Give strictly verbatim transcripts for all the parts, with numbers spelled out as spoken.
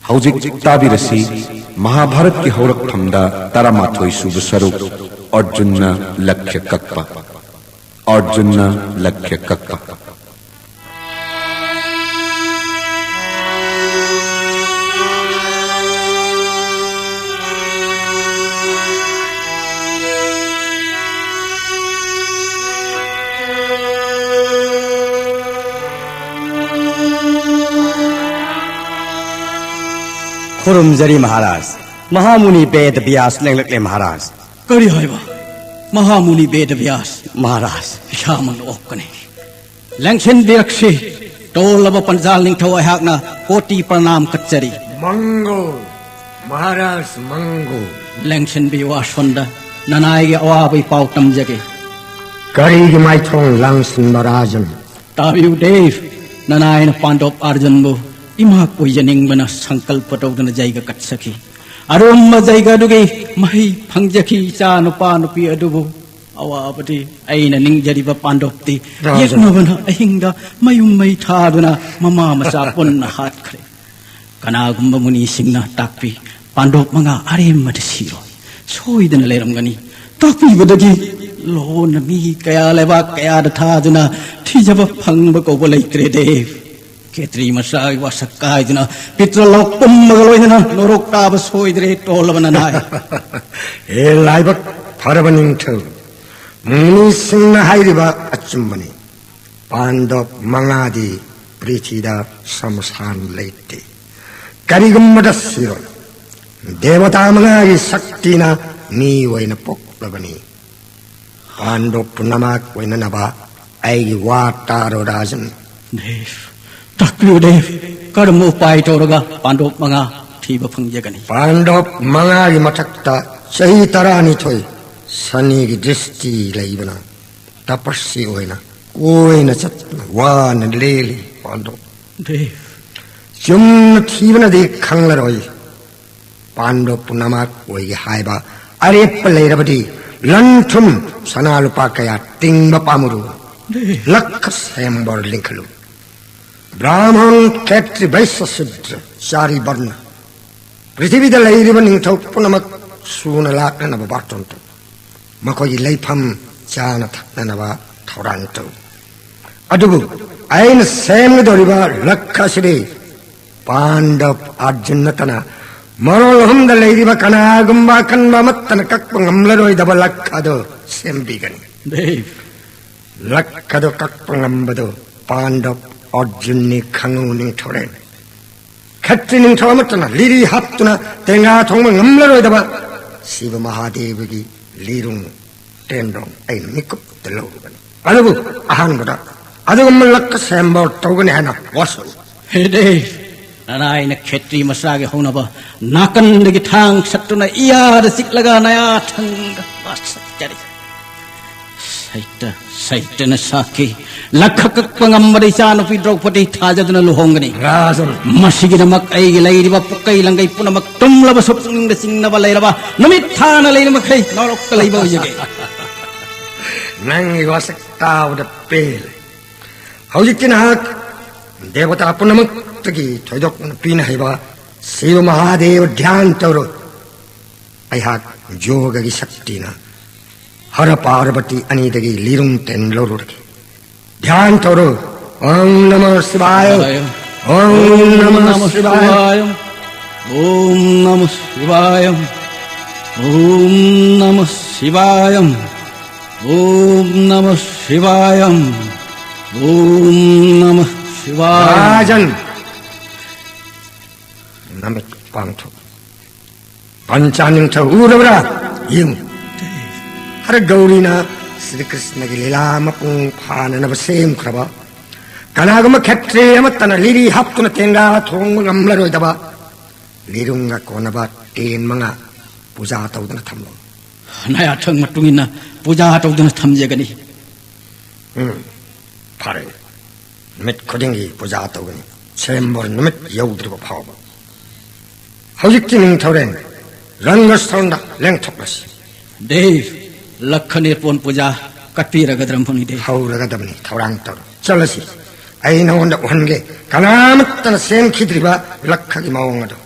ꯍꯧꯖꯤꯛ ꯇꯥꯕꯤꯔꯁꯤ ꯃꯍꯥꯚꯥꯔꯠꯀꯤ ꯍꯧꯔꯛꯐꯝꯗ ꯇꯔꯥꯃꯥꯊꯣꯏ ꯁꯨꯕ ꯁꯔꯨꯛ, ꯑꯔꯖꯨꯟꯅ ꯂꯛꯈ꯭ꯌ ꯀꯛꯄ꯫ ꯑꯔꯖꯨꯟꯅ ꯂꯛꯈ꯭ꯌ ꯀꯛꯄ꯫ ꯈꯨꯔꯨꯝꯖꯔꯤ ꯃꯍꯥꯔꯥꯖ꯫ ꯃꯍꯥꯃꯨꯅꯤ ꯕꯦꯗ ꯕ꯭ꯌꯥꯁ ꯂꯦꯡꯂꯛꯂꯦ ꯃꯍꯥꯔꯥꯖ꯫ ꯀꯔꯤ ꯍꯥꯏꯕ? ꯃꯍꯥꯃꯨꯅꯤ ꯕꯦꯗ ꯕ꯭ꯌꯥꯁ? ꯃꯍꯥꯔꯥꯖ꯫ ꯏꯁꯥꯃꯛꯅ ꯑꯣꯛꯀꯅꯤ꯫ ꯂꯦꯡꯁꯤꯟꯕꯤꯔꯛꯁꯤ꯫ ꯇꯣꯜꯂꯕ ꯄꯟꯖꯥꯜ ꯅꯤꯡꯊꯧ ꯑꯩꯍꯥꯛꯅ ꯀꯣꯇꯤ ꯄ꯭ꯔꯅꯥꯝ ꯀꯠꯆꯔꯤ꯫ ꯃꯪꯒꯣꯜ, ꯃꯍꯥꯔꯥꯖ ꯃꯪꯒꯣꯜ꯫ ꯂꯦꯡꯁꯤꯟꯕꯤꯌꯨ ꯑꯁꯣꯟꯗ, ꯅꯅꯥꯏꯒꯤ ꯑꯋꯥꯕꯒꯤ ꯄꯥꯎ ꯇꯝꯖꯒꯦ꯫ ꯀꯔꯤꯒꯤ ꯃꯥꯏꯊꯣꯡ ꯂꯥꯡꯁꯤꯟꯕ ꯔꯥꯖꯟ? ꯇꯥꯕꯤꯌꯨ ꯗꯦꯕ, ꯅꯅꯥꯏꯅ ꯄꯥꯟꯗꯣꯞ ꯑꯥꯔꯖꯨꯟꯕꯨ ꯏꯃꯥ ꯀꯣꯏꯖꯅꯤꯡꯕꯅ ꯁꯪꯀꯜꯄ ꯇꯧꯗꯨꯅ ꯖꯩꯒ ꯀꯠꯆꯈꯤ꯫ ꯑꯔꯨꯝꯕ ꯖꯩꯒ ꯑꯗꯨꯒꯤ ꯃꯍꯩ ꯐꯪꯖꯈꯤ ꯏꯆꯥ ꯅꯨꯄꯥ ꯅꯨꯄꯤ ꯑꯗꯨꯕꯨ꯫ ꯑꯋꯥꯕꯗꯤ ꯑꯩꯅ ꯅꯤꯡꯖꯔꯤꯕ ꯄꯥꯟꯗꯣꯞꯇꯤ ꯔꯥꯖꯟ꯫ ꯌꯦꯛꯅꯕꯅ ꯑꯍꯤꯡꯗ ꯃꯌꯨꯝ ꯃꯩ ꯊꯥꯗꯨꯅ ꯃꯃꯥ ꯃꯆꯥ ꯄꯨꯟꯅ ꯍꯥꯠꯈ꯭ꯔꯦ꯫ ꯀꯅꯥꯒꯨꯝꯕ ꯃꯨꯅꯤꯁꯤꯡꯅ ꯇꯥꯛꯄꯤ, ꯄꯥꯟꯗꯣꯞ ꯃꯉꯥ ꯑꯔꯦꯝꯕꯗ ꯁꯤꯔꯣꯏ, ꯁꯣꯏꯗꯅ ꯂꯩꯔꯝꯒꯅꯤ꯫ ꯇꯥꯛꯄꯤꯕꯗꯒꯤ ꯂꯣꯟꯅ ꯃꯤ ꯀꯌꯥ ꯂꯩꯕꯥꯛ ꯀꯌꯥꯗ ꯊꯥꯗꯨꯅ ꯊꯤꯖꯕ ꯐꯪꯕ ꯀꯧꯕ ꯂꯩꯇ꯭ꯔꯦ ꯗꯦꯕ꯫ ꯈꯦꯇ꯭ꯔꯤ ꯃꯆꯥꯒꯤ ꯋꯥꯁꯛ ꯀꯥꯏꯗꯨꯅ ꯄꯤꯇ꯭ꯔ ꯂꯣꯛ ꯄꯨꯝꯕꯒ ꯂꯣꯏꯅꯅ ꯅꯣꯔꯣꯛ ꯇꯥꯕ ꯁꯣꯏꯗ꯭ꯔꯦ ꯇꯣꯜꯂꯕ ꯅꯅꯥꯏ꯫ ꯍꯦ ꯂꯥꯏꯕꯛ ꯐꯔꯕ ꯅꯤꯡꯊꯧ, ꯃꯨꯅꯤꯁꯤꯡꯅ ꯍꯥꯏꯔꯤꯕ ꯑꯆꯨꯝꯕꯅꯤ꯫ ꯄꯥꯟꯗꯣꯞ ꯃꯉꯥꯗꯤ ꯄ꯭ꯔꯤꯊꯤꯗ ꯁꯃꯁꯥꯟ ꯂꯩꯇꯦ꯫ ꯀꯔꯤꯒꯨꯝꯕꯗ ꯁꯤꯔꯣꯏ꯫ ꯗꯦꯕꯇꯥ ꯃꯉꯥꯒꯤ ꯁꯛꯇꯤꯅ ꯃꯤ ꯑꯣꯏꯅ ꯄꯣꯛꯂꯕꯅꯤ꯫ ꯄꯥꯟꯗꯣꯞ ꯄꯨꯝꯅꯃꯛ ꯑꯣꯏꯅꯅꯕ ꯑꯩꯒꯤ ꯋꯥ ꯇꯥꯔꯣ ꯔꯥꯖꯟ꯫ ꯗꯦꯕ, ꯇꯥꯛꯄꯤꯌꯨ ꯗꯦꯕ, ꯀꯔꯝꯕ ꯎꯄꯥꯏ ꯇꯧꯔꯒ ꯄꯥꯟꯗꯣꯞ ꯃꯉꯥ ꯊꯤꯕ ꯐꯪꯖꯒꯅꯤ? ꯄꯥꯟꯗꯣꯞ ꯃꯉꯥꯒꯤ ꯃꯊꯛꯇ ꯆꯍꯤ ꯇꯔꯥꯅꯤꯊꯣꯏ ꯁꯅꯤꯒꯤ ꯗ꯭ꯔꯤꯁꯇꯤ ꯂꯩꯕꯅ ꯇꯄꯁꯤ ꯑꯣꯏꯅ ꯀꯣꯏꯅ ꯆꯠꯇꯨꯅ ꯋꯥꯅ ꯂꯦꯜꯂꯤ ꯄꯥꯟꯗꯣꯞ꯫ ꯗꯦꯕ꯫ ꯆꯨꯝꯅ ꯊꯤꯕꯅꯗꯤ ꯈꯪꯂꯔꯣꯏ꯫ ꯄꯥꯟꯗꯣꯞ ꯄꯨꯝꯅꯃꯛ ꯑꯣꯏꯒꯦ ꯍꯥꯏꯕ ꯑꯔꯦꯞꯄ ꯂꯩꯔꯕꯗꯤ ꯂꯟ ꯊꯨꯝ ꯁꯅꯥ ꯂꯨꯄꯥ ꯀꯌꯥ ꯇꯤꯡꯕ ꯄꯥꯝꯃꯨꯔꯨ꯫ ꯗꯦꯕ꯫ ꯂꯛꯈ ꯁꯦꯝꯕꯔ ꯂꯤꯡꯈꯠꯂꯨ꯫ ꯕ꯭ꯔꯥꯍꯃꯟ, ꯈꯦꯇ꯭ꯔꯤ, ꯚꯩꯁ꯭ꯌ, ꯁꯨꯗ꯭ꯔ, ꯆꯥꯔꯤ ꯕꯔꯅ, ꯄ꯭ꯔꯤꯊꯤꯕꯤꯗ ꯂꯩꯔꯤꯕ ꯅꯤꯡꯊꯧ ꯄꯨꯝꯅꯃꯛ ꯁꯨꯅ ꯂꯥꯛꯅꯅꯕ ꯕꯥꯔꯇꯣꯟ ꯇꯧ꯫ ꯃꯈꯣꯏꯒꯤ ꯂꯩꯐꯝ ꯆꯥꯅ ꯊꯛꯅꯅꯕ ꯊꯧꯔꯥꯡ ꯇꯧ꯫ ꯑꯗꯨꯕꯨ ꯑꯩꯅ ꯁꯦꯝꯒꯗꯧꯔꯤꯕ ꯂꯛꯈ ꯑꯁꯤꯗꯤ ꯄꯥꯟꯗꯕ ꯑꯔꯖꯨꯟ ꯅꯠꯇꯅ ꯃꯔꯣꯜ ꯑꯍꯨꯝꯗ ꯂꯩꯔꯤꯕ ꯀꯅꯥꯒꯨꯝꯕ ꯑꯀꯟꯕ ꯑꯃꯠꯇꯅ ꯀꯛꯄ ꯉꯝꯂꯔꯣꯏꯗꯕ ꯂꯛꯈ ꯑꯗꯨ ꯁꯦꯝꯕꯤꯒꯅꯤ꯫ ꯂꯛꯈ ꯑꯗꯨ ꯀꯛꯄ ꯉꯝꯕꯗꯨ ꯄꯥꯟꯗꯕ ꯑꯔꯖꯨꯟꯅꯤ, ꯈꯪꯉꯨ ꯅꯤꯡꯊꯧꯔꯦꯜ꯫ ꯈꯇ꯭ꯔꯤ ꯅꯤꯡꯊꯧ ꯑꯃꯠꯇꯅ ꯂꯤꯔꯤ ꯍꯥꯞꯇꯨꯅ ꯇꯦꯡꯒꯥ ꯊꯣꯡꯕ ꯉꯝꯂꯔꯣꯏꯗꯕ ꯁꯤꯕ ꯃꯍꯥꯗꯦꯕꯒꯤ ꯂꯤꯔꯨꯡ ꯇꯦꯟꯗꯣꯡ ꯑꯩ ꯃꯤꯀꯨꯞꯇ ꯂꯧꯔꯨꯕꯅꯤ꯫ ꯑꯗꯨꯕꯨ ꯑꯍꯥꯟꯕꯗ ꯑꯗꯨꯒꯨꯝꯕ ꯂꯛꯈ ꯁꯦꯝꯕ ꯇꯧꯒꯅꯤ ꯍꯥꯏꯅ ꯋꯥꯁꯛꯎ꯫ ꯍꯦꯗꯦ, ꯅꯅꯥꯏꯅ ꯈꯦꯇ꯭ꯔꯤ ꯃꯆꯥꯒꯤ ꯍꯧꯅꯕ ꯅꯥꯀꯟꯗꯒꯤ ꯊꯥꯡ ꯁꯠꯇꯨꯅ ꯏꯌꯥꯗ ꯆꯤꯛꯂꯒ ꯅꯌꯥ ꯊꯪꯗ ꯋꯥꯁꯛꯆꯔꯤ꯫ ꯁꯩꯇ, ꯁꯩꯇꯅ ꯁꯥꯈꯤ꯫ ꯂꯛꯈ ꯀꯛꯄ ꯉꯝꯕꯗ ꯏꯆꯥꯅꯨꯄꯤ ꯗ꯭ꯔꯧꯄꯗꯤ ꯊꯥꯖꯗꯨꯅ ꯂꯨꯍꯣꯡꯒꯅꯤ꯫ ꯔꯥꯖꯟ꯫ ꯃꯁꯤꯒꯤꯗꯃꯛ ꯑꯩꯒꯤ ꯂꯩꯔꯤꯕ ꯄꯨꯛꯀꯩ ꯂꯪꯒꯩ ꯄꯨꯝꯅꯃꯛ ꯇꯨꯝꯂꯕꯁꯨ ꯄꯨꯛꯅꯤꯡꯗ ꯆꯤꯡꯅꯕ ꯂꯩꯔꯕ ꯅꯨꯃꯤꯠ ꯊꯥꯅ ꯂꯩꯔꯤꯃꯈꯩ ꯅꯣꯔꯣꯛꯇ ꯂꯩꯕ ꯑꯣꯏꯖꯒꯦ꯫ ꯅꯪꯒꯤ ꯋꯥꯁꯛ ꯇꯥꯕꯗ ꯄꯦꯜꯂꯦ꯫ ꯍꯧꯖꯤꯛꯇꯤ ꯅꯍꯥꯛ ꯗꯦꯕꯇꯥ ꯄꯨꯝꯅꯃꯛꯇꯒꯤ ꯊꯣꯏꯗꯣꯛꯅ ꯄꯤꯅ ꯍꯩꯕ ꯁꯤꯕ ꯃꯍꯥꯗꯦꯕ ꯙ꯭ꯌꯥꯟ ꯇꯧꯔꯣ꯫ ꯑꯩꯍꯥꯛ ꯌꯣꯒꯒꯤ ꯁꯛꯇꯤꯅ ꯍꯔ ꯄꯥꯔꯕꯇꯤ ꯑꯅꯤꯗꯒꯤ ꯂꯤꯔꯨꯡ ꯇꯦꯟ ꯂꯧꯔꯨꯔꯒꯦ꯫ ꯙ꯭ꯌꯥꯟ ꯇꯧꯔꯣ꯫ ॐ नमः शिवाय। ॐ नमः शिवाय। ॐ नमः शिवाय। ॐ नमः शिवाय। ॐ नमः शिवाय। ॐ नमः शिवाय। राजन, ꯅꯃꯤꯠ ꯄꯥꯡꯊꯣꯛ꯫ ꯄꯟꯆꯥ ꯅꯤꯡꯊꯧ ꯎꯔꯕ꯭ꯔꯥ? ꯌꯦꯡꯉꯨ꯫ ꯍꯔ ꯒꯧꯔꯤꯅ ꯁ꯭ꯔꯤ ꯀ꯭ꯔꯤꯁꯅꯒꯤ ꯂꯤꯂꯥ ꯃꯄꯨꯡ ꯐꯥꯅꯅꯕ ꯁꯦꯝꯈ꯭ꯔꯕ ꯀꯅꯥꯒꯨꯝꯕ ꯈꯦꯇ꯭ꯔꯤ ꯑꯃꯠꯇꯅ ꯂꯤꯔꯤ ꯍꯥꯞꯇꯨꯅ ꯇꯦꯡꯒꯥ ꯊꯣꯡꯕ ꯉꯝꯂꯔꯣꯏꯗꯕ ꯂꯤꯔꯨꯡꯒ ꯀꯣꯟꯅꯕ ꯇꯦꯟ ꯃꯉꯥ ꯄꯨꯖꯥ ꯇꯧꯗꯨꯅ ꯊꯝꯂꯣ꯫ ꯅꯌꯥꯊꯪ ꯃꯇꯨꯡ ꯏꯟꯅ ꯄꯨꯖꯥ ꯇꯧꯗꯨꯅ ꯊꯝꯖꯒꯅꯤ꯫ ꯎꯝ, ꯐꯔꯦ꯫ ꯅꯨꯃꯤꯠ ꯈꯨꯗꯤꯡꯒꯤ ꯄꯨꯖꯥ ꯇꯧꯒꯅꯤ, ꯁꯦꯝꯕꯣꯔ ꯅꯨꯃꯤꯠ ꯌꯧꯗ꯭ꯔꯤꯕ ꯐꯥꯎꯕ꯫ ꯍꯧꯖꯤꯛꯇꯤ ꯅꯤꯡꯊꯧꯔꯦꯜ ꯔꯪꯒꯁ꯭ꯊꯣꯟꯗ ꯂꯦꯡꯊꯣꯛꯂꯁꯤ꯫ ꯗꯦꯕ, ꯂꯛꯈꯅꯦ ꯄꯣꯟ ꯄꯨꯖꯥ ꯀꯠꯄꯤꯔꯒꯗ꯭ꯔ ꯃꯐꯝꯅꯤ ꯗꯦꯕ? ꯍꯧꯔꯒꯗꯕꯅꯤ, ꯊꯧꯔꯥꯡ ꯇꯧꯔꯣ꯫ ꯆꯠꯂꯁꯤ꯫ ꯑꯩ ꯅꯉꯣꯟꯗ ꯎꯍꯟꯒꯦ, ꯀꯅꯥꯃꯠꯇꯅ ꯁꯦꯝꯈꯤꯗ꯭ꯔꯤꯕ ꯂꯛꯈꯒꯤ ꯃꯑꯣꯡ ꯑꯗꯨ꯫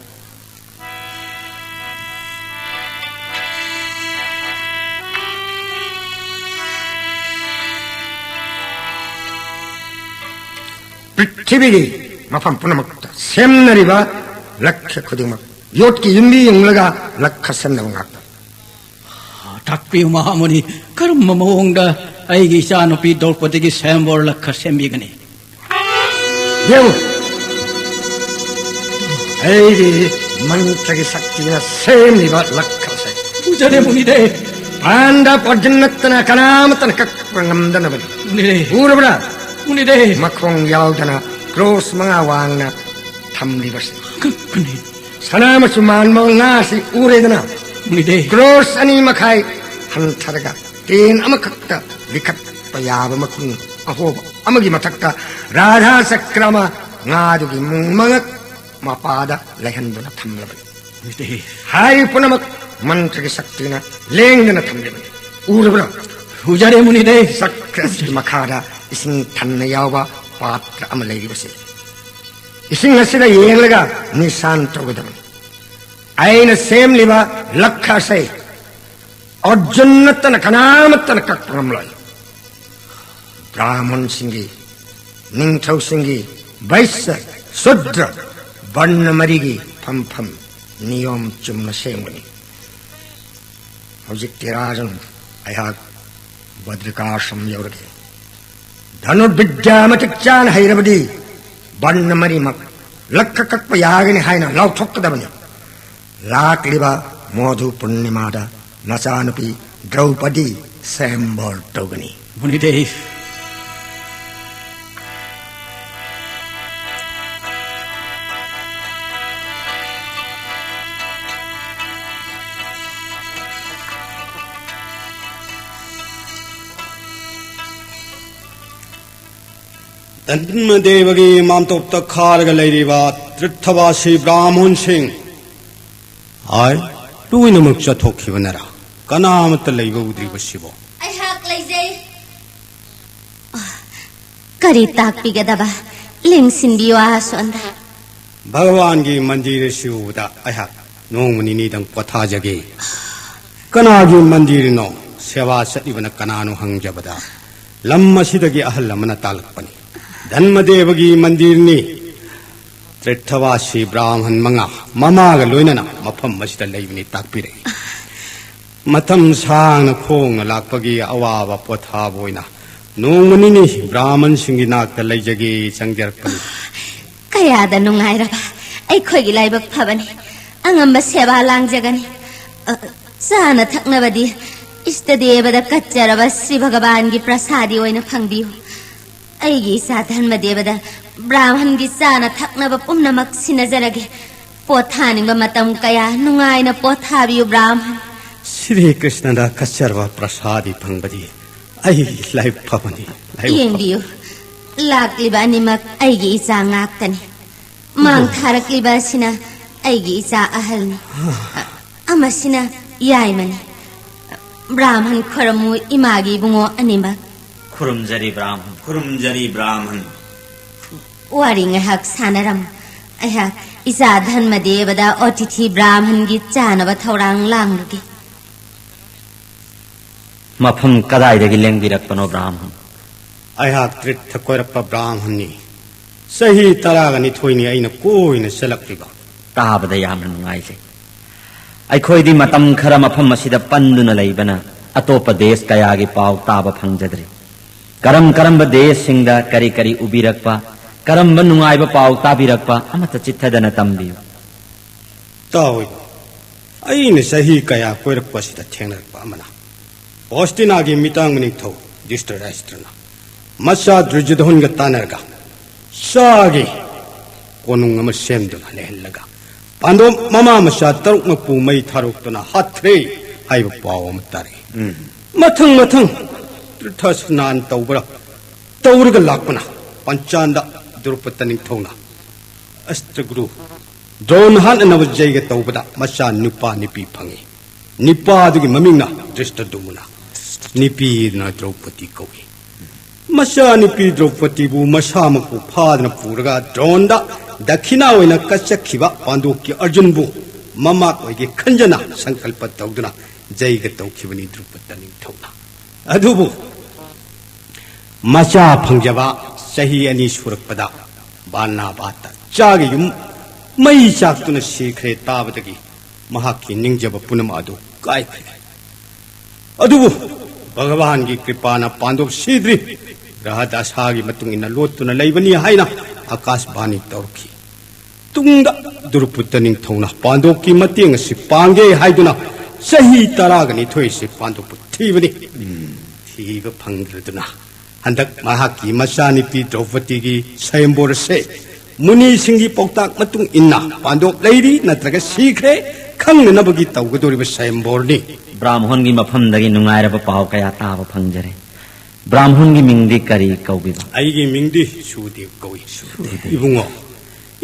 ꯄ꯭ꯔꯤꯊꯤꯕꯤꯒꯤ ꯃꯐꯝ ꯄꯨꯝꯅꯃꯛꯇ ꯁꯦꯝꯅꯔꯤꯕ ꯂꯛꯈ ꯈꯨꯗꯤꯡꯃꯛ ꯌꯣꯠꯀꯤ ꯌꯨꯝꯕꯤ ꯌꯨꯡꯂꯒ ꯂꯛꯈ ꯁꯦꯝꯅꯕ ꯉꯥꯛꯇ꯫ ꯇꯥꯛꯄꯤꯌꯨ ꯃꯍꯥꯃꯨꯅꯤ, ꯀꯔꯝꯕ ꯃꯑꯣꯡꯗ ꯑꯩꯒꯤ ꯏꯆꯥꯅꯨꯄꯤ ꯗ꯭ꯔꯧꯄꯗꯤꯒꯤ ꯁ꯭ꯋꯌꯝꯕꯔ ꯂꯛꯈ ꯁꯦꯝꯕꯤꯒꯅꯤ? ꯌꯦꯡꯉꯨ, ꯑꯩꯒꯤ ꯃꯟꯇ꯭ꯔꯒꯤ ꯁꯛꯇꯤꯅ ꯁꯦꯝꯂꯤꯕ ꯂꯛꯈꯁꯦ꯫ ꯎꯖꯔꯦ ꯃꯨꯅꯤꯗꯦ꯫ ꯄꯥꯟꯗꯕ ꯑꯔꯖꯨꯟ ꯅꯠꯇꯅ ꯀꯅꯥꯃꯠꯇꯅ ꯀꯛꯄ ꯉꯝꯗꯅꯕꯅꯤ꯫ ꯃꯨꯅꯤꯗꯦ꯫ ꯎꯔꯕ꯭ꯔꯥ? ꯃꯨꯅꯤꯗꯦ꯫ ꯃꯈꯣꯡ ꯌꯥꯎꯗꯅ ꯀ꯭ꯔꯣꯁ ꯃꯉꯥ ꯋꯥꯡꯅ ꯊꯝꯂꯤꯕꯁꯦ꯫ ꯀꯛꯄꯅꯤ꯫ ꯁꯅꯥ ꯃꯆꯨ ꯃꯥꯟꯕ ꯉꯥꯁꯤ ꯎꯔꯦꯗꯅ? ꯃꯨꯅꯤꯗꯦ꯫ ꯀ꯭ꯔꯣꯁ ꯑꯅꯤ ꯃꯈꯥꯏ ꯍꯟꯊꯔꯒ ꯇꯦꯟ ꯑꯃꯈꯛꯇ ꯂꯤꯈꯠꯄ ꯌꯥꯕ ꯃꯈꯨꯟ ꯑꯍꯣꯕ ꯑꯃꯒꯤ ꯃꯊꯛꯇ ꯔꯥꯙꯥ ꯆꯀ꯭ꯔ ꯑꯃ ꯉꯥꯗꯨꯒꯤ ꯃꯉꯛ ꯃꯄꯥꯗ ꯂꯩꯍꯟꯗꯨꯅ ꯊꯝꯂꯕꯅꯤ꯫ ꯃꯨꯅꯤꯗꯦ꯫ ꯍꯥꯏꯔꯤꯕ ꯄꯨꯝꯅꯃꯛ ꯃꯟꯇ꯭ꯔꯒꯤ ꯁꯛꯇꯤꯅ ꯂꯦꯡꯗꯅ ꯊꯝꯂꯤꯕꯅꯤ꯫ ꯎꯔꯕ꯭ꯔꯥ? ꯎꯖꯔꯦ ꯃꯨꯅꯤꯗꯦ꯫ ꯆꯀ꯭ꯔ ꯑꯁꯤꯒꯤ ꯃꯈꯥꯗ ꯏꯁꯤꯡ ꯊꯟꯅ ꯌꯥꯎꯕ ꯄꯥꯇ꯭ꯔ ꯑꯃ ꯂꯩꯔꯤꯕꯁꯤ, ꯏꯁꯤꯡ ꯑꯁꯤꯗ ꯌꯦꯡꯂꯒ ꯅꯤꯁꯥꯟ ꯇꯧꯒꯗꯕꯅꯤ꯫ ꯑꯩꯅ ꯁꯦꯝꯂꯤꯕ ꯂꯛꯈ ꯑꯁꯤ ꯑꯔꯖꯨꯟ ꯅꯠꯇꯅ ꯀꯅꯥꯃꯠꯇꯅ ꯀꯛꯄ ꯉꯝꯂꯣꯏ꯫ ꯕ꯭ꯔꯥꯍꯃꯟꯁꯤꯡꯒꯤ, ꯅꯤꯡꯊꯧꯁꯤꯡꯒꯤ, ꯕꯩꯁ꯭ꯌ, ꯁꯨꯗ꯭ꯔ, ꯕꯔꯅ ꯃꯔꯤꯒꯤ ꯐꯝꯐꯝ ꯅꯤꯌꯣꯝ ꯆꯨꯝꯅ ꯁꯦꯝꯒꯅꯤ꯫ ꯍꯧꯖꯤꯛꯇꯤ ꯔꯥꯖꯟ, ꯑꯩꯍꯥꯛ ꯕꯗ꯭ꯔꯤꯀꯥꯁ꯭ꯔꯝ ꯌꯧꯔꯒꯦ꯫ ꯙꯅꯨꯔꯕꯤꯗ꯭ꯌꯥ ꯃꯇꯤꯛ ꯆꯥꯅ ꯍꯩꯔꯕꯗꯤ ꯕꯔꯅ ꯃꯔꯤꯃꯛ ꯂꯛꯈ ꯀꯛꯄ ꯌꯥꯒꯅꯤ ꯍꯥꯏꯅ ꯂꯥꯎꯊꯣꯛꯀꯗꯕꯅꯤ꯫ ꯂꯥꯛꯂꯤꯕ ꯃꯣꯙꯨ ꯄꯨꯔꯅꯤꯃꯥꯗ ꯅꯆꯥꯅꯨꯄꯤ ꯗ꯭ꯔꯧꯄꯗꯤ ꯁ꯭ꯋꯌꯝꯕꯔ ꯇꯧꯒꯅꯤ꯫ ꯃꯨꯅꯤꯗꯦ꯫ ꯙꯔꯃꯗꯦꯕꯒꯤ ꯃꯥꯝꯇꯣꯞꯇ ꯈꯥꯔꯒ ꯂꯩꯔꯤꯕ ꯇꯤꯔꯊꯕꯥꯁꯤ ꯕ꯭ꯔꯥꯍꯃꯣꯟꯁꯤꯡ꯫ ꯍꯥꯏ, ꯂꯣꯏꯅꯃꯛ ꯆꯠꯊꯣꯛꯈꯤꯕꯅꯔꯥ? ꯀꯅꯥ ꯑꯃꯠꯇ ꯂꯩꯕ ꯎꯗ꯭ꯔꯤꯕꯁꯤꯕꯣ? ꯑꯩꯍꯥꯛ ꯂꯩꯖꯩ꯫ ꯀꯔꯤ ꯇꯥꯛꯄꯤꯒꯗꯕ? ꯂꯦꯡꯁꯤꯟꯕꯤꯌꯨ ꯑꯁꯣꯟꯗ꯫ ꯚꯒꯋꯥꯟꯒꯤ ꯃꯟꯗꯤꯔ ꯑꯁꯤ ꯎꯕꯗ ꯑꯩꯍꯥꯛ ꯅꯣꯡꯃ ꯅꯤꯅꯤꯗꯪ ꯄꯣꯊꯥꯖꯒꯦ꯫ ꯀꯅꯥꯒꯤ ꯃꯟꯗꯤꯔꯅꯣ? ꯁꯦꯕꯥ ꯆꯠꯂꯤꯕꯅ ꯀꯅꯥꯅꯣ ꯍꯪꯖꯕꯗ, ꯂꯝ ꯑꯁꯤꯗꯒꯤ ꯑꯍꯜ ꯑꯃꯅ ꯇꯥꯛꯂꯛꯄꯅꯤ꯫ ꯙꯟꯃꯗꯦꯕꯒꯤ ꯃꯟꯗꯤꯔꯅꯤ꯫ ꯇꯤꯔꯊꯋꯥꯁꯤ ꯕ꯭ꯔꯥꯍꯃꯟ ꯃꯉꯥ ꯃꯃꯥꯒ ꯂꯣꯏꯅꯅ ꯃꯐꯝ ꯑꯁꯤꯗ ꯂꯩꯕꯅꯤ ꯇꯥꯛꯄꯤꯔꯛꯏ꯫ ꯃꯇꯝ ꯁꯥꯡꯅ ꯈꯣꯡꯅ ꯂꯥꯛꯄꯒꯤ ꯑꯋꯥꯕ ꯄꯣꯊꯥꯕ ꯑꯣꯏꯅ ꯅꯣꯡꯃ ꯅꯤꯅꯤ ꯕ꯭ꯔꯥꯍꯃꯟꯁꯤꯡꯒꯤ ꯅꯥꯛꯇ ꯂꯩꯖꯒꯦ ꯆꯪꯖꯔꯛꯄꯅꯤ꯫ ꯀꯌꯥꯗ ꯅꯨꯡꯉꯥꯏꯔꯕ ꯑꯩꯈꯣꯏꯒꯤ ꯂꯥꯏꯕꯛ ꯐꯕꯅꯤ꯫ ꯑꯉꯝꯕ ꯁꯦꯕꯥ ꯂꯥꯡꯖꯒꯅꯤ꯫ ꯑ, ꯆꯥꯅ ꯊꯛꯅꯕꯗꯤ ꯏꯁꯇ ꯗꯦꯕꯗ ꯀꯠꯆꯔꯕ ꯁ꯭ꯔꯤ ꯚꯒꯋꯥꯟꯒꯤ ꯄ꯭ꯔꯁꯥꯗꯤ ꯑꯣꯏꯅ ꯐꯪꯕꯤꯌꯨ꯫ ꯑꯩꯒꯤ ꯏꯆꯥ ꯙꯟꯃꯗꯦꯕꯗ ꯕ꯭ꯔꯥꯍꯃꯟꯒꯤ ꯆꯥꯅ ꯊꯛꯅꯕ ꯄꯨꯝꯅꯃꯛ ꯁꯤꯟꯅꯖꯔꯒꯦ꯫ ꯄꯣꯊꯥꯅꯤꯡꯕ ꯃꯇꯝ ꯀꯌꯥ ꯅꯨꯡꯉꯥꯏꯅ ꯄꯣꯊꯥꯕꯤꯌꯨ ꯕ꯭ꯔꯥꯍꯃꯟ꯫ ꯁ꯭ꯔꯤ ꯀ꯭ꯔꯤꯁꯅꯗ ꯀꯠꯆꯔꯕ ꯄ꯭ꯔꯁꯥꯗꯤ ꯐꯪꯕꯗꯤ ꯑꯩ ꯂꯥꯏꯕꯛ ꯐꯕꯅꯤ, ꯂꯥꯏꯕꯛ ꯐꯕ- ꯌꯦꯡꯕꯤꯌꯨ, ꯂꯥꯛꯂꯤꯕ ꯑꯅꯤꯃꯛ ꯑꯩꯒꯤ ꯏꯆꯥ ꯉꯥꯛꯇꯅꯤ꯫ ꯃꯥꯡ ꯊꯥꯔꯛꯂꯤꯕ ꯑꯁꯤꯅ ꯑꯩꯒꯤ ꯏꯆꯥ ꯑꯍꯜꯅꯤ꯫ ꯑꯃꯁꯤꯅ ꯌꯥꯏꯃꯅꯤ꯫ ꯕ꯭ꯔꯥꯍꯃꯟ ꯈꯣꯏꯔꯝꯃꯨ ꯏꯃꯥꯒꯤ ꯏꯕꯨꯡꯉꯣ ꯑꯅꯤꯃꯛ꯫ ꯈꯨꯔꯨꯝꯖꯔꯤ ꯕ꯭ꯔꯥꯍꯃꯟ, ꯈꯨꯔꯨꯝꯖꯔꯤ ꯕ꯭ꯔꯥꯍꯃꯟ꯫ ꯋꯥꯔꯤ ꯉꯥꯏꯍꯥꯛ ꯁꯥꯟꯅꯔꯝꯃꯨ꯫ ꯑꯩꯍꯥꯛ ꯏꯆꯥ ꯙꯟꯃꯗꯦꯕꯗ ꯑꯣꯇꯤꯊꯤ ꯕ꯭ꯔꯥꯍꯃꯟꯒꯤ ꯆꯥꯅꯕ ꯊꯧꯔꯥꯡ ꯂꯥꯡꯂꯨꯒꯦ꯫ ꯃꯐꯝ ꯀꯗꯥꯏꯗꯒꯤ ꯂꯦꯡꯕꯤꯔꯛꯄꯅꯣ ꯕ꯭ꯔꯥꯍꯃꯟ? ꯑꯩꯍꯥꯛ ꯇꯤꯔꯊ ꯀꯣꯏꯔꯛꯄ ꯕ꯭ꯔꯥꯍꯃꯟꯅꯤ꯫ ꯆꯍꯤ ꯇꯔꯥꯒ ꯅꯤꯊꯣꯏꯅꯤ ꯑꯩꯅ ꯀꯣꯏꯅ ꯆꯠꯂꯛꯂꯤꯕ꯫ ꯇꯥꯕꯗ ꯌꯥꯝꯅ ꯅꯨꯡꯉꯥꯏꯖꯩ꯫ ꯑꯩꯈꯣꯏꯗꯤ ꯃꯇꯝ ꯈꯔ ꯃꯐꯝ ꯑꯁꯤꯗ ꯄꯟꯗꯨꯅ ꯂꯩꯕꯅ ꯑꯇꯣꯞꯄ ꯗꯦꯁ ꯀꯌꯥꯒꯤ ꯄꯥꯎ ꯇꯥꯕ ꯐꯪꯖꯗ꯭ꯔꯤ꯫ ꯀꯔꯝ ꯀꯔꯝꯕ ꯗꯦꯁꯁꯤꯡꯗ ꯀꯔꯤ ꯀꯔꯤ ꯎꯕꯤꯔꯛꯄ, ꯀꯔꯝꯕ ꯅꯨꯡꯉꯥꯏꯕ ꯄꯥꯎ ꯇꯥꯕꯤꯔꯛꯄ ꯑꯃꯠꯇ ꯆꯤꯠꯊꯗꯅ ꯇꯝꯕꯤꯌꯨ꯫ ꯇꯥꯑꯣꯏꯕ, ꯑꯩꯅ ꯆꯍꯤ ꯀꯌꯥ ꯀꯣꯏꯔꯛꯄ ꯑꯁꯤꯗ ꯊꯦꯡꯅꯔꯛꯄ ꯑꯃꯅ, ꯍꯣꯁꯇꯤꯅꯥꯒꯤ ꯃꯤꯇꯥꯡ ꯃꯅꯤꯡꯊꯧ ꯙ꯭ꯔꯤꯇꯔꯥꯁꯇ꯭ꯔꯅ ꯃꯆꯥ ꯗꯨꯔꯖꯣꯙꯟꯒ ꯇꯥꯟꯅꯔꯒ ꯆꯥꯒꯤ ꯀꯣꯅꯨꯡ ꯑꯃ ꯁꯦꯝꯗꯨꯅ ꯂꯩꯍꯜꯂꯒ ꯄꯥꯟꯗꯣꯞ ꯃꯃꯥ ꯃꯆꯥ ꯇꯔꯨꯛꯃꯛꯄꯨ ꯃꯩ ꯊꯥꯔꯣꯛꯇꯨꯅ ꯍꯥꯠꯈ꯭ꯔꯦ ꯍꯥꯏꯕ ꯄꯥꯎ ꯑꯃ ꯇꯥꯔꯛꯏ꯫ ꯃꯊꯪ ꯃꯊꯪ ꯇꯤꯔꯊ ꯁ꯭ꯅꯥꯟ ꯇꯧꯕ꯭ꯔꯥ ꯇꯧꯔꯒ ꯂꯥꯛꯄꯅ ꯄꯟꯆꯥꯟꯗ ꯗ꯭ꯔꯧꯄꯗ ꯅꯤꯡꯊꯧꯅ ꯑꯁꯇ꯭ꯔꯒꯨꯔꯨ ꯗ꯭ꯔꯣꯟ ꯍꯥꯠꯅꯅꯕ ꯖꯩꯒ ꯇꯧꯕꯗ ꯃꯆꯥ ꯅꯨꯄꯥ ꯅꯨꯄꯤ ꯐꯪꯉꯤ꯫ ꯅꯨꯄꯥꯗꯨꯒꯤ ꯃꯃꯤꯡꯅ ꯙ꯭ꯔꯤꯁꯇꯗꯨꯃꯅ, ꯅꯨꯄꯤꯗꯨꯅ ꯗ꯭ꯔꯧꯄꯗꯤ ꯀꯧꯏ꯫ ꯃꯆꯥꯅꯨꯄꯤ ꯗ꯭ꯔꯧꯄꯗꯤꯕꯨ ꯃꯁꯥꯃꯛꯄꯨ ꯐꯥꯗꯨꯅ ꯄꯨꯔꯒ ꯗ꯭ꯔꯣꯟꯗ ꯗꯈꯤꯅꯥ ꯑꯣꯏꯅ ꯀꯠꯆꯈꯤꯕ ꯄꯥꯟꯗꯣꯞꯀꯤ ꯑꯔꯖꯨꯟꯕꯨ ꯃꯃꯥ ꯑꯣꯏꯒꯦ ꯈꯟꯖꯅ ꯁꯪꯀꯜꯄ ꯇꯧꯗꯨꯅ ꯖꯩꯒ ꯇꯧꯈꯤꯕꯅꯤ ꯗ꯭ꯔꯨꯄꯗ ꯅꯤꯡꯊꯧꯅ꯫ ꯑꯗꯨꯕꯨ ꯃꯆꯥ ꯐꯪꯖꯕ ꯆꯍꯤ ꯑꯅꯤ ꯁꯨꯔꯛꯄꯗ ꯕꯥꯅꯥꯕꯥꯇ ꯆꯥꯒꯤ ꯌꯨꯝ ꯃꯩ ꯆꯥꯛꯇꯨꯅ ꯁꯤꯈ꯭ꯔꯦ ꯇꯥꯕꯗꯒꯤ ꯃꯍꯥꯛꯀꯤ ꯅꯤꯡꯖꯕ ꯄꯨꯝꯅꯃꯛ ꯑꯗꯨ ꯀꯥꯏꯈ꯭ꯔꯦ꯫ ꯑꯗꯨꯕꯨ ꯚꯒꯋꯥꯟꯒꯤ ꯀ꯭ꯔꯤꯄꯥꯅ ꯄꯥꯟꯗꯣꯞ ꯁꯤꯗ꯭ꯔꯤ꯫ ꯒ꯭ꯔꯍ ꯗꯁꯥꯒꯤ ꯃꯇꯨꯡ ꯏꯟꯅ ꯂꯣꯠꯇꯨꯅ ꯂꯩꯕꯅꯤ ꯍꯥꯏꯅ ꯑꯀꯥꯁꯕꯥꯅꯤ ꯇꯧꯔꯛꯈꯤ꯫ ꯇꯨꯡꯗ ꯗ꯭ꯔꯨꯄꯗ ꯅꯤꯡꯊꯧꯅ ꯄꯥꯟꯗꯣꯞꯀꯤ ꯃꯇꯦꯡ ꯑꯁꯤ ꯄꯥꯡꯒꯦ ꯍꯥꯏꯗꯨꯅ ꯆꯍꯤ ꯇꯔꯥꯒ ꯅꯤꯊꯣꯏꯁꯤ ꯄꯥꯟꯗꯣꯞꯄꯨ ꯊꯤꯕꯅꯤ꯫ ꯊꯤꯕ ꯐꯪꯗ꯭ꯔꯗꯨꯅ ꯍꯟꯗꯛ ꯃꯍꯥꯛꯀꯤ ꯃꯆꯥꯅꯨꯄꯤ ꯗ꯭ꯔꯧꯄꯗꯤꯒꯤ ꯁꯌꯝꯕꯣꯔ ꯑꯁꯦ ꯃꯨꯅꯤꯁꯤꯡꯒꯤ ꯄꯥꯎꯇꯥꯛ ꯃꯇꯨꯡ ꯏꯟꯅ ꯄꯥꯟꯗꯣꯞ ꯂꯩꯔꯤ ꯅꯠꯇ꯭ꯔꯒ ꯁꯤꯈ꯭ꯔꯦ ꯈꯪꯅꯅꯕꯒꯤ ꯇꯧꯒꯗꯧꯔꯤꯕ ꯁꯌꯝꯕꯣꯔꯅꯤ꯫ ꯕ꯭ꯔꯥꯝꯍꯣꯟꯒꯤ ꯃꯐꯝꯗꯒꯤ ꯅꯨꯡꯉꯥꯏꯔꯕ ꯄꯥꯎ ꯀꯌꯥ ꯇꯥꯕ ꯐꯪꯖꯔꯦ꯫ ꯕ꯭ꯔꯥꯝꯍꯣꯟꯒꯤ ꯃꯤꯡꯗꯤ ꯀꯔꯤ ꯀꯧꯕꯤꯕ? ꯑꯩꯒꯤ ꯃꯤꯡꯗꯤ ꯁꯨꯗꯦꯕ ꯀꯧꯏ꯫ ꯏꯕꯨꯡꯉꯣ,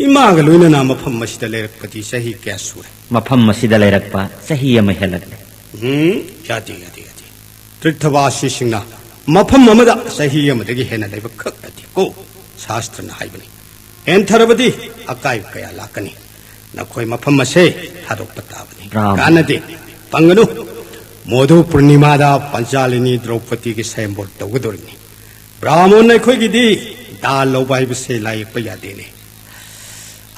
ꯏꯃꯥꯒ ꯂꯣꯏꯅꯅ ꯃꯐꯝ ꯑꯁꯤꯗ ꯂꯩꯔꯛꯄꯗꯤ ꯆꯍꯤ ꯀꯌꯥ ꯁꯨꯔꯦ? ꯃꯐꯝ ꯑꯁꯤꯗ ꯂꯩꯔꯛꯄ ꯆꯍꯤ ꯑꯃ ꯍꯦꯜꯂꯛꯂꯦ꯫ ꯎꯝ, ꯌꯥꯗꯦ, ꯌꯥꯗꯦ, ꯌꯥꯗꯦ꯫ ꯇꯤꯔꯊꯕꯥꯁꯤꯁꯤꯡꯅ ꯃꯐꯝ ꯑꯃꯗ ꯆꯍꯤ ꯑꯃꯗꯒꯤ ꯍꯦꯟꯅ ꯂꯩꯕ ꯈꯛ ꯅꯠꯇꯦꯀꯣ꯫ ꯁꯥꯁꯇ꯭ꯔꯅ ꯍꯥꯏꯕꯅꯤ꯫ ꯍꯦꯟꯊꯔꯕꯗꯤ ꯑꯀꯥꯏꯕ ꯀꯌꯥ ꯂꯥꯛꯀꯅꯤ꯫ ꯅꯈꯣꯏ ꯃꯐꯝ ꯑꯁꯦ ꯊꯥꯗꯣꯛꯄ ꯇꯥꯕꯅꯤ꯫ ꯔꯥꯝ꯫ ꯀꯥꯟꯅꯗꯦ꯫ ꯄꯪꯒꯅꯨ꯫ ꯃꯣꯙꯨ ꯄꯨꯔꯅꯤꯃꯥꯗ ꯄꯟꯆꯥꯂꯤꯅꯤ ꯗ꯭ꯔꯧꯄꯗꯤꯒꯤ ꯁꯌꯝꯕꯣꯔ ꯇꯧꯒꯗꯧꯔꯤꯕꯅꯤ꯫ ꯕ꯭ꯔꯥꯍꯃꯣꯟ ꯑꯩꯈꯣꯏꯒꯤꯗꯤ ꯗꯥꯜ ꯂꯧꯕ ꯍꯥꯏꯕꯁꯦ ꯂꯥꯏ ꯌꯦꯛꯄ ꯌꯥꯗꯦꯅꯦ꯫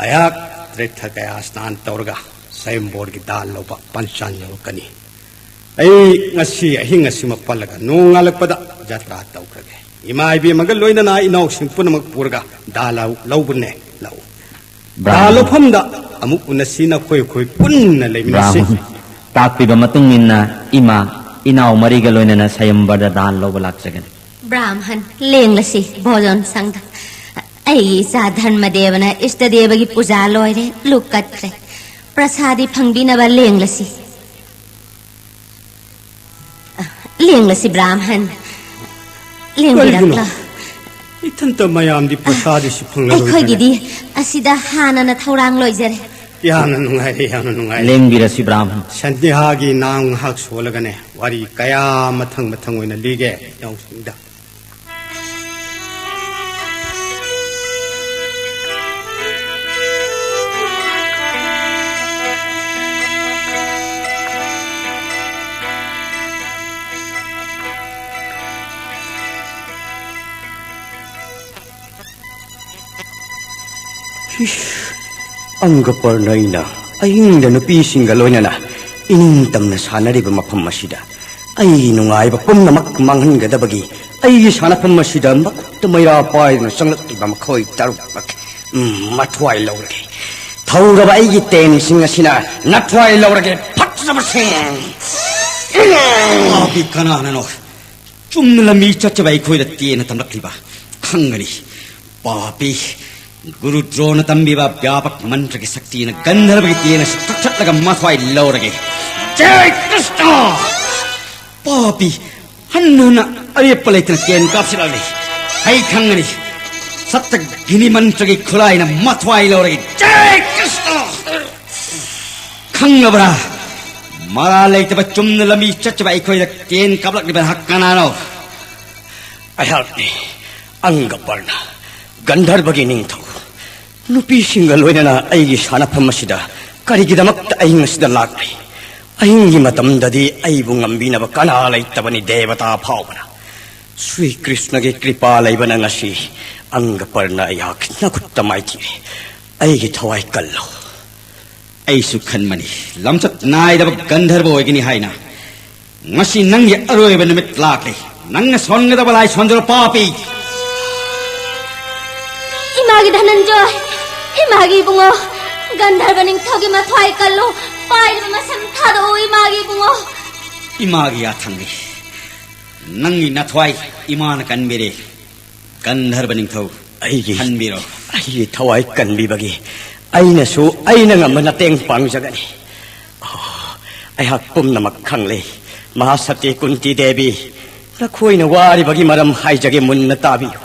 ꯑꯩꯍꯥꯛ ꯇ꯭ꯔꯤꯊ ꯀꯌꯥ ꯁ꯭ꯅꯥꯟ ꯇꯧꯔꯒ ꯁꯌꯝꯕꯣꯔꯒꯤ ꯗꯥꯜ ꯂꯧꯕ ꯄꯟꯆꯥꯟ ꯌꯧꯔꯛꯀꯅꯤ꯫ ꯑꯩ ꯉꯁꯤ ꯑꯍꯤꯡ ꯑꯁꯤꯃ ꯄꯜꯂꯒ ꯅꯣꯡꯉꯥꯜꯂꯛꯄꯗ ꯖꯇ꯭ꯔꯥ ꯇꯧꯈ꯭ꯔꯒꯦ꯫ ꯏꯃꯥ ꯏꯕꯦꯝꯃꯒ ꯂꯣꯏꯅꯅ ꯏꯅꯥꯎꯁꯤꯡ ꯄꯨꯝꯅꯃꯛ ꯄꯨꯔꯒ ꯗꯥꯜ ꯂꯧ-, ꯂꯧꯕꯅꯦ꯫ ꯂꯥꯛꯎ꯫ ꯗꯥꯜ ꯂꯧꯐꯝꯗ ꯑꯃꯨꯛ ꯎꯅꯁꯤ, ꯅꯈꯣꯏ ꯑꯩꯈꯣꯏ ꯄꯨꯟꯅ ꯂꯩꯃꯤꯟꯅꯁꯤ꯫ ꯕ꯭ꯔꯥꯍꯃꯟ, ꯇꯥꯛꯄꯤꯕ ꯃꯇꯨꯡ ꯏꯟꯅ ꯏꯃꯥ, ꯏꯅꯥꯎ ꯃꯔꯤꯒ ꯂꯣꯏꯅꯅ ꯁꯌꯝꯕꯔꯗ ꯗꯥꯜ ꯂꯧꯕ ꯂꯥꯛꯆꯒꯅꯤ꯫ ꯕ꯭ꯔꯥꯍꯃꯟ, ꯂꯦꯡꯂꯁꯤ ꯚꯣꯖꯟ ꯁꯪꯗ꯫ ꯑꯩꯒꯤ ꯏꯆꯥ ꯙꯔꯃꯗꯦꯕꯅ ꯏꯁꯇꯗꯦꯕꯒꯤ ꯄꯨꯖꯥ ꯂꯣꯏꯔꯦ, ꯂꯨꯛ ꯀꯠꯈ꯭ꯔꯦ꯫ ꯄ꯭ꯔꯁꯥꯗꯤ ꯐꯪꯕꯤꯅꯕ ꯂꯦꯡꯂꯁꯤ꯫ ꯂꯦꯡꯂꯁꯤ ꯕ꯭ꯔꯥꯍꯃꯟ꯫ ꯂꯦꯡꯕꯤꯔꯛꯂꯣ꯫ ꯀꯔꯤꯒꯤꯅꯣ? ꯏꯊꯟꯇ ꯃꯌꯥꯝꯗꯤ ꯄ꯭ꯔꯁꯥꯗꯤ ꯁꯤ ꯐꯪꯂꯔꯣꯏꯗ꯭ꯔꯅꯦ? ꯑꯩꯈꯣꯏꯒꯤꯗꯤ ꯑꯁꯤꯗ ꯍꯥꯟꯅꯅ ꯊꯧꯔꯥꯡ ꯂꯣꯏꯖꯔꯦ꯫ ꯌꯥꯝꯅ ꯅꯨꯡꯉꯥꯏꯔꯦ, ꯌꯥꯝꯅ ꯅꯨꯡꯉꯥꯏꯔꯦ꯫ ꯂꯦꯡꯕꯤꯔꯁꯤ ꯕ꯭ꯔꯥꯍꯃꯟ꯫ ꯁꯟꯗꯦꯍꯥꯒꯤ ꯅꯥꯎ ꯉꯥꯏꯍꯥꯛ ꯁꯣꯜꯂꯒꯅꯦ, ꯋꯥꯔꯤ ꯀꯌꯥ ꯃꯊꯪ ꯃꯊꯪ ꯑꯣꯏꯅ ꯂꯤꯒꯦ ꯏꯅꯥꯎꯁꯤꯡꯗ꯫ ꯑꯪꯒꯄꯔꯅ ꯑꯩꯅ ꯑꯍꯤꯡꯗ ꯅꯨꯄꯤꯁꯤꯡꯒ ꯂꯣꯏꯅꯅ ꯏꯅꯤꯡ ꯇꯝꯅ ꯁꯥꯟꯅꯔꯤꯕ ꯃꯐꯝ ꯑꯁꯤꯗ ꯑꯩꯒꯤ ꯅꯨꯡꯉꯥꯏꯕ ꯄꯨꯝꯅꯃꯛ ꯃꯥꯡꯍꯟꯒꯗꯕꯒꯤ ꯑꯩꯒꯤ ꯁꯥꯟꯅꯐꯝ ꯑꯁꯤꯗ ꯃꯈꯨꯠꯇ ꯃꯩꯔꯥ ꯄꯥꯏꯗꯨꯅ ꯆꯪꯂꯛꯂꯤꯕ ꯃꯈꯣꯏ ꯇꯔꯨꯛꯃꯛ, ꯎꯝ, ꯃꯊ꯭ꯋꯥꯏ ꯂꯧꯔꯒꯦ꯫ ꯊꯧꯔꯕ ꯑꯩꯒꯤ ꯇꯦꯟꯁꯤꯡ ꯑꯁꯤꯅ ꯅꯊ꯭ꯋꯥꯏ ꯂꯧꯔꯒꯦ, ꯐꯠꯇ꯭ꯔꯕꯁꯤꯡ! ꯄꯥꯄꯤ ꯀꯅꯥꯅꯅꯣ? ꯆꯨꯝꯅ ꯂꯝꯕꯤ ꯆꯠꯆꯕ ꯑꯩꯈꯣꯏꯗ ꯇꯦꯟꯅ ꯇꯝꯂꯛꯂꯤꯕ ꯈꯪꯒꯅꯤ꯫ ꯄꯥꯄꯤ, ꯒꯨꯔꯨ ꯗ꯭ꯔꯣꯅ ꯇꯝꯕꯤꯕ ꯕ꯭ꯌꯥꯄꯛ ꯃꯟꯇ꯭ꯔꯒꯤ ꯁꯛꯇꯤꯅ ꯒꯟꯙꯔꯕꯒꯤ ꯇꯦꯟ ꯑꯁꯤ ꯀꯛꯊꯠꯂꯒ ꯃꯊ꯭ꯋꯥꯏ ꯂꯧꯔꯒꯦ꯫ ꯖꯦ ꯀ꯭ꯔꯤꯁꯅ! ꯄꯥꯄꯤ, ꯍꯟꯅ ꯍꯟꯅ ꯑꯔꯦꯞꯄ ꯂꯩꯇꯅ ꯇꯦꯟ ꯀꯥꯞꯁꯤꯜꯂꯛꯂꯤ꯫ ꯑꯩ ꯈꯪꯒꯅꯤ꯫ ꯁꯠꯇꯒꯤꯅꯤ ꯃꯟꯇ꯭ꯔꯒꯤ ꯈꯨꯠꯂꯥꯏꯅ ꯃꯊ꯭ꯋꯥꯏ ꯂꯧꯔꯒꯦ꯫ ꯖꯦ ꯀ꯭ꯔꯤꯁꯅ! ꯈꯪꯂꯕ꯭ꯔꯥ? ꯃꯔꯥ ꯂꯩꯇꯕ ꯆꯨꯝꯅ ꯂꯝꯕꯤ ꯆꯠꯆꯕ ꯑꯩꯈꯣꯏꯗ ꯇꯦꯟ ꯀꯥꯞꯂꯛꯂꯤꯕ ꯅꯍꯥꯛ ꯀꯅꯥꯅꯣ? ꯑꯩꯍꯥꯛꯅꯤ, ꯑꯪꯒꯄꯔꯅ, ꯒꯟꯙꯔꯕꯒꯤ ꯅꯤꯡꯊꯧ꯫ ꯅꯨꯄꯤꯁꯤꯡꯒ ꯂꯣꯏꯅꯅ ꯑꯩꯒꯤ ꯁꯥꯟꯅꯐꯝ ꯑꯁꯤꯗ ꯀꯔꯤꯒꯤꯗꯃꯛꯇ ꯑꯍꯤꯡ ꯑꯁꯤꯗ ꯂꯥꯛꯂꯤ? ꯑꯍꯤꯡꯒꯤ ꯃꯇꯝꯗꯗꯤ ꯑꯩꯕꯨ ꯉꯝꯕꯤꯅꯕ ꯀꯅꯥ ꯂꯩꯇꯕꯅꯤ, ꯗꯦꯕꯇꯥ ꯐꯥꯎꯕꯅ꯫ ꯁ꯭ꯔꯤ ꯀ꯭ꯔꯤꯁꯅꯒꯤ ꯀ꯭ꯔꯤꯄꯥ ꯂꯩꯕꯅ ꯉꯁꯤ ꯑꯪꯒꯄꯔꯅ ꯑꯩꯍꯥꯛ ꯅꯈꯨꯠꯇ ꯃꯥꯏꯊꯤꯔꯦ꯫ ꯑꯩꯒꯤ ꯊꯋꯥꯏ ꯀꯜꯂꯣ꯫ ꯑꯩꯁꯨ ꯈꯟꯕꯅꯤ, ꯂꯝꯆꯠ ꯅꯥꯏꯗꯕ ꯒꯟꯙꯔꯕ ꯑꯣꯏꯒꯅꯤ ꯍꯥꯏꯅ꯫ ꯉꯁꯤ ꯅꯪꯒꯤ ꯑꯔꯣꯏꯕ ꯅꯨꯃꯤꯠ ꯂꯥꯛꯂꯦ꯫ ꯅꯪꯅ ꯁꯣꯟꯒꯗꯕ ꯂꯥꯏ ꯁꯣꯟꯖꯔꯣ, ꯄꯥꯄꯤ! ꯏꯃꯥꯒꯤ ꯙꯅꯟꯖꯣꯏ! ꯏꯃꯥꯒꯤ ꯏꯕꯨꯡꯉꯣ! ꯒꯟꯙꯔꯕ ꯅꯤꯡꯊꯧꯒꯤ ꯃꯊ꯭ꯋꯥꯏ ꯀꯜꯂꯨ! ꯄꯥꯏꯔꯤꯕ ꯃꯁꯝ ꯊꯥꯗꯣꯛꯎ, ꯏꯃꯥꯒꯤ ꯏꯕꯨꯡꯉꯣ! ꯏꯃꯥꯒꯤ ꯌꯥꯊꯪꯅꯤ꯫ ꯅꯪꯒꯤ ꯅꯊ꯭ꯋꯥꯏ ꯏꯃꯥꯅ ꯀꯟꯕꯤꯔꯦ꯫ ꯒꯟꯙꯔꯕ ꯅꯤꯡꯊꯧ, ꯑꯩꯒꯤ, ꯈꯟꯕꯤꯔꯣ꯫ ꯑꯩꯒꯤ ꯊꯋꯥꯏ ꯀꯟꯕꯤꯕꯒꯤ ꯑꯩꯅꯁꯨ ꯑꯩꯅ ꯉꯝꯕ ꯃꯇꯦꯡ ꯄꯥꯡꯖꯒꯅꯤ꯫ ꯑꯣ, ꯑꯩꯍꯥꯛ ꯄꯨꯝꯅꯃꯛ ꯈꯪꯂꯦ꯫ ꯃꯍꯥꯁꯇꯤ ꯀꯨꯟꯇꯤ ꯗꯦꯕꯤ, ꯅꯈꯣꯏꯅ ꯋꯥꯔꯤꯕꯒꯤ ꯃꯔꯝ ꯍꯥꯏꯖꯒꯦ, ꯃꯨꯟꯅ ꯇꯥꯕꯤꯌꯨ꯫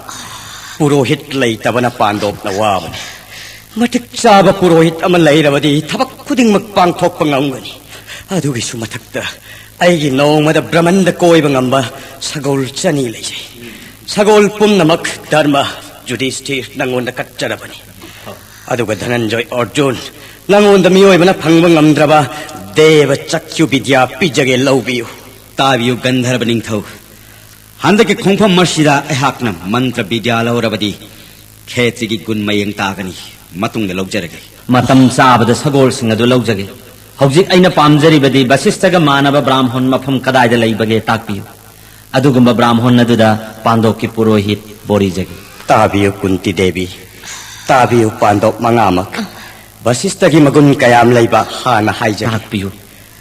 ꯄꯨꯔꯣꯍꯤꯠ ꯂꯩꯇꯕꯅ ꯄꯥꯟꯗꯣꯞꯅ ꯋꯥꯕꯅꯤ꯫ ꯃꯇꯤꯛ ꯆꯥꯕ ꯄꯨꯔꯣꯍꯤꯠ ꯑꯃ ꯂꯩꯔꯕꯗꯤ ꯊꯕꯛ ꯈꯨꯗꯤꯡꯃꯛ ꯄꯥꯡꯊꯣꯛꯄ ꯉꯝꯒꯅꯤ꯫ ꯑꯗꯨꯒꯤꯁꯨ ꯃꯊꯛꯇ ꯑꯩꯒꯤ ꯅꯣꯡꯃꯗ ꯕ꯭ꯔꯍꯃꯟꯗ ꯀꯣꯏꯕ ꯉꯝꯕ ꯁꯒꯣꯜ ꯆꯅꯤ ꯂꯩꯖꯩ꯫ ꯁꯒꯣꯜ ꯄꯨꯝꯅꯃꯛ ꯙꯔꯃ, ꯌꯨꯙꯤꯁꯊꯤꯔ, ꯅꯪꯉꯣꯟꯗ ꯀꯠꯆꯔꯕꯅꯤ꯫ ꯑꯗꯨꯒ ꯙꯅꯟꯖꯣꯏ ꯑꯔꯖꯨꯟ, ꯅꯪꯉꯣꯟꯗ ꯃꯤꯑꯣꯏꯕꯅ ꯐꯪꯕ ꯉꯝꯗ꯭ꯔꯕ ꯗꯦꯕ ꯆꯛꯈ꯭ꯌꯨ ꯕꯤꯗ꯭ꯌꯥ ꯄꯤꯖꯒꯦ, ꯂꯧꯕꯤꯌꯨ꯫ ꯇꯥꯕꯤꯌꯨ ꯒꯟꯙꯔꯕ ꯅꯤꯡꯊꯧ, ꯍꯟꯗꯛꯀꯤ ꯈꯣꯡꯐꯝ ꯑꯁꯤꯗ ꯑꯩꯍꯥꯛꯅ ꯃꯟꯇ꯭ꯔ ꯕꯤꯗ꯭ꯌꯥ ꯂꯧꯔꯕꯗꯤ ꯈꯦꯇ꯭ꯔꯤꯒꯤ ꯒꯨꯟ ꯃꯌꯦꯡ ꯇꯥꯒꯅꯤ꯫ ꯃꯇꯨꯡꯗ ꯂꯧꯖꯔꯒꯦ꯫ ꯃꯇꯝ ꯆꯥꯕꯗ ꯁꯒꯣꯜꯁꯤꯡ ꯑꯗꯨ ꯂꯧꯖꯒꯦ꯫ ꯍꯧꯖꯤꯛ ꯑꯩꯅ ꯄꯥꯝꯖꯔꯤꯕꯗꯤ ꯕꯁꯤꯁꯇꯒ ꯃꯥꯟꯅꯕ ꯕ꯭ꯔꯥꯝꯍꯣꯟ ꯃꯐꯝ ꯀꯗꯥꯏꯗ ꯂꯩꯕꯒꯦ ꯇꯥꯛꯄꯤꯌꯨ꯫ ꯑꯗꯨꯒꯨꯝꯕ ꯕ꯭ꯔꯥꯝꯍꯣꯟ ꯑꯗꯨꯗ ꯄꯥꯟꯗꯣꯞꯀꯤ ꯄꯨꯔꯣꯍꯤꯠ ꯕꯣꯔꯤꯖꯒꯦ꯫ ꯇꯥꯕꯤꯌꯨ ꯀꯨꯟꯇꯤ ꯗꯦꯕꯤ, ꯇꯥꯕꯤꯌꯨ ꯄꯥꯟꯗꯣꯞ ꯃꯉꯥꯃꯛ꯫ ꯕꯁꯤꯁꯇꯒꯤ ꯃꯒꯨꯟ ꯀꯌꯥꯝ ꯂꯩꯕ ꯍꯥꯟꯅ ꯍꯥꯏꯖꯒꯦ꯫ ꯇꯥꯛꯄꯤꯌꯨ꯫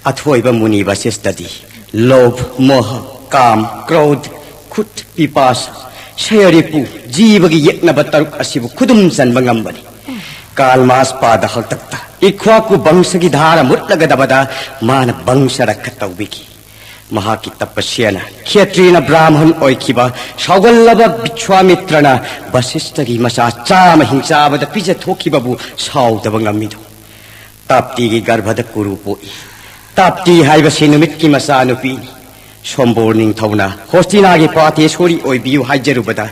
ꯑꯊꯣꯏꯕ ꯃꯨꯅꯤ ꯕꯁꯤꯁꯇꯗꯤ ꯂꯣꯚ, ꯃꯣꯍ, ꯀꯥꯝ, ꯀ꯭ꯔꯣꯙ, ꯈꯨꯠ, ꯄꯤꯄꯥꯁ, ꯁꯌꯔꯤꯄꯨ, ꯖꯤꯕꯒꯤ ꯌꯦꯛꯅꯕ ꯇꯔꯨꯛ ꯑꯁꯤꯕꯨ ꯈꯨꯗꯨꯝ ꯆꯟꯕ ꯉꯝꯕꯅꯤ꯫ ꯀꯥꯜꯃꯥꯁ ꯄꯥꯗ ꯍꯥꯛꯇꯛꯇ ꯏꯈ꯭ꯋꯥꯀꯨ ꯕꯪꯁꯒꯤ ꯙꯥꯔ ꯃꯨꯠꯂꯒꯗꯕꯗ ꯃꯥꯅ ꯕꯪꯁ ꯔꯛꯈ ꯇꯧꯕꯤꯈꯤ꯫ ꯃꯍꯥꯛꯀꯤ ꯇꯄꯁ꯭ꯌꯅ ꯈꯦꯇ꯭ꯔꯤꯅ ꯕ꯭ꯔꯥꯝꯍꯟ ꯑꯣꯏꯈꯤꯕ ꯁꯥꯎꯒꯜꯂꯕ ꯕꯤꯁ꯭ꯋꯥꯃꯤꯇ꯭ꯔꯅ ꯕꯁꯤꯁꯇꯒꯤ ꯃꯆꯥ ꯆꯥꯝꯃ ꯍꯤꯡꯆꯥꯕꯗ ꯄꯤꯖꯊꯣꯛꯈꯤꯕꯕꯨ ꯁꯥꯎꯗꯕ ꯉꯝꯃꯤꯗꯣ꯫ ꯇꯥꯞꯇꯤꯒꯤ ꯒꯔꯚꯗ ꯀꯨꯔꯨ ꯄꯣꯛꯏ꯫ ꯇꯥꯞꯇꯤ ꯍꯥꯏꯕꯁꯤ ꯅꯨꯃꯤꯠꯀꯤ ꯃꯆꯥꯅꯨꯄꯤꯅꯤ꯫ ꯁꯣꯝꯕꯣꯔ ꯅꯤꯡꯊꯧꯅ ꯍꯣꯁꯇꯤꯅꯥꯒꯤ ꯄꯥꯇꯦꯁꯣꯔꯤ ꯑꯣꯏꯕꯤꯌꯨ ꯍꯥꯏꯖꯔꯨꯕꯗ,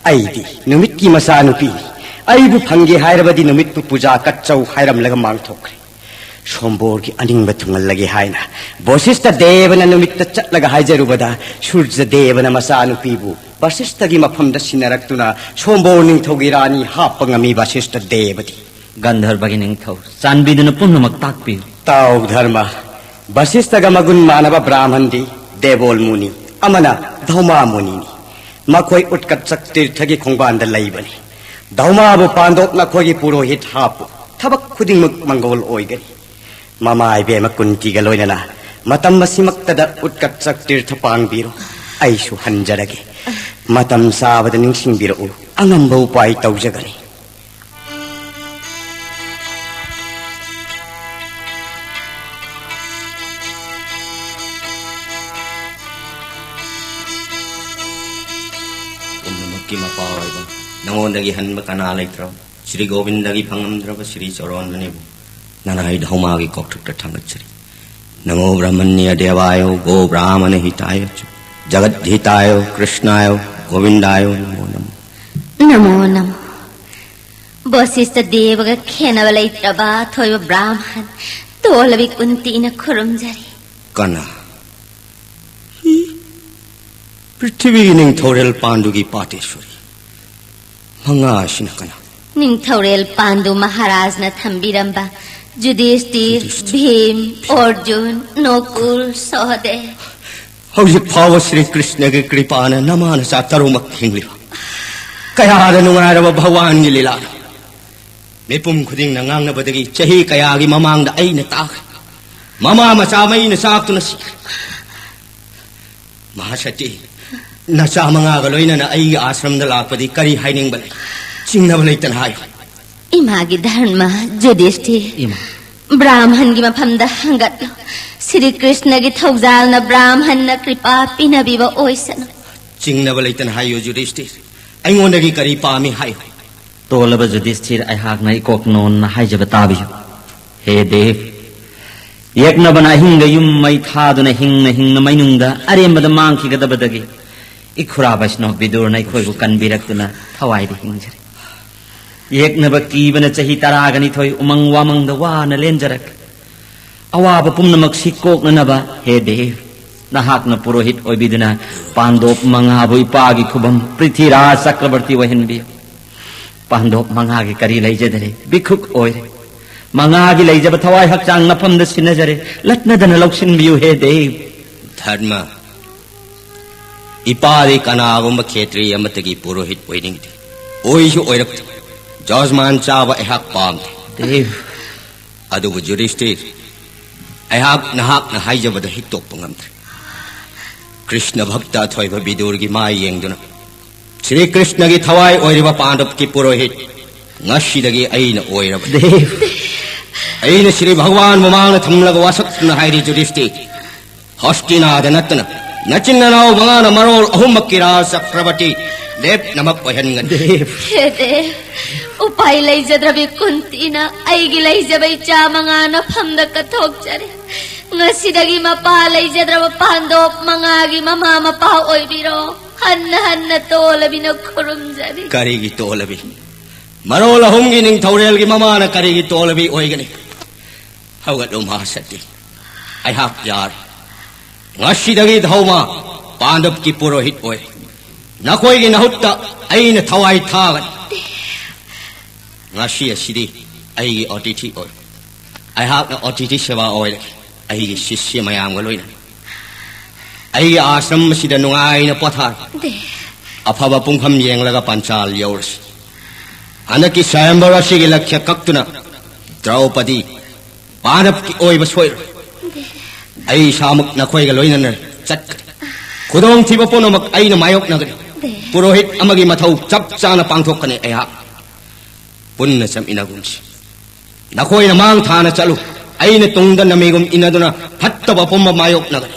"ꯑꯩꯗꯤ ꯅꯨꯃꯤꯠꯀꯤ ꯃꯆꯥꯅꯨꯄꯤꯅꯤ, ꯑꯩꯕꯨ ꯐꯪꯒꯦ ꯍꯥꯏꯔꯕꯗꯤ ꯅꯨꯃꯤꯠꯄꯨ ꯄꯨꯖꯥ ꯀꯠꯆꯧ" ꯍꯥꯏꯔꯝꯂꯒ ꯃꯥꯡꯊꯣꯛꯈ꯭ꯔꯦ꯫ ꯁꯣꯝꯕꯣꯔꯒꯤ ꯑꯅꯤꯡꯕ ꯊꯨꯡꯍꯜꯂꯒꯦ ꯍꯥꯏꯅ ꯕꯣꯁꯤꯁꯇ ꯗꯦꯕꯅ ꯅꯨꯃꯤꯠꯇ ꯆꯠꯂꯒ ꯍꯥꯏꯖꯔꯨꯕꯗ, ꯁꯨꯔꯖ ꯗꯦꯕꯅ ꯃꯆꯥꯅꯨꯄꯤꯕꯨ ꯕꯁꯤꯁꯇꯒꯤ ꯃꯐꯝꯗ ꯁꯤꯟꯅꯔꯛꯇꯨꯅ ꯁꯣꯝꯕꯣꯔ ꯅꯤꯡꯊꯧꯒꯤ ꯔꯥꯅꯤ ꯍꯥꯞꯄ ꯉꯝꯃꯤ ꯕꯁꯤꯁꯇ ꯗꯦꯕꯗꯤ꯫ ꯒꯟꯙꯔꯕꯒꯤ ꯅꯤꯡꯊꯧ, ꯆꯥꯟꯕꯤꯗꯨꯅ ꯄꯨꯝꯅꯃꯛ ꯇꯥꯛꯄꯤꯌꯨ꯫ ꯇꯥꯎ ꯙꯔꯃ, ꯕꯁꯤꯁꯇꯒ ꯃꯒꯨꯟ ꯃꯥꯟꯅꯕ ꯕ꯭ꯔꯥꯍꯃꯟꯗꯤ ꯗꯦꯕꯣꯜ ꯃꯨꯅꯤ, ꯑꯃꯅ ꯙꯧꯃꯥ ꯃꯨꯅꯤꯅꯤ꯫ ꯃꯈꯣꯏ ꯎꯠꯀꯠꯆꯛ ꯇꯤꯔꯊꯒꯤ ꯈꯣꯡꯕꯥꯟꯗ ꯂꯩꯕꯅꯤ꯫ ꯙꯧꯃꯥꯕꯨ ꯄꯥꯟꯗꯣꯞ ꯅꯈꯣꯏꯒꯤ ꯄꯨꯔꯣꯍꯤꯠ ꯍꯥꯞꯄꯨ꯫ ꯊꯕꯛ ꯈꯨꯗꯤꯡꯃꯛ ꯃꯪꯒꯣꯜ ꯑꯣꯏꯒꯅꯤ꯫ ꯃꯃꯥ ꯏꯕꯦꯝꯃ ꯀꯨꯟꯇꯤꯒ ꯂꯣꯏꯅꯅ ꯃꯇꯝ ꯑꯁꯤꯃꯛꯇꯗ ꯎꯠꯀꯠꯆꯛ ꯇꯤꯔꯊ ꯄꯥꯡꯕꯤꯔꯣ꯫ ꯑꯩꯁꯨ ꯍꯟꯖꯔꯒꯦ꯫ ꯃꯇꯝ ꯆꯥꯕꯗ ꯅꯤꯡꯁꯤꯡꯕꯤꯔꯛꯎ꯫ ꯑꯉꯝꯕ ꯎꯄꯥꯏ ꯇꯧꯖꯒꯅꯤ꯫ ꯄꯨꯝꯅꯃꯛꯀꯤ ꯃꯄꯥ ꯑꯣꯏꯕ ꯅꯉꯣꯟꯗꯒꯤ ꯍꯟꯕ ꯀꯅꯥ ꯂꯩꯇ꯭ꯔꯕ? ꯁ꯭ꯔꯤ ꯒꯣꯕꯤꯟꯗꯒꯤ ꯐꯪꯉꯝꯗ꯭ꯔꯕ ꯁ꯭ꯔꯤ ꯆꯔꯣꯟꯗꯅꯤꯕꯨ ꯅꯅꯥꯏ ꯙꯧꯃꯥꯒꯤ ꯀꯣꯛꯊꯛꯇ ꯊꯥꯡꯒꯠꯆꯔꯤ꯫ ꯅꯃꯣ ꯕ꯭ꯔꯍꯃꯅ꯭ꯌ ꯗꯦꯋꯥꯌꯣ ꯒꯣ ꯕ꯭ꯔꯥꯍꯃꯅ ꯍꯤꯇꯥꯌ ꯆ ꯖꯒꯠ ꯍꯤꯇꯥꯌꯣ ꯀ꯭ꯔꯤꯁꯅꯥꯌꯣ ꯒꯣꯕꯤꯟꯗꯥꯌꯣ ꯅꯃꯣ ꯅꯃꯣ꯫ ꯅꯃꯣ ꯅꯃꯣ꯫ ꯕꯣꯁꯤꯁꯇ ꯗꯦꯕꯒ ꯈꯦꯟꯅꯕ ꯂꯩꯇ꯭ꯔꯕ ꯑꯊꯣꯏꯕ ꯕ꯭ꯔꯥꯍꯃꯟ ꯇꯣꯜꯂꯕꯤ ꯀꯨꯟꯇꯤꯅ ꯈꯨꯔꯨꯝꯖꯔꯤ꯫ ꯀꯅꯥ? ꯍꯤ? ꯄ꯭ꯔꯤꯊꯤꯕꯤꯒꯤ ꯅꯤꯡꯊꯧꯔꯦꯜ ꯄꯥꯟꯗꯨꯒꯤ ꯄꯥꯇꯦꯁꯣꯔꯤ꯫ ꯃꯉꯥ ꯑꯁꯤꯅ ꯀꯅꯥ? ꯅꯤꯡꯊꯧꯔꯦꯜ ꯄꯥꯟꯗꯨ ꯃꯍꯥꯔꯥꯖꯅ ꯊꯝꯕꯤꯔꯝꯕ ꯖꯨꯗꯤꯁꯇꯤꯔ, ꯖꯨꯗꯤꯁꯇꯤꯔ, ꯚꯤꯝ, ꯑꯔꯖꯨꯟ, ꯅꯣꯀꯨꯜ, ꯁꯍꯗꯦꯕ꯫ ꯍꯧꯖꯤꯛ ꯐꯥꯎꯕ ꯁ꯭ꯔꯤ ꯀ꯭ꯔꯤꯁꯅꯒꯤ ꯀ꯭ꯔꯤꯄꯥꯅ ꯅꯃꯥ ꯅꯆꯥ ꯇꯔꯨꯛꯃꯛ ꯍꯤꯡꯂꯤꯕ꯫ ꯀꯌꯥꯗ ꯅꯨꯡꯉꯥꯏꯔꯕ ꯚꯒꯋꯥꯟꯒꯤ ꯂꯤꯂꯥꯅꯣ! ꯃꯤꯄꯨꯝ ꯈꯨꯗꯤꯡꯅ ꯉꯥꯡꯅꯕꯗꯒꯤ ꯆꯍꯤ ꯀꯌꯥꯒꯤ ꯃꯃꯥꯡꯗ ꯑꯩꯅ ꯇꯥꯈ꯭ꯔꯦ꯫ ꯃꯃꯥ ꯃꯆꯥ ꯃꯩꯅ ꯆꯥꯛꯇꯨꯅ ꯁꯤꯈ꯭ꯔꯦ꯫ ꯃꯍꯥꯁꯇꯤ, ꯅꯆꯥ ꯃꯉꯥꯒ ꯂꯣꯏꯅꯅ ꯑꯩꯒꯤ ꯑꯥꯁ꯭ꯔꯝꯗ ꯂꯥꯛꯄꯗꯤ ꯀꯔꯤ ꯍꯥꯏꯅꯤꯡꯕ ꯂꯩ? ꯆꯤꯡꯅꯕ ꯂꯩꯇꯅ ꯍꯥꯏꯌꯨ꯫ ꯏꯃꯥꯒꯤ ꯙꯔꯃ, ꯖꯨꯗꯤꯁꯇꯤꯔ꯫ ꯏꯃꯥ꯫ ꯕ꯭ꯔꯥꯍꯃꯟꯒꯤ ꯃꯐꯝꯗ ꯍꯪꯒꯠꯂꯨ꯫ ꯁ꯭ꯔꯤ ꯀ꯭ꯔꯤꯁꯅꯒꯤ ꯊꯧꯖꯥꯜꯅ ꯕ꯭ꯔꯥꯍꯃꯟꯅ ꯀ꯭ꯔꯤꯄꯥ ꯄꯤꯅꯕꯤꯕ ꯑꯣꯏꯁꯅꯨ꯫ ꯆꯤꯡꯅꯕ ꯂꯩꯇꯅ ꯍꯥꯏꯌꯨ, ꯖꯨꯗꯤꯁꯇꯤꯔ꯫ ꯑꯩꯉꯣꯟꯗꯒꯤ ꯀꯔꯤ ꯄꯥꯝꯃꯤ ꯍꯥꯏꯌꯨ꯫ ꯇꯣꯜꯂꯕ ꯖꯨꯗꯤꯁꯇꯤꯔ, ꯑꯩꯍꯥꯛꯅ ꯏꯀꯣꯛ ꯅꯣꯟꯅ ꯍꯥꯏꯖꯕ ꯇꯥꯕꯤꯌꯨ꯫ ꯍꯦ ꯗꯦꯕ, ꯌꯦꯛꯅꯕꯅ ꯑꯍꯤꯡꯗ ꯌꯨꯝ ꯃꯩ ꯊꯥꯗꯨꯅ ꯍꯤꯡꯅ ꯍꯤꯡꯅ ꯃꯩꯅꯨꯡꯗ ꯑꯔꯦꯝꯕꯗ ꯃꯥꯡꯈꯤꯒꯗꯕꯗꯒꯤ ꯏꯈꯨꯔꯥ ꯕꯩꯁꯅꯣꯞ ꯕꯤꯗꯨꯔꯅ ꯑꯩꯈꯣꯏꯕꯨ ꯀꯟꯕꯤꯔꯛꯇꯨꯅ ꯊꯋꯥꯏꯗ ꯍꯤꯡꯖꯔꯦ꯫ ꯌꯦꯛꯅꯕ ꯀꯤꯕꯅ ꯆꯍꯤ ꯇꯔꯥꯒ ꯅꯤꯊꯣꯏ ꯎꯃꯪ ꯋꯥꯃꯪꯗ ꯋꯥꯅ ꯂꯦꯟꯖꯔꯛ꯫ ꯑꯋꯥꯕ ꯄꯨꯝꯅꯃꯛꯁꯤ ꯀꯣꯛꯅꯅꯕ, ꯍꯦ ꯗꯦꯕ, ꯅꯍꯥꯛꯅ ꯄꯨꯔꯣꯍꯤꯠ ꯑꯣꯏꯕꯤꯗꯨꯅ ꯄꯥꯟꯗꯣꯞ ꯃꯉꯥꯕꯨ ꯏꯄꯥꯒꯤ ꯈꯨꯕꯝ ꯄ꯭ꯔꯤꯊꯤꯔꯥꯖ ꯆꯀ꯭ꯔꯕꯔꯇꯤ ꯑꯣꯏꯍꯟꯕꯤꯌꯨ꯫ ꯄꯥꯟꯗꯣꯞ ꯃꯉꯥꯒꯤ ꯀꯔꯤ ꯂꯩꯖꯗꯔꯦ, ꯚꯤꯈꯨꯛ ꯑꯣꯏꯔꯦ꯫ ꯃꯉꯥꯒꯤ ꯂꯩꯖꯕ ꯊꯋꯥꯏ ꯍꯛꯆꯥꯡ ꯅꯐꯝꯗ ꯁꯤꯟꯅꯖꯔꯦ, ꯂꯠꯅꯗꯅ ꯂꯧꯁꯤꯟꯕꯤꯌꯨ, ꯍꯦ ꯗꯦꯕ꯫ ꯙꯔꯃ, ꯏꯄꯥꯗꯤ ꯀꯅꯥꯒꯨꯝꯕ ꯈꯦꯇ꯭ꯔꯤ ꯑꯃꯠꯇꯒꯤ ꯄꯨꯔꯣꯍꯤꯠ ꯑꯣꯏꯅꯤꯡꯗꯦ, ꯑꯣꯏꯁꯨ ꯑꯣꯏꯔꯛꯇꯦ꯫ ꯖꯖꯃꯥꯟ ꯆꯥꯕ ꯑꯩꯍꯥꯛ ꯄꯥꯝꯗꯦ꯫ ꯗꯦꯕ꯫ ꯑꯗꯨꯕꯨ ꯖꯨꯗꯤꯁꯇꯤꯔ, ꯑꯩꯍꯥꯛ ꯅꯍꯥꯛꯅ ꯍꯥꯏꯖꯕꯗ ꯍꯤꯛꯇꯣꯛꯄ ꯉꯝꯗ꯭ꯔꯦ꯫ ꯀ꯭ꯔꯤꯁꯅ ꯚꯛꯇ ꯑꯊꯣꯏꯕ ꯕꯤꯗꯨꯔꯒꯤ ꯃꯥꯏ ꯌꯦꯡꯗꯨꯅ, ꯁ꯭ꯔꯤ ꯀ꯭ꯔꯤꯁꯅꯒꯤ ꯊꯋꯥꯏ ꯑꯣꯏꯔꯤꯕ ꯄꯥꯟꯗꯕꯀꯤ ꯄꯨꯔꯣꯍꯤꯠ ꯉꯁꯤꯗꯒꯤ ꯑꯩꯅ ꯑꯣꯏꯔꯕꯅꯤ꯫ ꯗꯦꯕ꯫ ꯑꯩꯅ ꯁ꯭ꯔꯤ ꯚꯒꯋꯥꯟ ꯃꯃꯥꯡꯗ ꯊꯝꯂꯒ ꯋꯥꯁꯛꯇꯨꯅ ꯍꯥꯏꯔꯤ, ꯖꯨꯗꯤꯁꯇꯤꯔ, ꯍꯁꯇꯤꯅꯥꯗ ꯅꯠꯇꯅ ꯅꯆꯤꯟ ꯅꯅꯥꯎ ꯃꯉꯥꯅ ꯃꯔꯣꯜ ꯑꯍꯨꯝꯃꯛꯀꯤ ꯔꯥꯖ ꯆꯀ꯭ꯔꯕꯔꯇꯤ ꯂꯦꯞꯅꯃꯛ ꯑꯣꯏꯍꯟꯒꯅꯤ꯫ ꯗꯦꯕ꯫ ꯍꯦ ꯗꯦꯕ, ꯎꯄꯥꯏ ꯂꯩꯖꯗ꯭ꯔꯕꯤ ꯀꯨꯟꯇꯤꯅ ꯑꯩꯒꯤ ꯂꯩꯖꯕ ꯏꯆꯥ ꯃꯉꯥ ꯅꯐꯝꯗ ꯀꯠꯊꯣꯛꯆꯔꯦ꯫ ꯉꯁꯤꯗꯒꯤ ꯃꯄꯥ ꯂꯩꯖꯗ꯭ꯔꯕ ꯄꯥꯟꯗꯣꯞ ꯃꯉꯥꯒꯤ ꯃꯃꯥ ꯃꯄꯥ ꯑꯣꯏꯕꯤꯔꯣ꯫ ꯍꯟꯅ ꯍꯟꯅ ꯇꯣꯜꯂꯕꯤꯅ ꯈꯨꯔꯨꯝꯖꯔꯤ꯫ ꯀꯔꯤꯒꯤ ꯇꯣꯜꯂꯕꯤ? ꯃꯔꯣꯜ ꯑꯍꯨꯝꯒꯤ ꯅꯤꯡꯊꯧꯔꯦꯜꯒꯤ ꯃꯃꯥꯅ ꯀꯔꯤꯒꯤ ꯇꯣꯜꯂꯕꯤ ꯑꯣꯏꯒꯅꯤ? ꯍꯧꯒꯠꯂꯨ, ꯃꯍꯥꯁꯇꯤ꯫ ꯑꯩꯍꯥꯛ ꯌꯥꯔꯦ꯫ ꯉꯁꯤꯗꯒꯤ ꯙꯧꯃ ꯄꯥꯟꯗꯕꯀꯤ ꯄꯨꯔꯣꯍꯤꯠ ꯑꯣꯏ꯫ ꯅꯈꯣꯏꯒꯤ ꯅꯍꯨꯠꯇ ꯑꯩꯅ ꯊꯋꯥꯏ ꯊꯥꯒꯅꯤ꯫ ꯉꯁꯤ ꯑꯁꯤꯗꯤ ꯑꯩꯒꯤ ꯑꯣꯇꯤꯊꯤ ꯑꯣꯏ꯫ ꯑꯩꯍꯥꯛꯅ ꯑꯣꯇꯤꯊꯤ ꯁꯦꯕꯥ ꯑꯣꯏꯔꯦ꯫ ꯑꯩꯒꯤ ꯁꯤꯁ꯭ꯌ ꯃꯌꯥꯝꯒ ꯂꯣꯏꯅꯅ ꯑꯩꯒꯤ ꯑꯥꯁ꯭ꯔꯝ ꯑꯁꯤꯗ ꯅꯨꯡꯉꯥꯏꯅ ꯄꯣꯊꯥꯔꯣ꯫ ꯑꯐꯕ ꯄꯨꯡꯐꯝ ꯌꯦꯡꯂꯒ ꯄꯟꯆꯥꯜ ꯌꯧꯔꯁꯤ꯫ ꯍꯟꯗꯛꯀꯤ ꯁ꯭ꯋꯥꯌꯝꯚꯔ ꯑꯁꯤꯒꯤ ꯂꯛꯈ꯭ꯌ ꯀꯛꯇꯨꯅ ꯗ꯭ꯔꯧꯄꯗꯤ ꯄꯥꯟꯗꯕꯀꯤ ꯑꯣꯏꯕ ꯁꯣꯏꯔꯣꯏ꯫ ꯑꯩ ꯏꯁꯥꯃꯛ ꯅꯈꯣꯏꯒ ꯂꯣꯏꯅꯅ ꯆꯠꯀꯅꯤ꯫ ꯈꯨꯗꯣꯡꯊꯤꯕ ꯄꯨꯝꯅꯃꯛ ꯑꯩꯅ ꯃꯥꯌꯣꯛꯅꯒꯅꯤ꯫ ꯄꯨꯔꯣꯍꯤꯠ ꯑꯃꯒꯤ ꯃꯊꯧ ꯆꯞ ꯆꯥꯅ ꯄꯥꯡꯊꯣꯛꯀꯅꯤ ꯑꯩꯍꯥꯛ꯫ ꯄꯨꯟꯅ ꯆꯠꯃꯤꯟꯅꯒꯨꯝꯁꯤ꯫ ꯅꯈꯣꯏꯅ ꯃꯥꯡ ꯊꯥꯅ ꯆꯠꯂꯨ꯫ ꯑꯩꯅ ꯇꯨꯡꯗ ꯅꯃꯤꯒꯨꯝ ꯏꯟꯅꯗꯨꯅ ꯐꯠꯇꯕ ꯄꯨꯝꯕ ꯃꯥꯌꯣꯛꯅꯒꯅꯤ꯫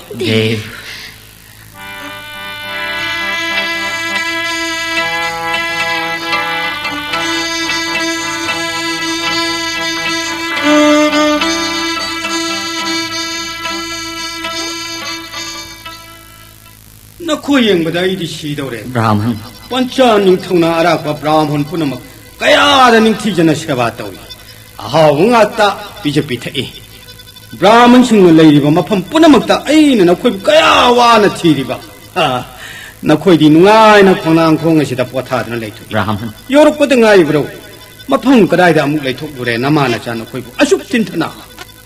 ꯅꯈꯣꯏ ꯌꯦꯡꯕꯗ ꯑꯩꯗꯤ ꯁꯤꯗꯧꯔꯦ꯫ ꯕ꯭ꯔꯥꯍꯃꯟ꯫ ꯄꯟꯆꯥ ꯅꯤꯡꯊꯧꯅ ꯑꯔꯥꯛꯄ ꯕ꯭ꯔꯥꯍꯃꯟ ꯄꯨꯝꯅꯃꯛ ꯀꯌꯥꯗ ꯅꯤꯡꯊꯤꯖꯅ ꯁꯦꯕꯥ ꯇꯧꯏ꯫ ꯑꯍꯥꯎꯕ ꯉꯥꯛꯇ ꯄꯤꯖ ꯄꯤꯊꯛꯏ꯫ ꯕ꯭ꯔꯥꯍꯃꯟꯁꯤꯡꯅ ꯂꯩꯔꯤꯕ ꯃꯐꯝ ꯄꯨꯝꯅꯃꯛꯇ ꯑꯩꯅ ꯅꯈꯣꯏꯕꯨ ꯀꯌꯥ ꯋꯥꯅ ꯊꯤꯔꯤꯕ꯫ ꯑꯥ, ꯅꯈꯣꯏꯗꯤ ꯅꯨꯡꯉꯥꯏꯅ ꯈꯣꯡꯅꯥꯡ ꯈꯣꯡ ꯑꯁꯤꯗ ꯄꯣꯊꯥꯗꯨꯅ ꯂꯩꯊꯣꯛꯏ꯫ ꯕ꯭ꯔꯥꯍꯃꯟ꯫ ꯌꯧꯔꯛꯄꯗ ꯉꯥꯏꯔꯤꯕ꯭ꯔꯣ? ꯃꯐꯝ ꯀꯗꯥꯏꯗ ꯑꯃꯨꯛ ꯂꯩꯊꯣꯛꯂꯨꯔꯦ ꯅꯃꯥ ꯅꯆꯥ ꯅꯈꯣꯏꯕꯨ ꯑꯁꯨꯛ ꯊꯤꯟꯊꯅ?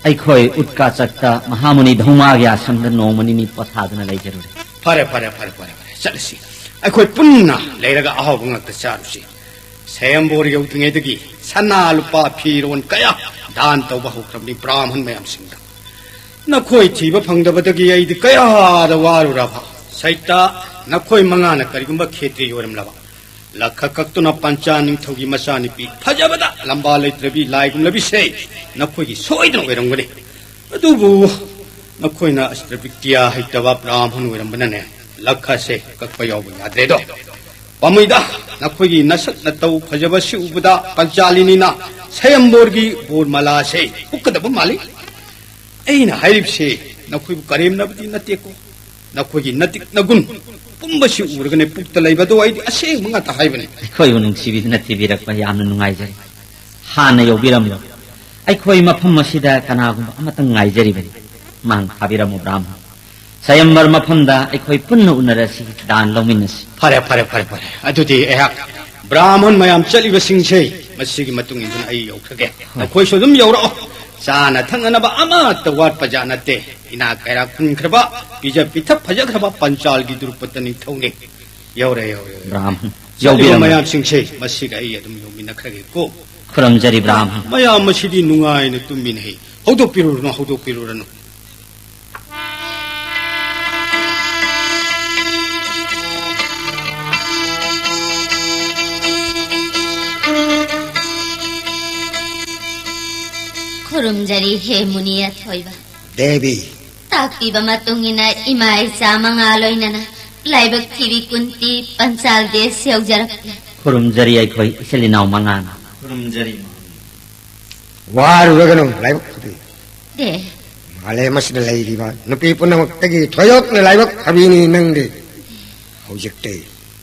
ꯑꯩꯈꯣꯏ ꯎꯠꯀꯥꯆꯛꯇ ꯃꯍꯥꯃꯨꯅꯤ ꯙꯧꯃꯥꯒꯤ ꯑꯥꯁ꯭ꯔꯝꯗ ꯅꯣꯡꯃ ꯅꯤꯅꯤ ꯄꯣꯊꯥꯗꯨꯅ ꯂꯩꯖꯔꯨꯔꯦ꯫ ꯐꯔꯦ, ꯐꯔꯦ, ꯐꯔꯦ, ꯐꯔꯦ, ꯐꯔꯦ꯫ ꯆꯠꯂꯁꯤ꯫ ꯑꯩꯈꯣꯏ ꯄꯨꯟꯅ ꯂꯩꯔꯒ ꯑꯍꯥꯎꯕ ꯉꯥꯛꯇ ꯆꯥꯔꯨꯁꯤ꯫ ꯁ꯭ꯋꯌꯝꯚꯔ ꯌꯧꯗ꯭ꯔꯤꯉꯩꯗꯒꯤ ꯁꯅꯥ ꯂꯨꯄꯥ ꯐꯤꯔꯣꯟ ꯀꯌꯥ ꯗꯥꯟ ꯇꯧꯕ ꯍꯧꯈ꯭ꯔꯕꯅꯤ ꯕ꯭ꯔꯥꯍꯃꯟ ꯃꯌꯥꯝꯁꯤꯡꯗ꯫ ꯅꯈꯣꯏ ꯊꯤꯕ ꯐꯪꯗꯕꯗꯒꯤ ꯑꯩꯗꯤ ꯀꯌꯥꯗ ꯋꯥꯔꯨꯔꯕ꯫ ꯁꯩꯇ, ꯅꯈꯣꯏ ꯃꯉꯥꯅ ꯀꯔꯤꯒꯨꯝꯕ ꯈꯦꯇ꯭ꯔꯤ ꯑꯣꯏꯔꯝꯂꯕ, ꯂꯛꯈ ꯀꯛꯇꯨꯅ ꯄꯟꯆꯥ ꯅꯤꯡꯊꯧꯒꯤ ꯃꯆꯥꯅꯨꯄꯤ ꯐꯖꯕꯗ ꯂꯝꯕꯥ ꯂꯩꯇ꯭ꯔꯕꯤ ꯂꯥꯏꯒꯨꯝꯂꯕꯤꯁꯦ ꯅꯈꯣꯏꯒꯤ ꯁꯣꯏꯗꯅ ꯑꯣꯏꯔꯝꯒꯅꯤ꯫ ꯑꯗꯨꯕꯨ ꯅꯈꯣꯏꯅ ꯑꯁꯇ꯭ꯔꯕꯤꯇ꯭ꯌꯥ ꯍꯩꯇꯕ ꯕ꯭ꯔꯥꯍꯃꯟ ꯑꯣꯏꯔꯝꯕꯅꯅꯦ, ꯂꯛꯈꯁꯦ ꯀꯛꯄ ꯌꯥꯎꯕ ꯌꯥꯗ꯭ꯔꯦꯗꯣ꯫ ꯄꯥꯝꯃꯨꯏꯗ, ꯅꯈꯣꯏꯒꯤ ꯅꯁꯛ ꯅꯇꯧ ꯐꯖꯕꯁꯤ ꯎꯕꯗ ꯄꯟꯆꯥꯂꯤꯅꯤꯅ ꯁ꯭ꯋꯌꯝꯚꯔꯒꯤ ꯕꯣꯔꯃꯥꯂꯥꯁꯦ ꯎꯞꯀꯗꯕ ꯃꯥꯜꯂꯤ꯫ ꯑꯩꯅ ꯍꯥꯏꯔꯤꯕꯁꯦ ꯅꯈꯣꯏꯕꯨ ꯀꯔꯦꯝꯅꯕꯗꯤ ꯅꯠꯇꯦꯀꯣ꯫ ꯅꯈꯣꯏꯒꯤ ꯅꯇꯤꯛ ꯅꯒꯨꯟ ꯄꯨꯝꯕꯁꯤ ꯎꯔꯒꯅꯦ ꯄꯨꯛꯇ ꯂꯩꯕꯗꯣ ꯑꯩꯗꯤ ꯑꯁꯦꯡꯕ ꯉꯥꯛꯇ ꯍꯥꯏꯕꯅꯤ꯫ ꯑꯩꯈꯣꯏꯕꯨ ꯅꯨꯡꯁꯤꯕꯤꯗꯨꯅ ꯊꯤꯕꯤꯔꯛꯄ ꯌꯥꯝꯅ ꯅꯨꯡꯉꯥꯏꯖꯔꯦ꯫ ꯍꯥꯟꯅ ꯌꯧꯕꯤꯔꯝꯂꯣ꯫ ꯑꯩꯈꯣꯏ ꯃꯐꯝ ꯑꯁꯤꯗ ꯀꯅꯥꯒꯨꯝꯕ ꯑꯃꯇꯪ ꯉꯥꯏꯖꯔꯤꯕꯅꯤ꯫ ꯃꯥꯡ ꯊꯥꯕꯤꯔꯝꯃꯨ ꯕ꯭ꯔꯥꯍꯃꯟ꯫ ꯁ꯭ꯋꯌꯝꯚꯔ ꯃꯐꯝꯗ ꯑꯩꯈꯣꯏ ꯄꯨꯟꯅ ꯎꯅꯔꯁꯤ, ꯗꯥꯟ ꯂꯧꯃꯤꯟꯅꯁꯤ꯫ ꯐꯔꯦ, ꯐꯔꯦ, ꯐꯔꯦ, ꯐꯔꯦ꯫ ꯑꯗꯨꯗꯤ ꯑꯩꯍꯥꯛ ꯕ꯭ꯔꯥꯍꯃꯟ ꯃꯌꯥꯝ ꯆꯠꯂꯤꯕꯁꯤꯡꯁꯦ ꯃꯁꯤꯒꯤ ꯃꯇꯨꯡ ꯏꯟꯗꯨꯅ ꯑꯩ ꯌꯧꯈ꯭ꯔꯒꯦ꯫ ꯅꯈꯣꯏꯁꯨ ꯑꯗꯨꯝ ꯌꯧꯔꯛꯑꯣ꯫ ꯆꯥꯅ ꯊꯛꯅꯅꯕ ꯑꯃꯠꯇ ꯋꯥꯠꯄ ꯖꯥꯠ ꯅꯠꯇꯦ꯫ ꯏꯅꯥꯛ ꯀꯩꯔꯥꯛ ꯈꯨꯟꯈ꯭ꯔꯕ, ꯄꯤꯖ ꯄꯤꯊꯛ ꯐꯖꯈ꯭ꯔꯕ ꯄꯟꯆꯥꯜꯒꯤ ꯗ꯭ꯔꯨꯄꯗ ꯅꯤꯡꯊꯧꯅꯤ꯫ ꯌꯧꯔꯦ, ꯌꯧꯔꯦ, ꯌꯧꯔꯦ꯫ ꯕ꯭ꯔꯥꯍꯃꯟ, ꯆꯠꯂꯤꯕ ꯌꯧꯕꯤꯔꯝꯃꯣ꯫ ꯃꯌꯥꯝꯁꯤꯡꯁꯦ ꯃꯁꯤꯒ ꯑꯩ ꯑꯗꯨꯝ ꯌꯧꯃꯤꯟꯅꯈ꯭ꯔꯒꯦꯀꯣ꯫ ꯈꯨꯔꯨꯝꯖꯔꯤ ꯕ꯭ꯔꯥꯍꯃꯟ꯫ ꯃꯌꯥꯝ ꯃꯁꯤꯗꯤ ꯅꯨꯡꯉꯥꯏꯅ ꯇꯨꯝꯃꯤꯅꯦꯍꯦ꯫ ꯍꯧꯗꯣꯛꯄꯤꯔꯨꯔꯅꯨ, ꯍꯧꯗꯣꯛꯄꯤꯔꯨꯔꯅꯨ꯫ ꯈꯨꯔꯨꯝꯖꯔꯤ ꯍꯦ ꯃꯨꯅꯤ ꯑꯊꯣꯏꯕ꯫ ꯗꯦꯕꯤ꯫ ꯇꯥꯛꯄꯤꯕ ꯃꯇꯨꯡ ꯏꯟꯅ ꯏꯃꯥ ꯏꯆꯥ ꯃꯉꯥ ꯂꯣꯏꯅꯅ ꯂꯥꯏꯕꯛ ꯊꯤꯕꯤ ꯀꯨꯟꯇꯤ ꯄꯟꯆꯥꯜ ꯗꯦꯁ ꯌꯧꯖꯔꯛꯂꯦ꯫ ꯈꯨꯔꯨꯝꯖꯔꯤ ꯑꯩꯈꯣꯏ ꯏꯆꯤꯜ ꯏꯅꯥꯎ ꯃꯉꯥꯅ꯫ ꯈꯨꯔꯨꯝꯖꯔꯤ꯫ ꯋꯥꯔꯨꯔꯒꯅꯨ ꯂꯥꯏꯕꯛ ꯐꯕꯤ꯫ ꯗꯦ꯫ ꯃꯥꯂꯦꯝ ꯑꯁꯤꯗ ꯂꯩꯔꯤꯕ ꯅꯨꯄꯤ ꯄꯨꯝꯅꯃꯛꯇꯒꯤ ꯊꯣꯏꯗꯣꯛꯅ ꯂꯥꯏꯕꯛ ꯐꯕꯤꯅꯤ ꯅꯪꯗꯤ꯫ ꯍꯧꯖꯤꯛꯇꯤ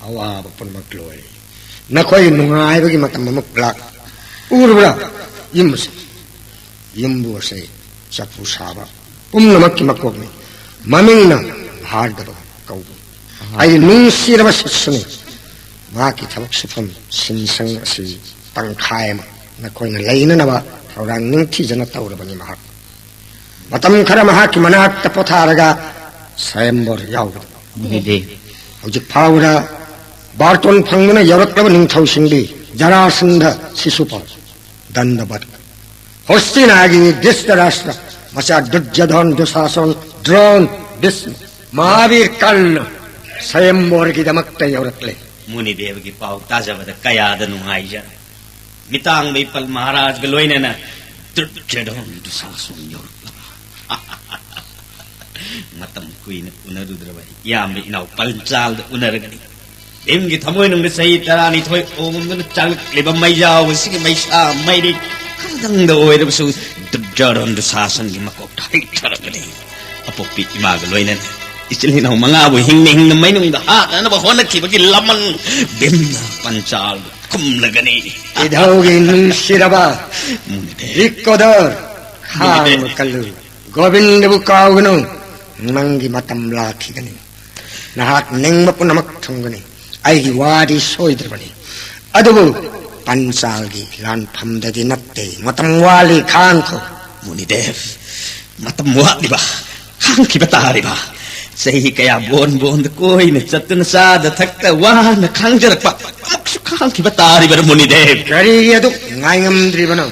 ꯑꯋꯥꯕ ꯄꯨꯝꯅꯃꯛ ꯂꯣꯏꯔꯦ꯫ ꯅꯈꯣꯏ ꯅꯨꯡꯉꯥꯏꯕꯒꯤ ꯃꯇꯝ ꯑꯃꯨꯛ ꯂꯥꯛ꯫ ꯎꯔꯕ꯭ꯔꯥ? ꯌꯨꯝ ꯑꯁꯤ, ꯌꯨꯝꯕꯨ ꯑꯁꯤ ꯆꯐꯨ ꯁꯥꯕ ꯄꯨꯝꯅꯃꯛꯀꯤ ꯃꯀꯣꯛꯅꯤ꯫ ꯃꯃꯤꯡꯅ ꯚꯥꯔꯒꯕ ꯀꯧꯕ꯫ ꯑꯩꯒꯤ ꯅꯨꯡꯁꯤꯔꯕ ꯁꯤꯁꯨꯅꯤ꯫ ꯃꯍꯥꯛꯀꯤ ꯊꯕꯛ ꯁꯨꯐꯝ ꯁꯤꯟꯁꯪ ꯑꯁꯤ ꯇꯪꯈꯥꯏ ꯑꯃ ꯅꯈꯣꯏꯅ ꯂꯩꯅꯅꯕ ꯊꯧꯔꯥꯡ ꯅꯤꯡꯊꯤꯖꯅ ꯇꯧꯔꯕꯅꯤ ꯃꯍꯥꯛ꯫ ꯃꯇꯝ ꯈꯔ ꯃꯍꯥꯛꯀꯤ ꯃꯅꯥꯛꯇ ꯄꯣꯊꯥꯔꯒ ꯁ꯭ꯋꯌꯝꯕꯔ ꯌꯥꯎꯒꯗꯕ꯫ ꯃꯨꯅꯤꯗꯦ꯫ ꯍꯧꯖꯤꯛ ꯐꯥꯎꯕꯗ ꯕꯥꯔꯇꯣꯟ ꯐꯪꯗꯨꯅ ꯌꯧꯔꯛꯂꯕ ꯅꯤꯡꯊꯧꯁꯤꯡꯗꯤ ꯖꯔꯥꯁꯟꯙ, ꯁꯤꯁꯨꯄꯥꯜ, ꯗꯟꯗꯕꯠ, ꯍꯣꯁꯇꯤꯅꯥꯒꯤ ꯙ꯭ꯔꯤꯇꯔꯥꯁꯇ꯭ꯔ, ꯃꯆꯥ ꯗꯨꯔꯖꯣꯙꯟ, ꯗꯨꯁꯥꯁꯟ, ꯗ꯭ꯔꯣꯟ, ꯚꯤꯁꯃ, ꯃꯍꯥꯕꯤꯔ ꯀꯔꯅ, ꯁ꯭ꯋꯌꯝꯕꯔꯒꯤꯗꯃꯛꯇ ꯌꯧꯔꯛꯂꯦ꯫ ꯃꯨꯅꯤꯗꯦꯕꯒꯤ ꯄꯥꯎ ꯇꯥꯖꯕꯗ ꯀꯌꯥꯗ ꯅꯨꯡꯉꯥꯏꯖꯔꯦ꯫ ꯃꯤꯇꯥꯡꯕ ꯏꯄꯜ ꯃꯍꯥꯔꯥꯖꯒ ꯂꯣꯏꯅꯅ ꯗꯨꯔꯖꯣꯙꯟ, ꯗꯨꯁꯥꯁꯟ ꯌꯧꯔꯛꯂꯕ꯫ ꯃꯇꯝ ꯀꯨꯏꯅ ꯎꯅꯔꯨꯗ꯭ꯔꯕ ꯏꯌꯥꯝꯕ ꯏꯅꯥꯎ ꯄꯟꯆꯥꯜꯗ ꯎꯅꯔꯒꯅꯤ꯫ ꯚꯤꯝꯒꯤ ꯊꯃꯣꯏꯅꯨꯡꯗ ꯆꯍꯤ ꯇꯔꯥꯅꯤꯊꯣꯏ ꯑꯣꯝꯗꯨꯅ ꯆꯥꯛꯂꯛꯂꯤꯕ ꯃꯩꯖꯥꯎ ꯑꯁꯤꯒꯤ ꯃꯩꯁꯥ ꯃꯩꯔꯤ ꯈꯔꯗꯪꯗ ꯑꯣꯏꯔꯕꯁꯨ ꯗꯨꯔꯖꯣꯙꯟ ꯗꯨꯁꯥꯁꯟꯒꯤ ꯃꯀꯣꯛꯇ ꯍꯩꯊꯔꯒꯅꯤ꯫ ꯑꯄꯣꯛꯄꯤ ꯏꯃꯥꯒ ꯂꯣꯏꯅꯅ ꯏꯆꯤꯜ ꯏꯅꯥꯎ ꯃꯉꯥꯕꯨ ꯍꯤꯡꯅ ꯍꯤꯡꯅ ꯃꯩꯅꯨꯡꯗ ꯍꯥꯠꯅꯅꯕ ꯍꯣꯠꯅꯈꯤꯕꯒꯤ ꯂꯃꯟ ꯚꯤꯝꯅ ꯄꯟꯆꯥꯜꯕꯨ ꯈꯨꯝꯂꯒꯅꯤ꯫ ꯏꯙꯧꯒꯤ ꯅꯨꯡꯁꯤꯔꯕ ꯃꯨꯅꯤꯗꯦ꯫ ꯔꯤꯛꯀꯣꯗꯔ, ꯈꯥꯡꯕ ꯀꯜꯂꯨ꯫ ꯒꯣꯕꯤꯟꯗꯕꯨ ꯀꯥꯎꯒꯅꯨ꯫ ꯅꯪꯒꯤ ꯃꯇꯝ ꯂꯥꯛꯈꯤꯒꯅꯤ꯫ ꯅꯍꯥꯛ ꯅꯤꯡꯕ ꯄꯨꯝꯅꯃꯛ ꯊꯨꯡꯒꯅꯤ꯫ ꯑꯩꯒꯤ ꯋꯥꯗꯤ ꯁꯣꯏꯗ꯭ꯔꯕꯅꯤ꯫ ꯑꯗꯨꯕꯨ ꯑꯟꯆꯥꯜꯒꯤ ꯂꯥꯟꯐꯝꯗꯗꯤ ꯅꯠꯇꯦ꯫ ꯃꯇꯝ ꯋꯥꯠꯂꯤ, ꯈꯥꯡꯈꯣ꯫ ꯃꯨꯅꯤꯗꯦꯕ, ꯃꯇꯝ ꯋꯥꯠꯂꯤꯕ? ꯈꯥꯡꯈꯤꯕ ꯇꯥꯔꯤꯕ? ꯆꯍꯤ ꯀꯌꯥ ꯕꯣꯟ ꯕꯣꯟꯗ ꯀꯣꯏꯅ ꯆꯠꯇꯨꯅ ꯆꯥꯗ ꯊꯛꯇ ꯋꯥꯅ ꯈꯥꯡꯖꯔꯛꯄ ꯑꯃꯨꯛꯁꯨ ꯈꯥꯡꯈꯤꯕ ꯇꯥꯔꯤꯕꯔ, ꯃꯨꯅꯤꯗꯦꯕ? ꯀꯔꯤꯒꯤ ꯑꯗꯨꯛ ꯉꯥꯏꯉꯝꯗ꯭ꯔꯤꯕꯅꯣ?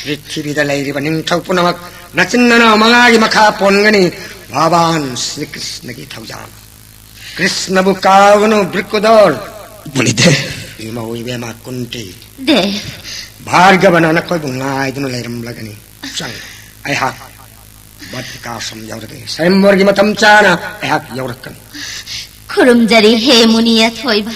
ꯄ꯭ꯔꯤꯊꯤꯕꯤꯗ ꯂꯩꯔꯤꯕ ꯅꯤꯡꯊꯧ ꯄꯨꯝꯅꯃꯛ ꯅꯆꯤꯟ ꯅꯅꯥꯎ ꯃꯉꯥꯒꯤ ꯃꯈꯥ ꯄꯣꯟꯒꯅꯤ꯫ ꯚꯒꯋꯥꯟ ꯁ꯭ꯔꯤ ꯀ꯭ꯔꯤꯁꯅꯒꯤ ꯊꯧꯖꯥꯜ꯫ ꯀ꯭ꯔꯤꯁꯅꯕꯨ ꯀꯥꯎꯒꯅꯨ, ꯕ꯭ꯔꯤꯀꯨꯗꯣꯔ꯫ ꯃꯨꯅꯤꯗꯦꯕ꯫ ꯏꯃꯧ ꯏꯕꯦꯝꯃ ꯀꯨꯟꯇꯤ꯫ ꯗꯦꯕ꯫ ꯚꯥꯔꯒꯕꯅ ꯅꯈꯣꯏꯕꯨ ꯉꯥꯏꯗꯨꯅ ꯂꯩꯔꯝꯂꯒꯅꯤ꯫ ꯆꯪ, ꯑꯩꯍꯥꯛ ꯕꯠꯇꯤꯀꯥꯁ꯭ꯔꯝ ꯌꯧꯔꯒꯦ꯫ ꯁ꯭ꯋꯌꯝꯕꯔꯒꯤ ꯃꯇꯝ ꯆꯥꯅ ꯑꯩꯍꯥꯛ ꯌꯧꯔꯛꯀꯅꯤ꯫ ꯈꯨꯔꯨꯝꯖꯔꯤ ꯍꯦ ꯃꯨꯅꯤ ꯑꯊꯣꯏꯕ꯫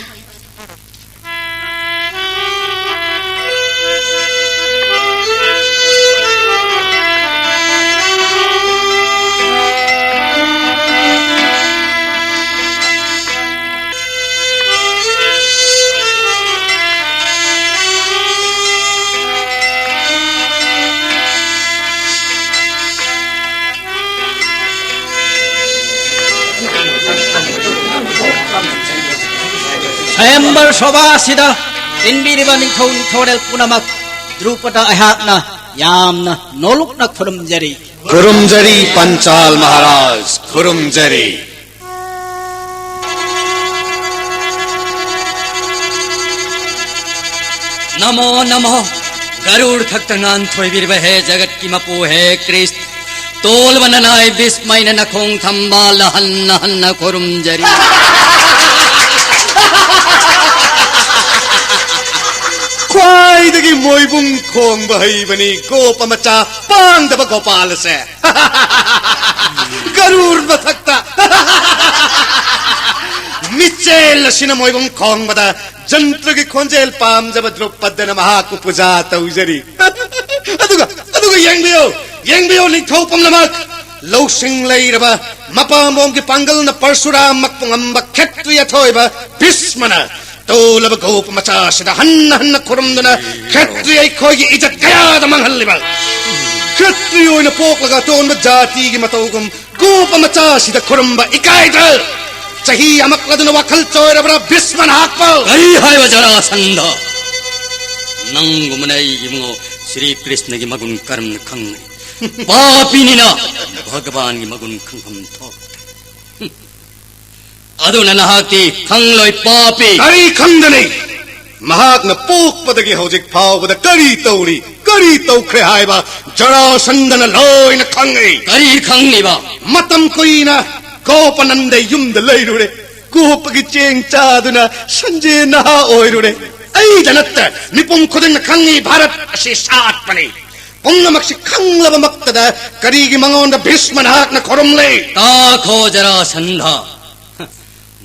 ꯁ꯭ꯋꯌꯝꯕꯔ ꯁꯣꯚꯥꯁꯤꯗ ꯇꯤꯟꯕꯤꯔꯤꯕ ꯅꯤꯡꯊꯧ ꯅꯤꯡꯊꯧꯔꯦꯜ ꯄꯨꯝꯅꯃꯛ, ꯗ꯭ꯔꯨꯄꯗ ꯑꯩꯍꯥꯛꯅ ꯌꯥꯝꯅ ꯅꯣꯂꯨꯛꯅ ꯈꯨꯔꯨꯝꯖꯔꯤ꯫ ꯈꯨꯔꯨꯝꯖꯔꯤ ꯄꯟꯆꯥꯜ ꯃꯍꯥꯔꯥꯖ, ꯈꯨꯔꯨꯝꯖꯔꯤ꯫ ꯅꯃꯣ ꯅꯃꯣ꯫ ꯒꯔꯨꯔ ꯊꯛꯇ ꯉꯥꯟꯊꯣꯏꯕꯤꯔꯤꯕ ꯍꯦ ꯖꯒꯠꯀꯤ ꯃꯄꯨ ꯍꯦ ꯀ꯭ꯔꯤꯁ, ꯇꯣꯜꯂꯕ ꯅꯅꯥꯏ ꯕꯤꯁꯃꯩꯅ ꯅꯈꯣꯡ ꯊꯝꯕꯥꯜꯗ ꯍꯟꯅ ꯍꯟꯅ ꯈꯨꯔꯨꯝꯖꯔꯤ꯫ ꯈ꯭ꯋꯥꯏꯗꯒꯤ ꯃꯣꯏꯕꯨꯡ ꯈꯣꯡꯕ ꯍꯩꯕꯅꯤ ꯒꯣꯄ ꯃꯆꯥ ꯄꯥꯡꯗꯕ ꯒꯣꯄꯥꯜ ꯑꯁꯦ꯫ ꯒꯔꯨꯔ ꯃꯊꯛꯇ ꯃꯤꯆꯦꯜ ꯑꯁꯤꯅ ꯃꯣꯏꯕꯨꯡ ꯈꯣꯡꯕꯗ ꯖꯟꯇ꯭ꯔꯒꯤ ꯈꯣꯟꯖꯦꯜ ꯄꯥꯝꯖꯕ ꯗ꯭ꯔꯨꯄꯗꯅ ꯃꯍꯥꯛꯄꯨ ꯄꯨꯖꯥ ꯇꯧꯖꯔꯤ꯫ ꯑꯗꯨꯒ, ꯑꯗꯨꯒ ꯌꯦꯡꯕꯤꯌꯨ, ꯌꯦꯡꯕꯤꯌꯨ ꯅꯤꯡꯊꯧ ꯄꯨꯝꯅꯃꯛ, ꯂꯧꯁꯤꯡ ꯂꯩꯔꯕ ꯃꯄꯥꯝꯕꯣꯝꯒꯤ ꯄꯥꯡꯒꯜꯅ ꯄꯔꯁꯨꯔꯥꯝꯃꯛꯄꯨ ꯉꯝꯕ ꯈꯦꯇ꯭ꯔꯤ ꯑꯊꯣꯏꯕ ꯚꯤꯁꯃꯅ ꯇꯣꯜꯂꯕ ꯒꯣꯄ ꯃꯆꯥꯁꯤꯗ ꯍꯟꯅ ꯍꯟꯅ ꯈꯨꯔꯨꯝꯗꯨꯅ ꯈꯦꯇ꯭ꯔꯤ ꯑꯩꯈꯣꯏꯒꯤ ꯏꯖꯠ ꯀꯌꯥꯗ ꯃꯥꯡꯍꯜꯂꯤꯕ ꯈꯦꯇ꯭ꯔꯤ ꯑꯣꯏꯅ ꯄꯣꯛꯂꯒ ꯑꯇꯣꯟꯕ ꯖꯥꯇꯤꯒꯤ ꯃꯇꯧꯒꯨꯝ ꯒꯣꯄ ꯃꯆꯥꯁꯤꯗ ꯈꯨꯔꯨꯝꯕ ꯏꯀꯥꯏꯗ꯭ꯔ? ꯆꯍꯤ ꯌꯥꯝꯂꯛꯂꯗꯨꯅ ꯋꯥꯈꯜ ꯆꯣꯏꯔꯕ꯭ꯔꯥ ꯚꯤꯁꯃ ꯅꯍꯥꯛꯄꯨ? ꯀꯔꯤ ꯍꯥꯏꯕ ꯖꯔꯥꯁꯟꯙ? ꯅꯪꯒꯨꯝꯕꯅ ꯑꯩꯒꯤ ꯏꯕꯨꯡꯉꯣ ꯁ꯭ꯔꯤ ꯀ꯭ꯔꯤꯁꯅꯒꯤ ꯃꯒꯨꯟ ꯀꯔꯝꯅ ꯈꯪꯒꯅꯤ? ꯄꯥꯄꯤꯅꯤꯅ ꯚꯒꯕꯥꯟꯒꯤ ꯃꯒꯨꯟ ꯈꯪꯐꯝ ꯊꯣꯛꯇꯦ꯫ ꯑꯗꯨꯅ ꯅꯍꯥꯛꯇꯤ ꯈꯪꯂꯣꯏ, ꯄꯥꯄꯤ꯫ ꯀꯔꯤ ꯈꯪꯒꯅꯤ? ꯃꯍꯥꯛꯅ ꯄꯣꯛꯄꯗꯒꯤ ꯍꯧꯖꯤꯛ ꯐꯥꯎꯕꯗ ꯀꯔꯤ ꯇꯧꯔꯤ, ꯀꯔꯤ ꯇꯧꯈ꯭ꯔꯦ ꯍꯥꯏꯕ ꯖꯔꯥꯁꯟꯙꯅ ꯂꯣꯏꯅ ꯈꯪꯉꯤ꯫ ꯀꯔꯤ ꯈꯪꯂꯤꯕ? ꯃꯇꯝ ꯀꯨꯏꯅ ꯒꯣꯄꯅꯟꯗ ꯌꯨꯝꯗ ꯂꯩꯔꯨꯔꯦ꯫ ꯒꯣꯄꯒꯤ ꯆꯦꯡ ꯆꯥꯗꯨꯅ ꯁꯟꯖꯦ ꯅꯍꯥ ꯑꯣꯏꯔꯨꯔꯦ꯫ ꯑꯩꯗ ꯅꯠꯇ, ꯃꯤꯄꯨꯝ ꯈꯨꯗꯤꯡꯅ ꯈꯪꯉꯤ, ꯚꯥꯔꯠ ꯑꯁꯤ ꯁꯥꯠꯄꯅꯤ꯫ ꯄꯨꯝꯅꯃꯛꯁꯤ ꯈꯪꯂꯕꯃꯛꯇꯗ ꯀꯔꯤꯒꯤ ꯃꯉꯣꯟꯗ ꯚꯤꯁꯃ ꯅꯍꯥꯛꯅ ꯈꯨꯔꯨꯝꯂꯤ? ꯇꯥꯈꯣ ꯖꯔꯥꯁꯟꯙ,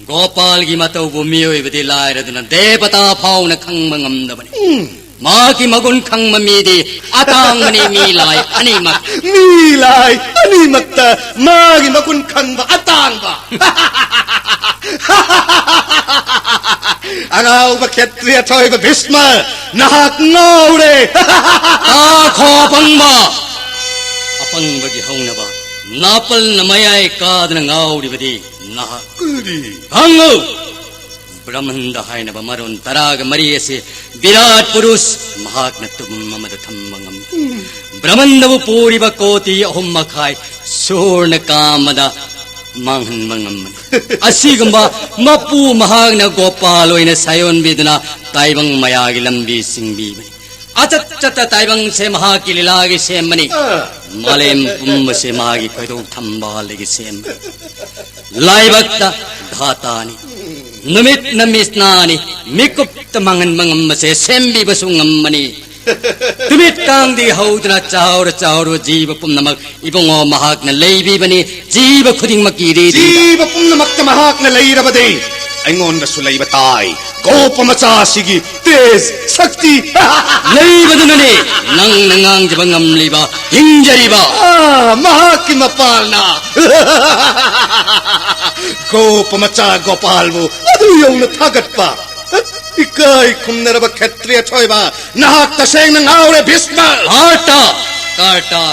ꯒꯣꯄꯥꯜꯒꯤ ꯃꯇꯧꯕꯨ ꯃꯤꯑꯣꯏꯕꯗꯤ ꯂꯥꯏꯔꯗꯨꯅ ꯗꯦꯕꯇꯥ ꯐꯥꯎꯅ ꯈꯪꯕ ꯉꯝꯗꯕꯅꯤ꯫ ꯎꯝ꯫ ꯃꯍꯥꯛꯀꯤ ꯃꯒꯨꯟ ꯈꯪꯕ ꯃꯤꯗꯤ ꯑꯇꯥꯡꯕꯅꯤ, ꯃꯤ ꯂꯥꯏ ꯑꯅꯤꯃꯛ꯫ ꯃꯤ ꯂꯥꯏ ꯑꯅꯤꯃꯛꯇ ꯃꯥꯒꯤ ꯃꯒꯨꯟ ꯈꯪꯕ ꯑꯇꯥꯡꯕ꯫ ꯑꯉꯥꯎꯕ ꯈꯦꯇ꯭ꯔꯤꯌ ꯊꯣꯏꯕ ꯚꯤꯁꯃ, ꯅꯍꯥꯛ ꯉꯥꯎꯔꯦ꯫ ꯇꯥꯈꯣ ꯑꯄꯪꯕ! ꯑꯄꯪꯕꯒꯤ ꯍꯧꯅꯕ, ꯅꯥꯄꯜꯅ ꯃꯌꯥꯏ ꯀꯥꯗꯅ ꯉꯥꯎꯔꯤꯕꯗꯤ ꯅꯍꯥꯛ꯫ ꯀꯔꯤ? ꯍꯪꯉꯨ! ꯕ꯭ꯔꯍꯃꯟꯗ ꯍꯥꯏꯅꯕ ꯃꯔꯣꯟ ꯇꯔꯥꯒ ꯃꯔꯤ ꯑꯁꯤ ꯕꯤꯔꯥꯠ ꯄꯨꯔꯨꯁ ꯃꯍꯥꯛꯅ ꯇꯨꯝ ꯑꯃꯗ ꯊꯝꯕ ꯉꯝꯃꯤ꯫ ꯕ꯭ꯔꯍꯃꯟꯗꯕꯨ ꯄꯨꯔꯤꯕ ꯀꯣꯇꯤ ꯑꯍꯨꯝ ꯃꯈꯥꯏ ꯁꯨꯔꯅ ꯀꯥ ꯑꯃꯗ ꯃꯥꯡꯍꯟꯕ ꯉꯝꯕꯅꯤ꯫ ꯑꯁꯤꯒꯨꯝꯕ ꯃꯄꯨ ꯃꯍꯥꯛꯅ ꯒꯣꯄꯥꯜ ꯑꯣꯏꯅ ꯁꯥꯌꯣꯟꯕꯤꯗꯨꯅ ꯇꯥꯏꯕꯪ ꯃꯌꯥꯒꯤ ꯂꯝꯕꯤ ꯁꯤꯡꯕꯤꯕꯅꯤ꯫ ꯑꯆꯠ ꯆꯠꯇ ꯇꯥꯏꯕꯪꯁꯦ ꯃꯍꯥꯛꯀꯤ ꯂꯤꯂꯥꯒꯤ ꯁꯦꯝꯕꯅꯤ꯫ ꯑꯥ꯫ ꯃꯥꯂꯦꯝ ꯄꯨꯝꯕꯁꯦ ꯃꯥꯒꯤ ꯈꯣꯏꯗꯧ ꯊꯝꯕꯥꯜꯗꯒꯤ ꯁꯦꯝꯕꯅꯤ꯫ ꯂꯥꯏꯕꯛꯇ ꯙꯥꯇꯥꯅꯤ꯫ ꯅꯨꯃꯤꯠꯅ ꯃꯤꯁꯅꯥꯅꯤ꯫ ꯃꯤꯀꯨꯞꯇ ꯃꯥꯡꯍꯟꯕ ꯉꯝꯕꯁꯦ ꯁꯦꯝꯕꯤꯕꯁꯨ ꯉꯝꯕꯅꯤ꯫ ꯇꯨꯃꯤꯠ ꯀꯥꯡꯗꯤ ꯍꯧꯗꯨꯅ ꯆꯥꯎꯔ ꯆꯥꯎꯔꯕ ꯖꯤꯕ ꯄꯨꯝꯅꯃꯛ ꯏꯕꯨꯡꯉꯣ ꯃꯍꯥꯛꯅ ꯂꯩꯕꯤꯕꯅꯤ꯫ ꯖꯤꯕ ꯈꯨꯗꯤꯡꯃꯛꯀꯤ ꯔꯤꯗꯤꯗ꯫ ꯖꯤꯕ ꯄꯨꯝꯅꯃꯛꯇ ꯃꯍꯥꯛꯅ ꯂꯩꯔꯕꯗꯤ ꯑꯩꯉꯣꯟꯗꯁꯨ ꯂꯩꯕ ꯇꯥꯏ꯫ ꯒꯣꯄ ꯃꯆꯥꯁꯤꯒꯤ ꯇꯦꯖ, ꯁꯛꯇꯤ꯫ ꯂꯩꯕꯗꯨꯅꯅꯦ ꯅꯪꯅ ꯉꯥꯡꯖꯕ ꯉꯝꯂꯤꯕ, ꯍꯤꯡꯖꯔꯤꯕ꯫ ꯑꯥ, ꯃꯍꯥꯛꯀꯤ ꯃꯄꯥꯜꯅ꯫ ꯒꯣꯄ ꯃꯆꯥ ꯒꯣꯄꯥꯜꯕꯨ ꯑꯗꯨ ꯌꯧꯅ ꯊꯥꯒꯠꯄ꯫ ꯏꯀꯥꯏ ꯈꯨꯝꯅꯔꯕ ꯈꯦꯇ꯭ꯔꯤꯌ ꯊꯣꯏꯕ, ꯅꯍꯥꯛ ꯇꯁꯦꯡꯅ ꯉꯥꯎꯔꯦ, ꯚꯤꯁꯃ꯫ ꯀꯥꯔꯇꯥ, ꯀꯥꯔꯇꯥ,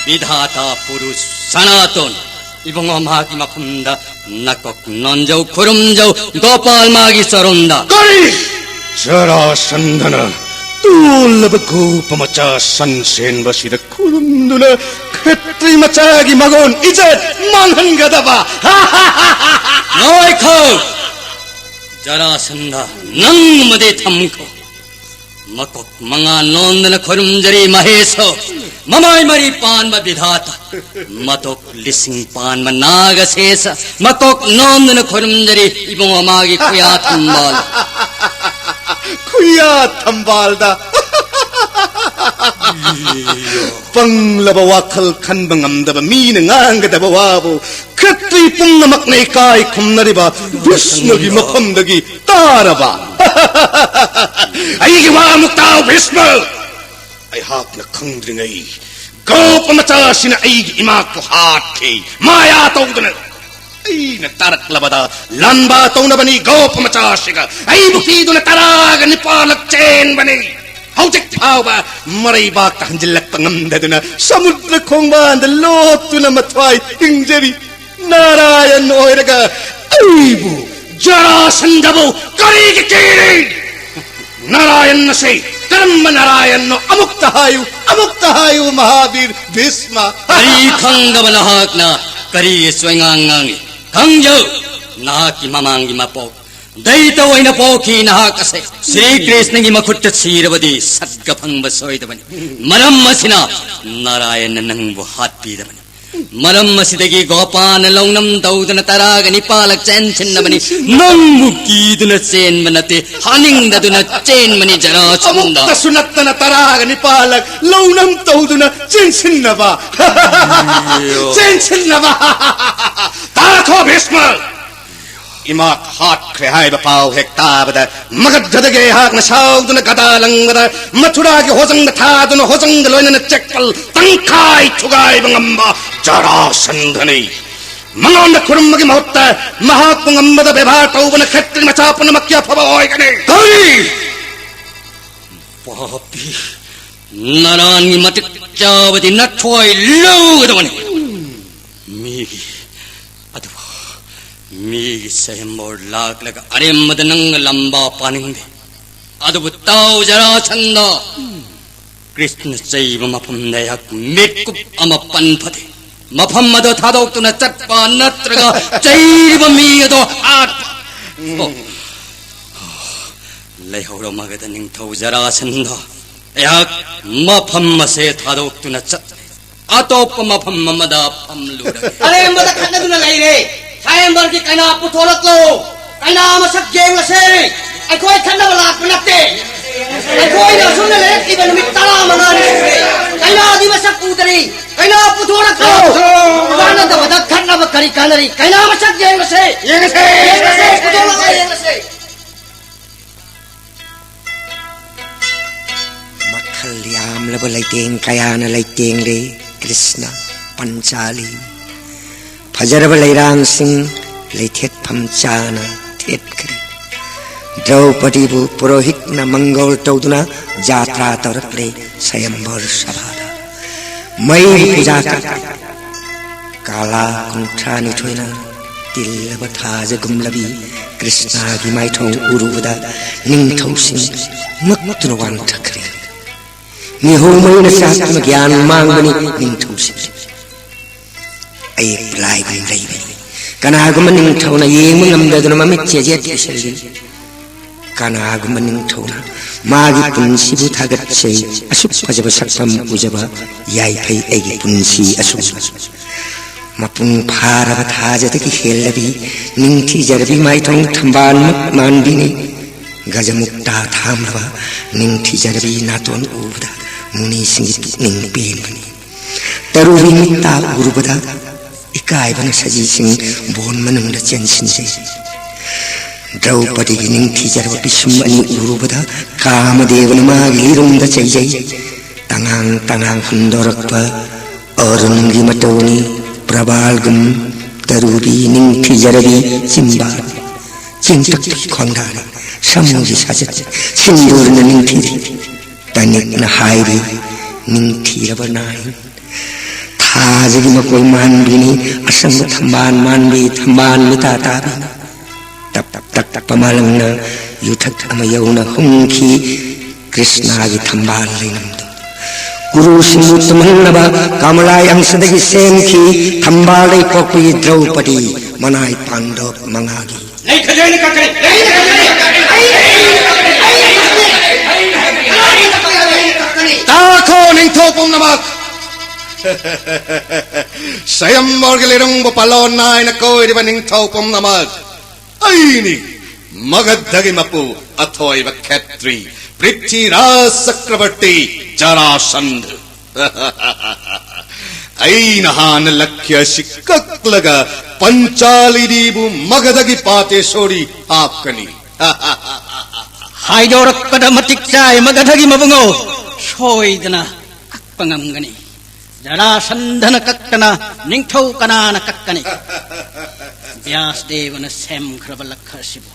ꯕꯤꯙꯥꯇꯥ, ꯄꯨꯔꯨꯁ, ꯁꯅꯥꯇꯣꯟ꯫ ꯏꯕꯨꯡꯉꯣ, ꯃꯍꯥꯛꯀꯤ ꯃꯐꯝꯗ ꯅꯀꯣꯛ ꯅꯣꯟꯖꯧ, ꯈꯨꯔꯨꯝꯖꯧ, ꯒꯣꯄꯥꯜ ꯃꯥꯒꯤ ꯆꯔꯣꯟꯗ꯫ ꯀꯔꯤ? ꯖꯔꯥꯁꯟꯙꯅ ꯇꯣꯜꯂꯕ ꯒꯣꯄ ꯃꯆꯥ ꯁꯟ ꯁꯦꯟꯕ ꯑꯁꯤꯗ ꯈꯨꯔꯨꯝꯗꯨꯅ ꯈꯦꯇ꯭ꯔꯤ ꯃꯆꯥꯒꯤ ꯃꯒꯨꯟ ꯏꯖꯠ ꯃꯥꯡꯍꯟꯒꯗꯕ꯫ ꯉꯥꯏꯈꯣ! ꯖꯔꯥꯁꯟꯗ, ꯅꯪ ꯑꯃꯗꯤ ꯊꯝꯈꯣ꯫ ꯃꯀꯣꯛ ꯃꯉꯥ ꯅꯣꯟꯗꯨꯅ ꯈꯨꯔꯨꯝꯖꯔꯤ ꯃꯍꯦꯁꯣ, ꯃꯃꯥꯏ ꯃꯔꯤ ꯄꯥꯟꯕ ꯕꯤꯙꯥꯇ, ꯃꯇꯣꯛ ꯂꯤꯁꯤꯡ ꯄꯥꯟꯕ ꯅꯥꯒꯁꯦꯁ, ꯃꯀꯣꯛ ꯅꯣꯟꯗꯨꯅ ꯈꯨꯔꯨꯝꯖꯔꯤ ꯏꯕꯨꯡꯉꯣ ꯃꯥꯒꯤ ꯈꯨꯌꯥ ꯊꯝꯕꯥꯜ꯫ ꯈꯨꯌꯥ ꯊꯝꯕꯥꯜꯗ꯫ ꯄꯪꯂꯕ ꯋꯥꯈꯜ ꯈꯟꯕ ꯉꯝꯗꯕ ꯃꯤꯅ ꯉꯥꯡꯒꯗꯕ ꯋꯥꯕꯨ ꯈꯦꯇ꯭ꯔꯤ ꯄꯨꯝꯅꯃꯛꯅ ꯏꯀꯥꯏ ꯈꯨꯝꯅꯔꯤꯕ ꯚꯤꯁꯃꯒꯤ ꯃꯐꯝꯗꯒꯤ ꯇꯥꯔꯕ꯫ ꯑꯩꯒꯤ ꯋꯥ ꯑꯃꯨꯛ ꯇꯥꯎ ꯚꯤꯁꯃ꯫ ꯑꯩꯍꯥꯛꯅ ꯈꯪꯗ꯭ꯔꯤꯉꯩ ꯒꯣꯄ ꯃꯆꯥ ꯑꯁꯤꯅ ꯑꯩꯒꯤ ꯏꯃꯥꯛꯄꯨ ꯍꯥꯠꯈꯤ, ꯃꯥꯌꯥ ꯇꯧꯗꯨꯅ꯫ ꯑꯩꯅ ꯇꯥꯔꯛꯂꯕꯗ ꯂꯥꯟꯕ ꯇꯧꯅꯕꯅꯤ ꯒꯣꯄ ꯃꯆꯥ ꯑꯁꯤꯒ ꯑꯩꯕꯨ ꯀꯤꯗꯨꯅ ꯇꯔꯥꯒ ꯅꯤꯄꯥꯜꯂꯛ ꯆꯦꯟꯕꯅꯤ꯫ ꯍꯧꯖꯤꯛ ꯐꯥꯎꯕ ꯃꯔꯩꯕꯥꯛꯇ ꯍꯟꯖꯤꯜꯂꯛꯄ ꯉꯝꯗꯗꯨꯅ ꯁꯃꯨꯗ꯭ꯔ ꯈꯣꯡꯕꯥꯟꯗ ꯂꯣꯠꯇꯨꯅ ꯃꯊ꯭ꯋꯥꯏ ꯊꯤꯡꯖꯔꯤ꯫ ꯅꯥꯔꯥꯌꯟ ꯑꯣꯏꯔꯒ ꯑꯩꯕꯨ, ꯖꯔꯥꯁꯟꯗꯕꯨ ꯀꯔꯤꯒꯤ ꯀꯤꯔꯤ? ꯅꯥꯔꯥꯌꯟ ꯑꯁꯤ ꯀꯔꯝꯕ ꯅꯥꯔꯥꯌꯟꯅꯣ? ꯑꯃꯨꯛꯇ ꯍꯥꯏꯌꯨ, ꯑꯃꯨꯛꯇ ꯍꯥꯏꯌꯨ, ꯃꯍꯥꯕꯤꯔ ꯚꯤꯁꯃ꯫ ꯀꯔꯤ ꯈꯪꯗꯕ ꯅꯍꯥꯛꯅ ꯀꯔꯤꯒꯤ ꯁꯣꯏꯉꯥꯡ ꯉꯥꯡꯉꯤ? ꯈꯪꯖꯧ, ꯅꯍꯥꯛꯀꯤ ꯃꯃꯥꯡꯒꯤ ꯃꯄꯣꯛ ꯗꯩꯇ ꯑꯣꯏꯅ ꯄꯣꯛꯈꯤ ꯅꯍꯥꯛ ꯑꯁꯦ꯫ ꯁ꯭ꯔꯤ ꯀ꯭ꯔꯤꯁꯅꯒꯤ ꯃꯈꯨꯠꯇ ꯁꯤꯔꯕꯗꯤ ꯁꯠꯒ ꯐꯪꯕ ꯁꯣꯏꯗꯕꯅꯤ꯫ ꯃꯔꯝ ꯑꯁꯤꯅ ꯅꯥꯔꯥꯌꯟꯅ ꯅꯪꯕꯨ ꯍꯥꯠꯄꯤꯗꯕꯅꯤ꯫ ꯃꯔꯝ ꯑꯁꯤꯗꯒꯤ ꯒꯣꯄꯥꯅ ꯂꯧꯅꯝ ꯇꯧꯗꯨꯅ ꯇꯔꯥꯒ ꯅꯤꯄꯥꯜꯂꯛ ꯆꯦꯟꯁꯤꯟꯅꯕꯅꯤ꯫ ꯅꯪꯕꯨ ꯀꯤꯗꯨꯅ ꯆꯦꯟꯕ ꯅꯠꯇꯦ, ꯍꯥꯠꯅꯤꯡꯗꯗꯨꯅ ꯆꯦꯟꯕꯅꯤ ꯖꯔꯥꯁꯟꯗ꯫ ꯑꯃꯨꯛꯇꯁꯨ ꯅꯠꯇꯅ ꯇꯔꯥꯒ ꯅꯤꯄꯥꯜꯂꯛ ꯂꯧꯅꯝ ꯇꯧꯗꯨꯅ ꯆꯦꯟꯁꯤꯟꯅꯕ꯫ ꯆꯦꯟꯁꯤꯟꯅꯕ꯫ ꯇꯥꯈꯣ ꯚꯤꯁꯃ! ꯏꯃꯥ ꯍꯥꯠꯈ꯭ꯔꯦ ꯍꯥꯏꯕ ꯄꯥꯎ ꯍꯦꯛ ꯇꯥꯕꯗ ꯃꯒꯙꯗꯒꯤ ꯑꯩꯍꯥꯛꯅ ꯁꯥꯎꯗꯨꯅ ꯒꯗꯥ ꯂꯪꯕꯗ ꯃꯊꯨꯔꯥꯒꯤ ꯍꯣꯖꯪꯗ ꯊꯥꯗꯨꯅ ꯍꯣꯖꯪꯒ ꯂꯣꯏꯅꯅ ꯆꯦꯛꯄꯜ ꯇꯪꯈꯥꯏ ꯊꯨꯒꯥꯏꯕ ꯉꯝꯕ ꯖꯔꯥꯁꯟꯙꯅꯤ꯫ ꯃꯉꯣꯟꯗ ꯈꯨꯔꯨꯝꯕꯒꯤ ꯃꯍꯨꯠꯇ ꯃꯍꯥꯛꯄꯨ ꯉꯝꯕꯗ ꯕꯦꯕꯥꯔ ꯇꯧꯕꯅ ꯈꯦꯇ꯭ꯔꯤ ꯃꯆꯥ ꯄꯨꯝꯅꯃꯛꯀꯤ ꯑꯐꯕ ꯑꯣꯏꯒꯅꯤ꯫ ꯀꯔꯤ? ꯄꯥꯄꯤ, ꯅꯔꯥꯟꯒꯤ ꯃꯇꯤꯛ ꯆꯥꯕꯗꯤ ꯅꯊ꯭ꯋꯥꯏ ꯂꯧꯒꯗꯕꯅꯤ꯫ ꯃꯤꯒꯤ, ꯑꯗꯨꯕꯨ ꯃꯤꯒꯤ ꯁꯦꯝꯕꯣꯔ ꯂꯥꯛꯂꯒ ꯑꯔꯦꯝꯕꯗ ꯅꯪꯒ ꯂꯝꯕꯥ ꯄꯥꯅꯤꯡꯗꯦ꯫ ꯑꯗꯨꯕꯨ ꯇꯥꯎ ꯖꯔꯥꯁꯟꯗ, ꯀ꯭ꯔꯤꯁꯅ ꯆꯩꯕ ꯃꯐꯝꯗ ꯑꯩꯍꯥꯛ ꯃꯤꯠꯀꯨꯞ ꯑꯃ ꯄꯟ ꯐꯗꯦ꯫ ꯃꯐꯝ ꯑꯗꯨ ꯊꯥꯗꯣꯛꯇꯨꯅ ꯆꯠꯄ ꯅꯠꯇ꯭ꯔꯒ ꯆꯩꯔꯤꯕ ꯃꯤ ꯑꯗꯣ ꯍꯥꯠꯄ꯫ ꯑꯣ, ꯂꯩꯍꯧꯔꯝꯃꯒꯗ ꯅꯤꯡꯊꯧ ꯖꯔꯥꯁꯟꯗ, ꯑꯩꯍꯥꯛ ꯃꯐꯝ ꯑꯁꯦ ꯊꯥꯗꯣꯛꯇꯨꯅ ꯆꯠꯂꯦ꯫ ꯑꯇꯣꯞꯄ ꯃꯐꯝ ꯑꯃꯗ ꯐꯝꯂꯨꯔꯒꯦ꯫ ꯑꯔꯦꯝꯕꯗ ꯈꯠꯅꯗꯨꯅ ꯂꯩꯔꯦ꯫ ꯁꯥꯌꯦꯝꯕꯔꯒꯤ ꯀꯩꯅꯥ ꯄꯨꯊꯣꯔꯛꯂꯣ꯫ ꯀꯩꯅꯥ ꯃꯁꯛ ꯌꯦꯡꯂꯁꯦ꯫ ꯑꯩꯈꯣꯏ ꯈꯠꯅꯕ ꯂꯥꯛꯄ ꯅꯠꯇꯦ꯫ ꯑꯩꯈꯣꯏꯅ ꯑꯁꯨꯝꯅ ꯂꯩꯔꯛꯂꯤꯕ ꯅꯨꯃꯤꯠ ꯇꯔꯥꯃꯉꯥꯅꯤ ꯁꯨꯔꯦ꯫ ꯀꯩꯅꯥꯗꯤ ꯃꯁꯛ ꯎꯗꯔꯤ꯫ ꯀꯩꯅꯥ ꯄꯨꯊꯣꯔꯛꯂꯣ꯫ ꯀꯥꯟꯅꯗꯕꯗ ꯈꯠꯅꯕ ꯀꯔꯤ ꯀꯥꯟꯅꯔꯤ? ꯀꯩꯅꯥ ꯃꯁꯛ ꯌꯦꯡꯂꯁꯦ꯫ ꯌꯦꯡꯂꯁꯦ꯫ ꯌꯦꯡꯂꯁꯦ꯫ ꯄꯨꯊꯣꯔꯛꯂꯣ, ꯌꯦꯡꯂꯁꯦ꯫ ꯃꯈꯜ ꯌꯥꯝꯂꯕ ꯂꯩꯇꯦꯡ ꯀꯌꯥꯅ ꯂꯩꯇꯦꯡꯂꯦ ꯀ꯭ꯔꯤꯁꯅ ꯄꯟꯆꯥꯂꯤ꯫ ꯐꯖꯔꯕ ꯂꯩꯔꯥꯡꯁꯤꯡ ꯂꯩꯊꯦꯠꯐꯝ ꯆꯥꯅ ꯊꯦꯠꯈ꯭ꯔꯦ꯫ ꯗ꯭ꯔꯧꯄꯗꯤꯕꯨ ꯄꯨꯔꯣꯍꯤꯠꯅ ꯃꯪꯒꯣꯜ ꯇꯧꯗꯨꯅ ꯖꯥꯇ꯭ꯔꯥ ꯇꯧꯔꯛꯂꯦ ꯁꯌꯝꯕꯔ ꯁꯚꯥꯗ꯫ ꯃꯩ ꯄꯨꯖꯥ ꯀꯠ ꯀꯥꯂꯥ ꯀꯨꯟꯊ꯭ꯔꯥꯅꯤꯊꯣꯏꯅ ꯇꯤꯜꯂꯕ ꯊꯥꯖꯒꯨꯝꯂꯕꯤ ꯀ꯭ꯔꯤꯁꯅꯥꯒꯤ ꯃꯥꯏꯊꯣꯡ ꯎꯔꯨꯕꯗ ꯅꯤꯡꯊꯧꯁꯤꯡ ꯉꯛꯇꯨꯅ ꯋꯥꯟꯊꯈ꯭ꯔꯦ꯫ ꯃꯤꯍꯧ ꯃꯩꯅ ꯆꯥꯛꯇꯨꯅ ꯒ꯭ꯌꯥꯟ ꯃꯥꯡꯕꯅꯤ ꯅꯤꯡꯊꯧꯁꯤꯡ꯫ ꯑꯌꯦꯛꯄ ꯂꯥꯏꯒꯨꯝ ꯂꯩꯕꯅꯤ꯫ ꯀꯅꯥꯒꯨꯝꯕ ꯅꯤꯡꯊꯧꯅ ꯌꯦꯡꯕ ꯉꯝꯗꯗꯨꯅ ꯃꯃꯤꯠ ꯆꯦꯖꯦꯠ ꯎꯏꯁꯤꯜꯂꯤ꯫ ꯀꯅꯥꯒꯨꯝꯕ ꯅꯤꯡꯊꯧꯅ ꯃꯥꯒꯤ ꯄꯨꯟꯁꯤꯕꯨ ꯊꯥꯒꯠꯆꯩ꯫ ꯑꯁꯨꯛ ꯐꯖꯕ ꯁꯛꯐꯝ ꯎꯖꯕ ꯌꯥꯏꯐꯩ ꯑꯩꯒꯤ ꯄꯨꯟꯁꯤ ꯑꯁꯨꯝꯅ꯫ ꯃꯄꯨꯡ ꯐꯥꯔꯕ ꯊꯥꯖꯗꯒꯤ ꯍꯦꯜꯂꯕꯤ ꯅꯤꯡꯊꯤꯖꯔꯕꯤ ꯃꯥꯏꯊꯣꯡ ꯊꯝꯕꯥꯜꯃꯨꯛ ꯃꯥꯟꯕꯤꯅꯤ꯫ ꯒꯖꯃꯨꯛꯇꯥ ꯊꯥꯝꯂꯕ ꯅꯤꯡꯊꯤꯖꯔꯕꯤ ꯅꯥꯇꯣꯟ ꯎꯕꯗ ꯃꯨꯅꯤꯁꯤꯡꯒꯤ ꯄꯨꯛꯅꯤꯡ ꯄꯦꯟꯕꯅꯤ꯫ ꯇꯔꯨꯕꯤ ꯃꯤꯠꯇ ꯎꯔꯨꯕꯗ ꯏꯀꯥꯏꯕꯅ ꯁꯖꯤꯁꯤꯡ ꯕꯣꯟ ꯃꯅꯨꯡꯗ ꯆꯦꯟꯁꯤꯟꯖꯩ꯫ ꯗ꯭ꯔꯧꯄꯗꯤꯒꯤ ꯅꯤꯡꯊꯤꯖꯔꯕ ꯄꯤꯁꯨꯝ ꯑꯅꯤ ꯎꯔꯨꯕꯗ ꯀꯥꯃꯗꯦꯕꯅ ꯃꯥꯒꯤ ꯂꯤꯔꯨꯝꯗ ꯆꯩꯖꯩ꯫ ꯇꯉꯥꯡ ꯇꯉꯥꯡ ꯍꯨꯟꯗꯣꯔꯛꯄ ꯑꯔꯨꯟꯒꯤ ꯃꯇꯧꯅꯤ꯫ ꯄ꯭ꯔꯕꯥꯜꯒꯨꯝ ꯇꯔꯨꯕꯤ ꯅꯤꯡꯊꯤꯖꯔꯕꯤ ꯆꯤꯝꯕꯥꯜ ꯆꯦꯡꯇꯛ ꯈꯣꯡꯗꯥꯅꯤ꯫ ꯁꯃꯨꯒꯤ ꯁꯥꯖꯠ ꯁꯤꯟꯗꯨꯔꯅ ꯅꯤꯡꯊꯤꯔꯤ꯫ ꯇꯅꯤꯛꯅ ꯍꯥꯏꯔꯤ ꯅꯤꯡꯊꯤꯔꯕ ꯅꯥꯏ꯫ ꯊꯥꯖꯒꯤ ꯃꯀꯣꯏ ꯃꯥꯟꯕꯤꯅꯤ꯫ ꯑꯁꯪꯕ ꯊꯝꯕꯥꯜ ꯃꯥꯟꯕꯤ ꯊꯝꯕꯥꯜ ꯃꯤꯇꯥ ꯇꯥꯕꯤꯅꯤ꯫ ꯇꯞ ꯇꯞ ꯇꯞ ꯇꯞꯄ ꯃꯥꯂꯪꯅ ꯌꯨꯊꯛ ꯑꯃ ꯌꯧꯅ ꯍꯨꯝꯈꯤ꯫ ꯀ꯭ꯔꯤꯁꯅꯒꯤ ꯊꯝꯕꯥꯜ ꯂꯩꯅꯝꯗꯨ ꯀꯨꯔꯨꯁꯤꯡꯕꯨ ꯇꯨꯝꯍꯟꯅꯕ ꯀꯃꯂꯥ ꯑꯪꯁꯗꯒꯤ ꯁꯦꯝꯈꯤ꯫ ꯊꯝꯕꯥꯜ ꯂꯩꯄꯣꯛꯄꯤ ꯗ꯭ꯔꯧꯄꯗꯤ ꯃꯅꯥꯏ ꯄꯥꯟꯗꯣꯞ ꯃꯉꯥꯒꯤ꯫ ꯂꯩ ꯈꯖꯥꯏꯅ ꯀꯛꯀꯅꯤ! ꯂꯩ ꯈꯖꯥꯏꯅ ꯀꯛꯀꯅꯤ! ꯑꯩ ꯂꯩ ꯈꯖꯥꯏꯅ ꯀꯛꯀꯅꯤ! ꯑꯩ ꯂꯩ ꯈꯖꯥꯏꯅ ꯀꯛꯀꯅꯤ! ꯇꯥꯈꯣ ꯅꯤꯡꯊꯧ ꯄꯨꯝꯅꯃꯛ! ꯁ꯭ꯋꯌꯝꯕꯔꯒꯤ ꯂꯤꯔꯨꯡꯕꯨ ꯄꯥꯂꯣꯟ ꯅꯥꯏꯅ ꯀꯣꯏꯔꯤꯕ ꯅꯤꯡꯊꯧ ꯄꯨꯝꯅꯃꯛ! ꯑꯩꯅꯤ, ꯃꯒꯙꯒꯤ ꯃꯄꯨ, ꯑꯊꯣꯏꯕ ꯈꯦꯇ꯭ꯔꯤ, ꯄ꯭ꯔꯤꯊꯤꯔꯥꯖ ꯆꯀ꯭ꯔꯕꯔꯇꯤ ꯖꯔꯥꯁꯟꯙ꯫ ꯑꯩꯅ ꯍꯥꯟꯅ ꯂꯛꯈ꯭ꯌ ꯑꯁꯤ ꯀꯛꯂꯒ ꯄꯟꯆꯥꯂꯤꯗꯤꯕꯨ ꯃꯒꯙꯒꯤ ꯄꯥꯇꯦꯁꯣꯔꯤ ꯍꯥꯞꯀꯅꯤ꯫ ꯍꯥꯏꯗꯣꯔꯛꯄꯗ ꯃꯇꯤꯛ ꯆꯥꯏ, ꯃꯒꯙꯒꯤ ꯃꯕꯨꯡꯉꯣ꯫ ꯁꯣꯏꯗꯅ ꯀꯛꯄ ꯉꯝꯒꯅꯤ꯫ ꯖꯔꯥꯁꯟꯙꯅ ꯀꯛꯇꯅ ꯅꯤꯡꯊꯧ ꯀꯅꯥꯅ ꯀꯛꯀꯅꯤ? ꯕ꯭ꯌꯥꯁꯗꯦꯕꯅ ꯁꯦꯝꯈ꯭ꯔꯕ ꯂꯛꯈ ꯑꯁꯤꯕꯨ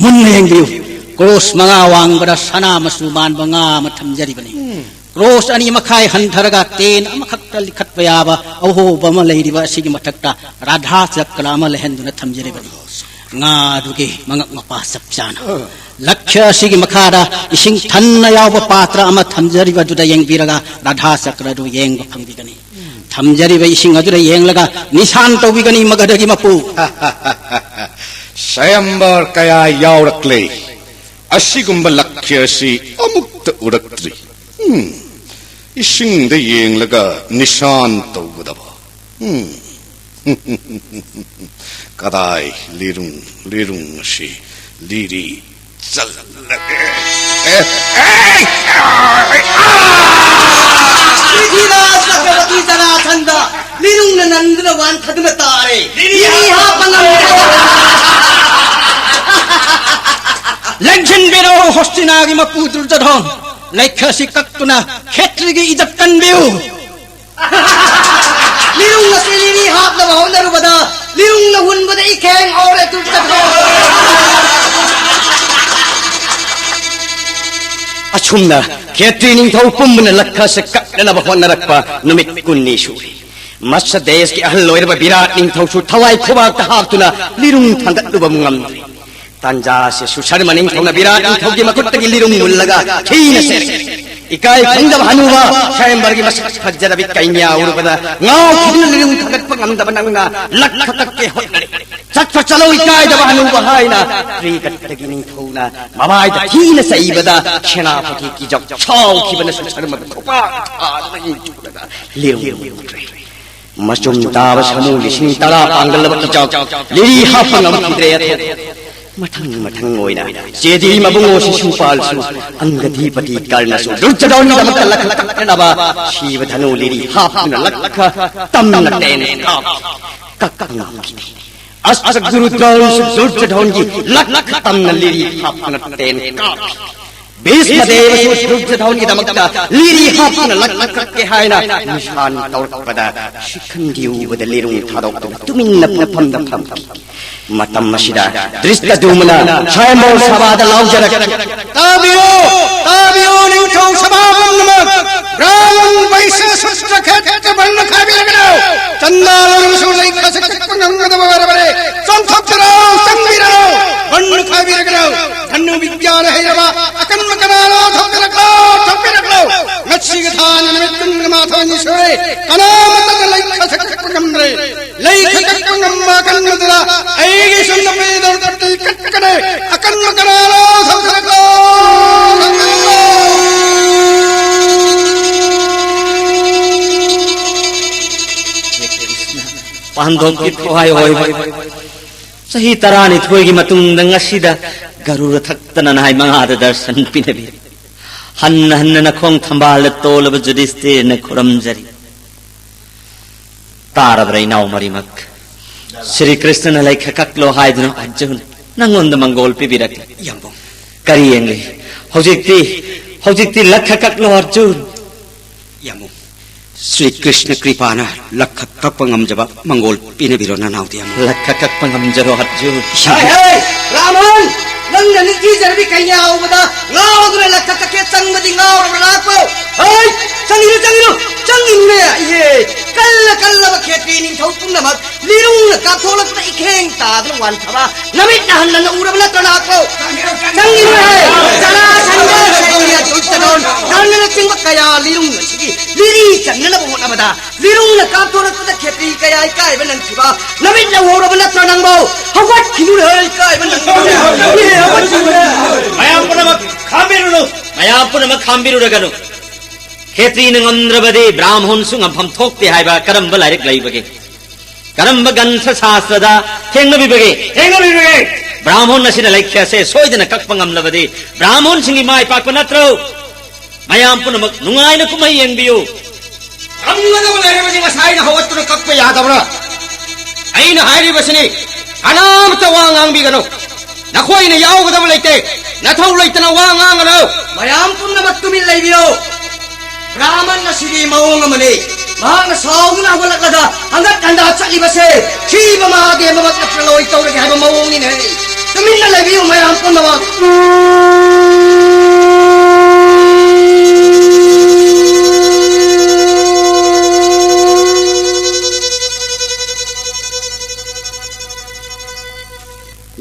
ꯃꯨꯟꯅ ꯌꯦꯡꯕꯤꯌꯨ꯫ ꯀ꯭ꯔꯣꯁ ꯃꯉꯥ ꯋꯥꯡꯕꯗ ꯁꯅꯥ ꯃꯆꯨ ꯃꯥꯟꯕ ꯉꯥ ꯑꯃ ꯊꯝꯖꯔꯤꯕꯅꯤ꯫ ꯀ꯭ꯔꯣꯁ ꯑꯅꯤ ꯃꯈꯥꯏ ꯍꯟꯊꯔꯒ ꯇꯦꯟ ꯑꯃꯈꯛꯇ ꯂꯤꯈꯠꯄ ꯌꯥꯕ ꯑꯍꯣꯕ ꯑꯃ ꯂꯩꯔꯤꯕ ꯑꯁꯤꯒꯤ ꯃꯊꯛꯇ ꯔꯥꯙꯥ ꯆꯀ꯭ꯔ ꯑꯃ ꯂꯩꯍꯟꯗꯨꯅ ꯊꯝꯖꯔꯤꯕꯅꯤ꯫ ꯉꯥ ꯑꯗꯨꯒꯤ ꯃꯉꯛ ꯃꯄꯥ ꯆꯞ ꯆꯥꯅ꯫ ꯂꯛꯈ꯭ꯌ ꯑꯁꯤꯒꯤ ꯃꯈꯥꯗ ꯏꯁꯤꯡ ꯊꯟꯅ ꯌꯥꯎꯕ ꯄꯥꯇ꯭ꯔ ꯑꯃ ꯊꯝꯖꯔꯤꯕꯗꯨꯗ ꯌꯦꯡꯕꯤꯔꯒ ꯔꯥꯙꯥ ꯆꯀ꯭ꯔ ꯑꯗꯨ ꯌꯦꯡꯕ ꯐꯪꯕꯤꯒꯅꯤ꯫ ꯊꯝꯖꯔꯤꯕ ꯏꯁꯤꯡ ꯑꯗꯨꯗ ꯌꯦꯡꯂꯒ ꯅꯤꯁꯥꯟ ꯇꯧꯕꯤꯒꯅꯤ ꯃꯒꯙꯒꯤ ꯃꯄꯨ꯫ ꯁ꯭ꯋꯌꯝꯕꯔ ꯀꯌꯥ ꯌꯥꯎꯔꯛꯂꯦ꯫ ꯑꯁꯤꯒꯨꯝꯕ ꯂꯛꯈ꯭ꯌ ꯑꯁꯤ ꯑꯃꯨꯛꯇ ꯎꯔꯛꯇ꯭ꯔꯤ꯫ ꯎꯝ, ꯏꯁꯤꯡꯗ ꯌꯦꯡꯂꯒ ꯅꯤꯁꯥꯟ ꯇꯧꯒꯗꯕ꯫ ꯎꯝ꯫ ꯀꯗꯥꯏ ꯂꯤꯔꯨꯡ, ꯂꯤꯔꯨꯡ ꯑꯁꯤ ꯂꯤꯔꯤ ꯆꯜꯂꯒꯦ꯫ ꯑꯦ, ꯑꯦ, ꯑꯦ, ꯑꯥ! ꯄ꯭ꯔꯤꯊꯤꯔꯥꯖ ꯆꯀ꯭ꯔꯕꯔꯇꯤ ꯖꯔꯥꯁꯟꯙ ꯂꯤꯔꯨꯡꯅ ꯅꯟꯗꯨꯅ ꯋꯥꯟꯊꯗꯨꯅ ꯇꯥꯔꯦ꯫ ꯂꯤꯔꯤ ꯍꯥꯞꯄ ꯉꯝꯗ꯭ꯔꯦ꯫ ꯂꯦꯡꯁꯤꯟꯕꯤꯔꯣ ꯍꯣꯁꯇꯤꯅꯥꯒꯤ ꯃꯄꯨ ꯗꯨꯔꯖꯣꯙꯣꯟ꯫ ꯂꯩꯈ ꯑꯁꯤ ꯀꯛꯇꯨꯅ ꯈꯦꯇ꯭ꯔꯤꯒꯤ ꯏꯖꯠ ꯀꯟꯕꯤꯌꯨ꯫ ꯂꯤꯔꯨꯡ ꯑꯁꯤ ꯂꯤꯔꯤ ꯍꯥꯞꯅꯕ ꯍꯣꯠꯅꯔꯨꯕꯗ ꯂꯤꯔꯨꯡꯅ ꯍꯨꯟꯕꯗ ꯏꯈꯦꯡ ꯍꯧꯔꯦ ꯗꯨꯔꯖꯣꯙꯣꯟ꯫ ꯑꯁꯨꯝꯅ ꯈꯦꯇ꯭ꯔꯤ ꯅꯤꯡꯊꯧ ꯄꯨꯝꯕꯅ ꯂꯛꯈꯁꯦ ꯀꯛꯅꯅꯕ ꯍꯣꯠꯅꯔꯛꯄ ꯅꯨꯃꯤꯠ ꯀꯨꯟꯅꯤ ꯁꯨꯔꯦ꯫ ꯃꯁ ꯗꯦꯁꯀꯤ ꯑꯍꯜ ꯑꯣꯏꯔꯕ ꯕꯤꯔꯥꯠ ꯅꯤꯡꯊꯧꯁꯨ ꯊꯋꯥꯏ ꯈꯨꯕꯥꯛꯇ ꯍꯥꯞꯇꯨꯅ ꯂꯤꯔꯨꯡ ꯊꯥꯡꯒꯠꯂꯨꯕ ꯉꯝꯗ꯭ꯔꯦ꯫ ꯇꯥꯟꯖꯥꯁꯦ ꯁꯨꯁꯔꯃ ꯅꯤꯡꯊꯧꯅ ꯕꯤꯔꯥꯠ ꯅꯤꯡꯊꯧꯒꯤ ꯃꯈꯨꯠꯇꯒꯤ ꯂꯤꯔꯨꯡ ꯃꯨꯜꯂꯒ ꯊꯤꯅ ꯁꯦꯠꯂꯦ꯫ ꯏꯀꯥꯏ ꯈꯪꯗꯕ ꯍꯅꯨꯕ ꯁ꯭ꯋꯥꯌꯝꯕꯔꯒꯤ ꯃꯁꯛ ꯐꯖꯔꯕꯤ ꯀꯩꯅ꯭ꯌꯥ ꯎꯔꯨꯕꯗ ꯉꯥꯎꯈꯤꯗꯨꯅ ꯂꯤꯔꯨꯡ ꯊꯥꯒꯠꯄ ꯉꯝꯗꯕ ꯅꯪꯅ ꯂꯛꯈ ꯀꯛꯀꯦ ꯍꯣꯠꯅꯔꯦ꯫ ꯆꯠꯈ꯭ꯔ ꯆꯠꯂꯣ ꯏꯀꯥꯏꯗꯕ ꯍꯅꯨꯕ ꯍꯥꯏꯅ ꯇ꯭ꯔꯤꯒꯠꯇꯒꯤ ꯅꯤꯡꯊꯧꯅ ꯃꯃꯥꯏꯗ ꯊꯤꯅ ꯆꯩꯕꯗ ꯁꯦꯅꯥꯄꯇꯤ ꯀꯤꯖꯧ ꯁꯥꯎꯈꯤꯕꯅ ꯁꯨꯁꯔꯃꯗ ꯈꯨꯄꯥꯛ ꯊꯥꯗꯨꯅ ꯏꯟꯊꯨꯔꯒ ꯂꯤꯔꯨꯡ ꯂꯤꯔꯨꯡꯈ꯭ꯔꯦ꯫ ꯃꯆꯨꯝ ꯇꯥꯕ ꯁꯥꯃꯨ ꯂꯤꯁꯤꯡ ꯇꯔꯥ ꯄꯥꯡꯒꯜꯂꯕ ꯀꯤꯖꯧ ꯂꯤꯔꯤ ꯍꯥꯞꯄ ꯉꯝꯈꯤꯗ꯭ꯔꯦ ꯑꯊꯧ꯫ ꯃꯊꯪ ꯃꯊꯪ ꯑꯣꯏꯅ ꯆꯦꯗꯤ ꯃꯕꯨꯡꯉꯣ ꯁꯤꯁꯨꯄꯥꯜꯁꯨ ꯑꯪꯒꯗꯤꯄꯇꯤ ꯀꯔꯅꯁꯨ ꯗꯨꯔꯖꯣꯙꯟꯒꯤꯗꯃꯛꯇ ꯂꯛꯈ ꯀꯛꯅꯅꯕ ꯁꯤꯕ ꯙꯅꯨ ꯂꯤꯔꯤ ꯍꯥꯞꯇꯨꯅ ꯂꯛꯈ ꯇꯝꯅ ꯇꯦꯟ ꯀꯥꯞꯈꯤ꯫ ꯀꯛꯄ ꯉꯝꯈꯤꯗꯦ꯫ ꯑꯁ꯭ꯇ ꯒꯨꯔꯨ ꯗ꯭ꯔꯣꯟꯁꯨ ꯗꯨꯔꯖꯣꯙꯟꯒꯤ ꯂꯛꯈ ꯇꯝꯅ ꯂꯤꯔꯤ ꯍꯥꯞꯇꯨꯅ ꯇꯦꯟ ꯀꯥꯞꯈꯤ꯫ ꯚꯤꯁꯃ ꯗꯦꯕꯁꯨ ꯗꯨꯔꯖꯣꯙꯟꯒꯤꯗꯃꯛꯇ ꯂꯤꯔꯤ ꯍꯥꯞꯇꯨꯅ ꯂꯛꯈ ꯀꯛꯀꯦ ꯍꯥꯏꯅ ꯅꯤꯁꯥꯟ ꯇꯧꯔꯛꯄꯗ ꯁꯤꯈꯟꯗꯤ ꯎꯕꯗ ꯂꯤꯔꯨꯡ ꯊꯥꯗꯣꯛꯇꯨꯅ ꯇꯨꯃꯤꯟꯅ ꯄꯨꯡꯐꯝꯗ ꯐꯝꯈꯤ꯫ ꯃꯇꯝ ꯑꯁꯤꯗ ꯙ꯭ꯔꯤꯁꯇꯗ꯭ꯌꯨꯝꯅ ꯁ꯭ꯋꯥꯌꯝꯚꯔ ꯁꯚꯥꯗ ꯂꯥꯎꯖꯔꯛꯈꯤ꯫ ꯇꯥꯕꯤꯌꯨ, ꯇꯥꯕꯤꯌꯨ, ꯅꯤꯡꯊꯧ ꯁꯚꯥ ꯄꯨꯝꯅꯃꯛ! ꯕ꯭ꯔꯥꯍꯃꯟ ꯚꯩꯁ꯭ꯌ ꯁꯨꯠꯔ ꯈꯦꯇ꯭ꯔ ꯕꯟꯙ ꯈꯥꯏꯕꯤꯔꯒꯅꯨ! ꯆꯟꯗꯥꯜ ꯑꯣꯏꯔꯕꯁꯨ ꯂꯩꯈꯥꯁꯦ ꯀꯛꯄ ꯉꯝꯒꯗꯕ ꯑꯣꯏꯔꯕꯅꯤ꯫ ꯆꯣꯡꯊꯣꯛꯄꯤꯔꯣ, ꯆꯪꯕꯤꯔꯣ! ꯕꯟꯙ ꯈꯥꯏꯕꯤꯔꯒꯅꯨ! ꯙꯅꯨ ꯕꯤꯗ꯭ꯌꯥꯅ ꯍꯩꯔꯕ ꯑꯀꯟꯕ ꯀꯅꯥꯅꯣ? ꯊꯣꯛꯄꯤꯔꯛꯂꯣ, ꯊꯣꯛꯄꯤꯔꯛꯂꯣ! ꯉꯁꯤꯒꯤ ꯊꯥꯅ ꯅꯨꯃꯤꯠ ꯀꯨꯟꯒ ꯃꯥꯊꯣꯏꯅꯤ ꯁꯨꯔꯦ, ꯀꯅꯥꯃꯠꯇꯅ ꯂꯩꯈꯥꯁꯦ ꯀꯛꯄ ꯉꯝꯗ꯭ꯔꯦ꯫ ꯂꯩꯈꯥ ꯀꯛꯄ ꯉꯝꯕ ꯑꯀꯟꯕꯗꯨꯗ ꯑꯩꯒꯤ ꯁꯨꯝꯅ ꯄꯤꯗꯧ ꯀꯛꯇꯤ ꯀꯛꯀꯅꯤ꯫ ꯑꯀꯟꯕ ꯀꯅꯥꯅꯣ? ꯊꯣꯛꯄꯤꯔꯛꯂꯣ, ꯊꯣꯛꯄꯤꯔꯛꯂꯣ! ꯄꯥꯟꯊꯣꯛꯀꯤ ꯊꯋꯥꯏ ꯑꯣꯏꯕ ꯆꯍꯤ ꯇꯔꯥꯅꯤꯊꯣꯏꯒꯤ ꯃꯇꯨꯡꯗ ꯉꯁꯤꯗ ꯒꯔꯨꯔ ꯊꯛꯇꯅ ꯅꯍꯥꯏ ꯃꯉꯥꯗ ꯗꯔꯁꯟ ꯄꯤꯅꯕꯤ꯫ ꯍꯟꯅ ꯍꯟꯅ ꯅꯈꯣꯡ ꯊꯝꯕꯥꯜꯗ ꯇꯣꯜꯂꯕ ꯖꯨꯗꯤꯁꯇꯤꯔꯅ ꯈꯨꯔꯨꯝꯖꯔꯤ꯫ ꯇꯥꯔꯕ꯭ꯔꯥ ꯏꯅꯥꯎ ꯃꯔꯤꯃꯛ? ꯁ꯭ꯔꯤ ꯀ꯭ꯔꯤꯁꯅꯅ ꯂꯩꯈ ꯀꯛꯂꯣ ꯍꯥꯏꯗꯨꯅ ꯑꯔꯖꯨꯟ ꯅꯪꯉꯣꯟꯗ ꯃꯪꯒꯣꯜ ꯄꯤꯕꯤꯔꯛꯂꯦ꯫ ꯌꯥꯝꯕꯨꯡ꯫ ꯀꯔꯤ ꯌꯦꯡꯂꯤ? ꯍꯧꯖꯤꯛꯇꯤ, ꯍꯧꯖꯤꯛꯇꯤ ꯂꯛꯈ ꯀꯛꯂꯣ ꯑꯔꯖꯨꯟ꯫ ꯌꯥꯝꯕꯨꯡ꯫ ꯁ꯭ꯔꯤ ꯀ꯭ꯔꯤꯁꯅ ꯀ꯭ꯔꯤꯄꯥꯅ ꯂꯛꯈ ꯀꯛꯄ ꯉꯝꯖꯕ ꯃꯪꯒꯣꯜ ꯄꯤꯅꯕꯤꯔꯣ ꯅꯅꯥꯎꯗꯤ ꯌꯥꯝꯕꯨꯡ꯫ ꯂꯛꯈ ꯀꯛꯄ ꯉꯝꯖꯔꯣ ꯑꯔꯖꯨꯟ꯫ ꯍꯦ, ꯍꯦ, ꯔꯥꯃꯟ! ꯅꯪꯅ ꯅꯤꯡꯊꯤꯖꯔꯕꯤ ꯀꯩꯅꯥ ꯎꯕꯗ ꯉꯥꯎꯗꯨꯅ ꯂꯛꯈ ꯀꯛꯀꯦ ꯆꯪꯕꯗꯤ ꯉꯥꯎꯔꯕ꯭ꯔꯥ ꯂꯥꯛꯄꯧ? ꯍꯩ! ꯆꯪꯉꯤꯅꯨ, ꯆꯪꯉꯤꯅꯨ, ꯆꯪꯉꯤꯅꯨꯅꯦ! ꯏꯍꯦ! ꯀꯜ ꯀꯜꯂꯕ ꯈꯦꯇ꯭ꯔꯤ ꯅꯤꯡꯊꯧ ꯄꯨꯝꯅꯃꯛ ꯂꯤꯔꯨꯡꯅ ꯀꯥꯞꯊꯣꯛꯂꯛꯄꯗ ꯏꯈꯦꯡ ꯇꯥꯗꯨꯅ ꯋꯥꯟꯊꯕ ꯅꯃꯤꯠ ꯅꯍꯟꯅ ꯎꯔꯕ ꯅꯠꯇ꯭ꯔ ꯅꯍꯥꯛꯄꯣ? ꯆꯪꯒꯤꯅꯨꯍꯦ! ꯖꯔꯥꯁꯟꯙ ꯁꯩꯅ꯭ꯌ ꯗꯨꯁꯇꯗꯣꯟ ꯀꯔꯅꯅꯆꯤꯡꯕ ꯀꯌꯥ ꯂꯤꯔꯨꯡ ꯑꯁꯤꯒꯤ ꯂꯤꯔꯤ ꯆꯟꯅꯅꯕ ꯍꯣꯠꯅꯕꯗ ꯂꯤꯔꯨꯡꯅ ꯀꯥꯞꯊꯣꯔꯛꯄꯗ ꯈꯦꯇ꯭ꯔꯤ ꯀꯌꯥ ꯏꯀꯥꯏꯕ ꯅꯪꯈꯤꯕ ꯅꯃꯤꯠ ꯎꯍꯧꯔꯕ ꯅꯠꯇ꯭ꯔ ꯅꯪꯕꯣ? ꯍꯧꯒꯠꯈꯤꯅꯨꯍꯦ! ꯏꯀꯥꯏꯕ ꯅꯪꯈꯤꯕ ꯍꯧꯒꯠꯈꯤꯅꯨꯍꯦ! ꯃꯌꯥꯝ ꯄꯨꯝꯅꯃꯛ ꯈꯥꯝꯕꯤꯔꯨꯅꯨ! ꯃꯌꯥꯝ ꯄꯨꯝꯅꯃꯛ ꯈꯥꯝꯕꯤꯔꯨꯔꯒꯅꯨ! ꯈꯦꯇ꯭ꯔꯤꯅ ꯉꯝꯗ꯭ꯔꯕꯗꯤ ꯕ꯭ꯔꯥꯝꯍꯣꯟꯁꯨ ꯉꯝꯐꯝ ꯊꯣꯛꯇꯦ ꯍꯥꯏꯕ ꯀꯔꯝꯕ ꯂꯥꯏꯔꯤꯛ ꯂꯩꯕꯒꯦ? ꯀꯔꯝꯕ ꯒ꯭ꯔꯟꯊ ꯁꯥꯁ꯭ꯇ꯭ꯔꯗ ꯊꯦꯡꯅꯕꯤꯕꯒꯦ? ꯊꯦꯡꯅꯕꯤꯕꯒꯦ! ꯕ꯭ꯔꯥꯝꯍꯣꯟ ꯑꯁꯤꯅ ꯂꯩꯈ꯭ꯌꯥꯁꯦ ꯁꯣꯏꯗꯅ ꯀꯛꯄ ꯉꯝꯂꯕꯗꯤ ꯕ꯭ꯔꯥꯝꯍꯣꯟꯁꯤꯡꯒꯤ ꯃꯥꯏ ꯄꯥꯛꯄ ꯅꯠꯇ꯭ꯔꯣ? ꯃꯌꯥꯝ ꯄꯨꯝꯅꯃꯛ ꯅꯨꯡꯉꯥꯏꯅ ꯀꯨꯝꯍꯩ ꯌꯦꯡꯕꯤꯌꯨ꯫ ꯉꯝꯒꯗꯕ ꯂꯩꯔꯕꯗꯤ ꯉꯁꯥꯏꯅ ꯍꯧꯒꯠꯇꯨꯅ ꯀꯛꯄ ꯌꯥꯗꯕ꯭ꯔꯥ? ꯑꯩꯅ ꯍꯥꯏꯔꯤꯕꯁꯤꯅꯤ, ꯀꯅꯥꯝꯇ ꯋꯥ ꯉꯥꯡꯕꯤꯒꯅꯨ꯫ ꯅꯈꯣꯏꯅ ꯌꯥꯎꯒꯗꯕ ꯂꯩꯇꯦ꯫ ꯅꯊꯧ ꯂꯩꯇꯅ ꯋꯥ ꯉꯥꯡꯒꯅꯨ꯫ ꯃꯌꯥꯝ ꯄꯨꯝꯅꯃꯛ ꯇꯨꯃꯤꯟ ꯂꯩꯕꯤꯌꯨ꯫ ꯕ꯭ꯔꯥꯍꯃꯟ ꯑꯁꯤꯗꯤ ꯃꯑꯣꯡ ꯑꯃꯅꯤ꯫ ꯃꯍꯥꯛꯅ ꯁꯥꯎꯗꯨꯅ ꯍꯧꯒꯠꯂꯛꯂꯒ ꯍꯪꯒꯠ ꯍꯟꯗꯥ ꯆꯠꯂꯤꯕꯁꯦ ꯊꯤꯕ ꯃꯍꯥꯗꯦꯕꯃꯛꯅ ꯄ꯭ꯔꯂꯣꯏ ꯇꯧꯔꯒꯦ ꯍꯥꯏꯕ ꯃꯑꯣꯡꯅꯤꯅꯦ꯫ ꯇꯨꯃꯤꯟꯅ ꯂꯩꯕꯤꯌꯨ ꯃꯌꯥꯝ ꯄꯨꯝꯅꯃꯛ꯫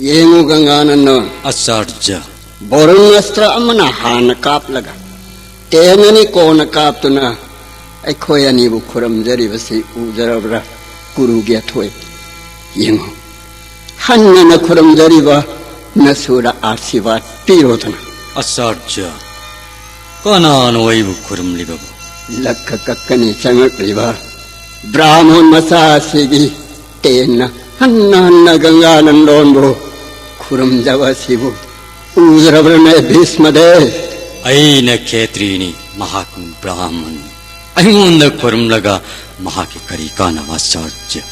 ꯌꯦꯡꯉꯨ ꯒꯪꯒꯥꯅꯟꯗ, ꯑꯆꯥꯔꯖ꯭ꯌ꯫ ꯕꯣꯔꯨꯟ ꯑꯁꯇ꯭ꯔ ꯑꯃꯅ ꯍꯥꯟꯅ ꯀꯥꯞꯂꯒ ꯇꯦꯟ ꯑꯅꯤ ꯀꯣꯟꯅ ꯀꯥꯞꯇꯨꯅ ꯑꯩꯈꯣꯏ ꯑꯅꯤꯕꯨ ꯈꯨꯔꯨꯝꯖꯔꯤꯕꯁꯤ ꯎꯖꯔꯕ꯭ꯔꯥ? ꯀꯨꯔꯨꯒꯤ ꯑꯊꯣꯏ, ꯌꯦꯡꯉꯨ, ꯍꯟꯅꯅ ꯈꯨꯔꯨꯝꯖꯔꯤꯕ ꯅꯁꯨꯗ ꯑꯥꯁꯤꯔꯕꯥꯗ ꯄꯤꯔꯣꯗꯅ꯫ ꯑꯆꯥꯔꯖ꯭ꯌ, ꯀꯅꯥꯅꯣ ꯑꯩꯕꯨ ꯈꯨꯔꯨꯝꯂꯤꯕꯕꯨ? ꯂꯛꯈ ꯀꯛꯀꯅꯤ ꯆꯪꯂꯛꯂꯤꯕ ꯕ꯭ꯔꯥꯍꯃꯣꯟ ꯃꯆꯥ ꯑꯁꯤꯒꯤ ꯇꯦꯟꯅ ꯍꯟꯅ ꯍꯟꯅ ꯒꯪꯒꯥꯅꯟꯗꯣꯟꯕꯨ ꯈꯨꯔꯨꯝꯖꯕ ꯑꯁꯤꯕꯨ ꯎꯗ꯭ꯔꯕ꯭ꯔꯅꯦ ꯚꯤꯁꯃꯗꯦ? ꯑꯩꯅ ꯈꯦꯇ꯭ꯔꯤꯅꯤ, ꯃꯍꯥꯛꯅ ꯕ꯭ꯔꯥꯍꯃꯟ꯫ ꯑꯩꯉꯣꯟꯗ ꯈꯨꯔꯨꯝꯂꯒ ꯃꯍꯥꯛꯀꯤ ꯀꯔꯤ ꯀꯥꯟꯅꯕ, ꯑꯆꯥꯔꯖ꯭ꯌ?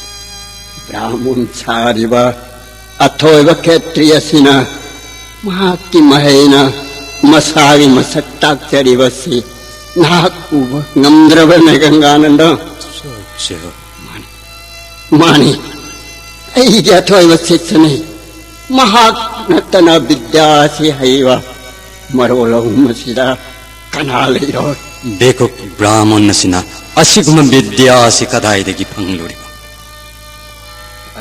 ꯕ꯭ꯔꯥꯍꯃꯟ ꯁꯥꯔꯤꯕ ꯑꯊꯣꯏꯕ ꯈꯦꯇ꯭ꯔꯤ ꯑꯁꯤꯅ ꯃꯍꯥꯛꯀꯤ ꯃꯍꯩꯅ ꯃꯁꯥꯒꯤ ꯃꯁꯛ ꯇꯥꯛꯆꯔꯤꯕꯁꯤ ꯅꯍꯥꯛ ꯎꯕ ꯉꯝꯗ꯭ꯔꯕꯅꯦ, ꯒꯪꯒꯥꯅꯟꯗ? ꯑꯆꯥꯔꯖ꯭ꯌ꯫ ꯃꯥꯅꯤ, ꯃꯥꯅꯤ, ꯑꯩꯒꯤ ꯑꯊꯣꯏꯕ ꯁꯤꯁ꯭ꯌꯅꯤ꯫ ꯃꯍꯥꯛ ꯅꯠꯇꯅ ꯕꯤꯗ꯭ꯌꯥ ꯑꯁꯤ ꯍꯩꯕ ꯃꯔꯣꯜ ꯑꯍꯨꯝ ꯑꯁꯤꯗ ꯀꯅꯥ ꯂꯩꯔꯣꯏ? ꯚꯤꯈꯨꯛ ꯕ꯭ꯔꯥꯍꯃꯟ ꯑꯁꯤꯅ ꯑꯁꯤꯒꯨꯝꯕ ꯕꯤꯗ꯭ꯌꯥꯁꯤ ꯀꯗꯥꯏꯗꯒꯤ ꯐꯪꯂꯨꯔꯤꯕ?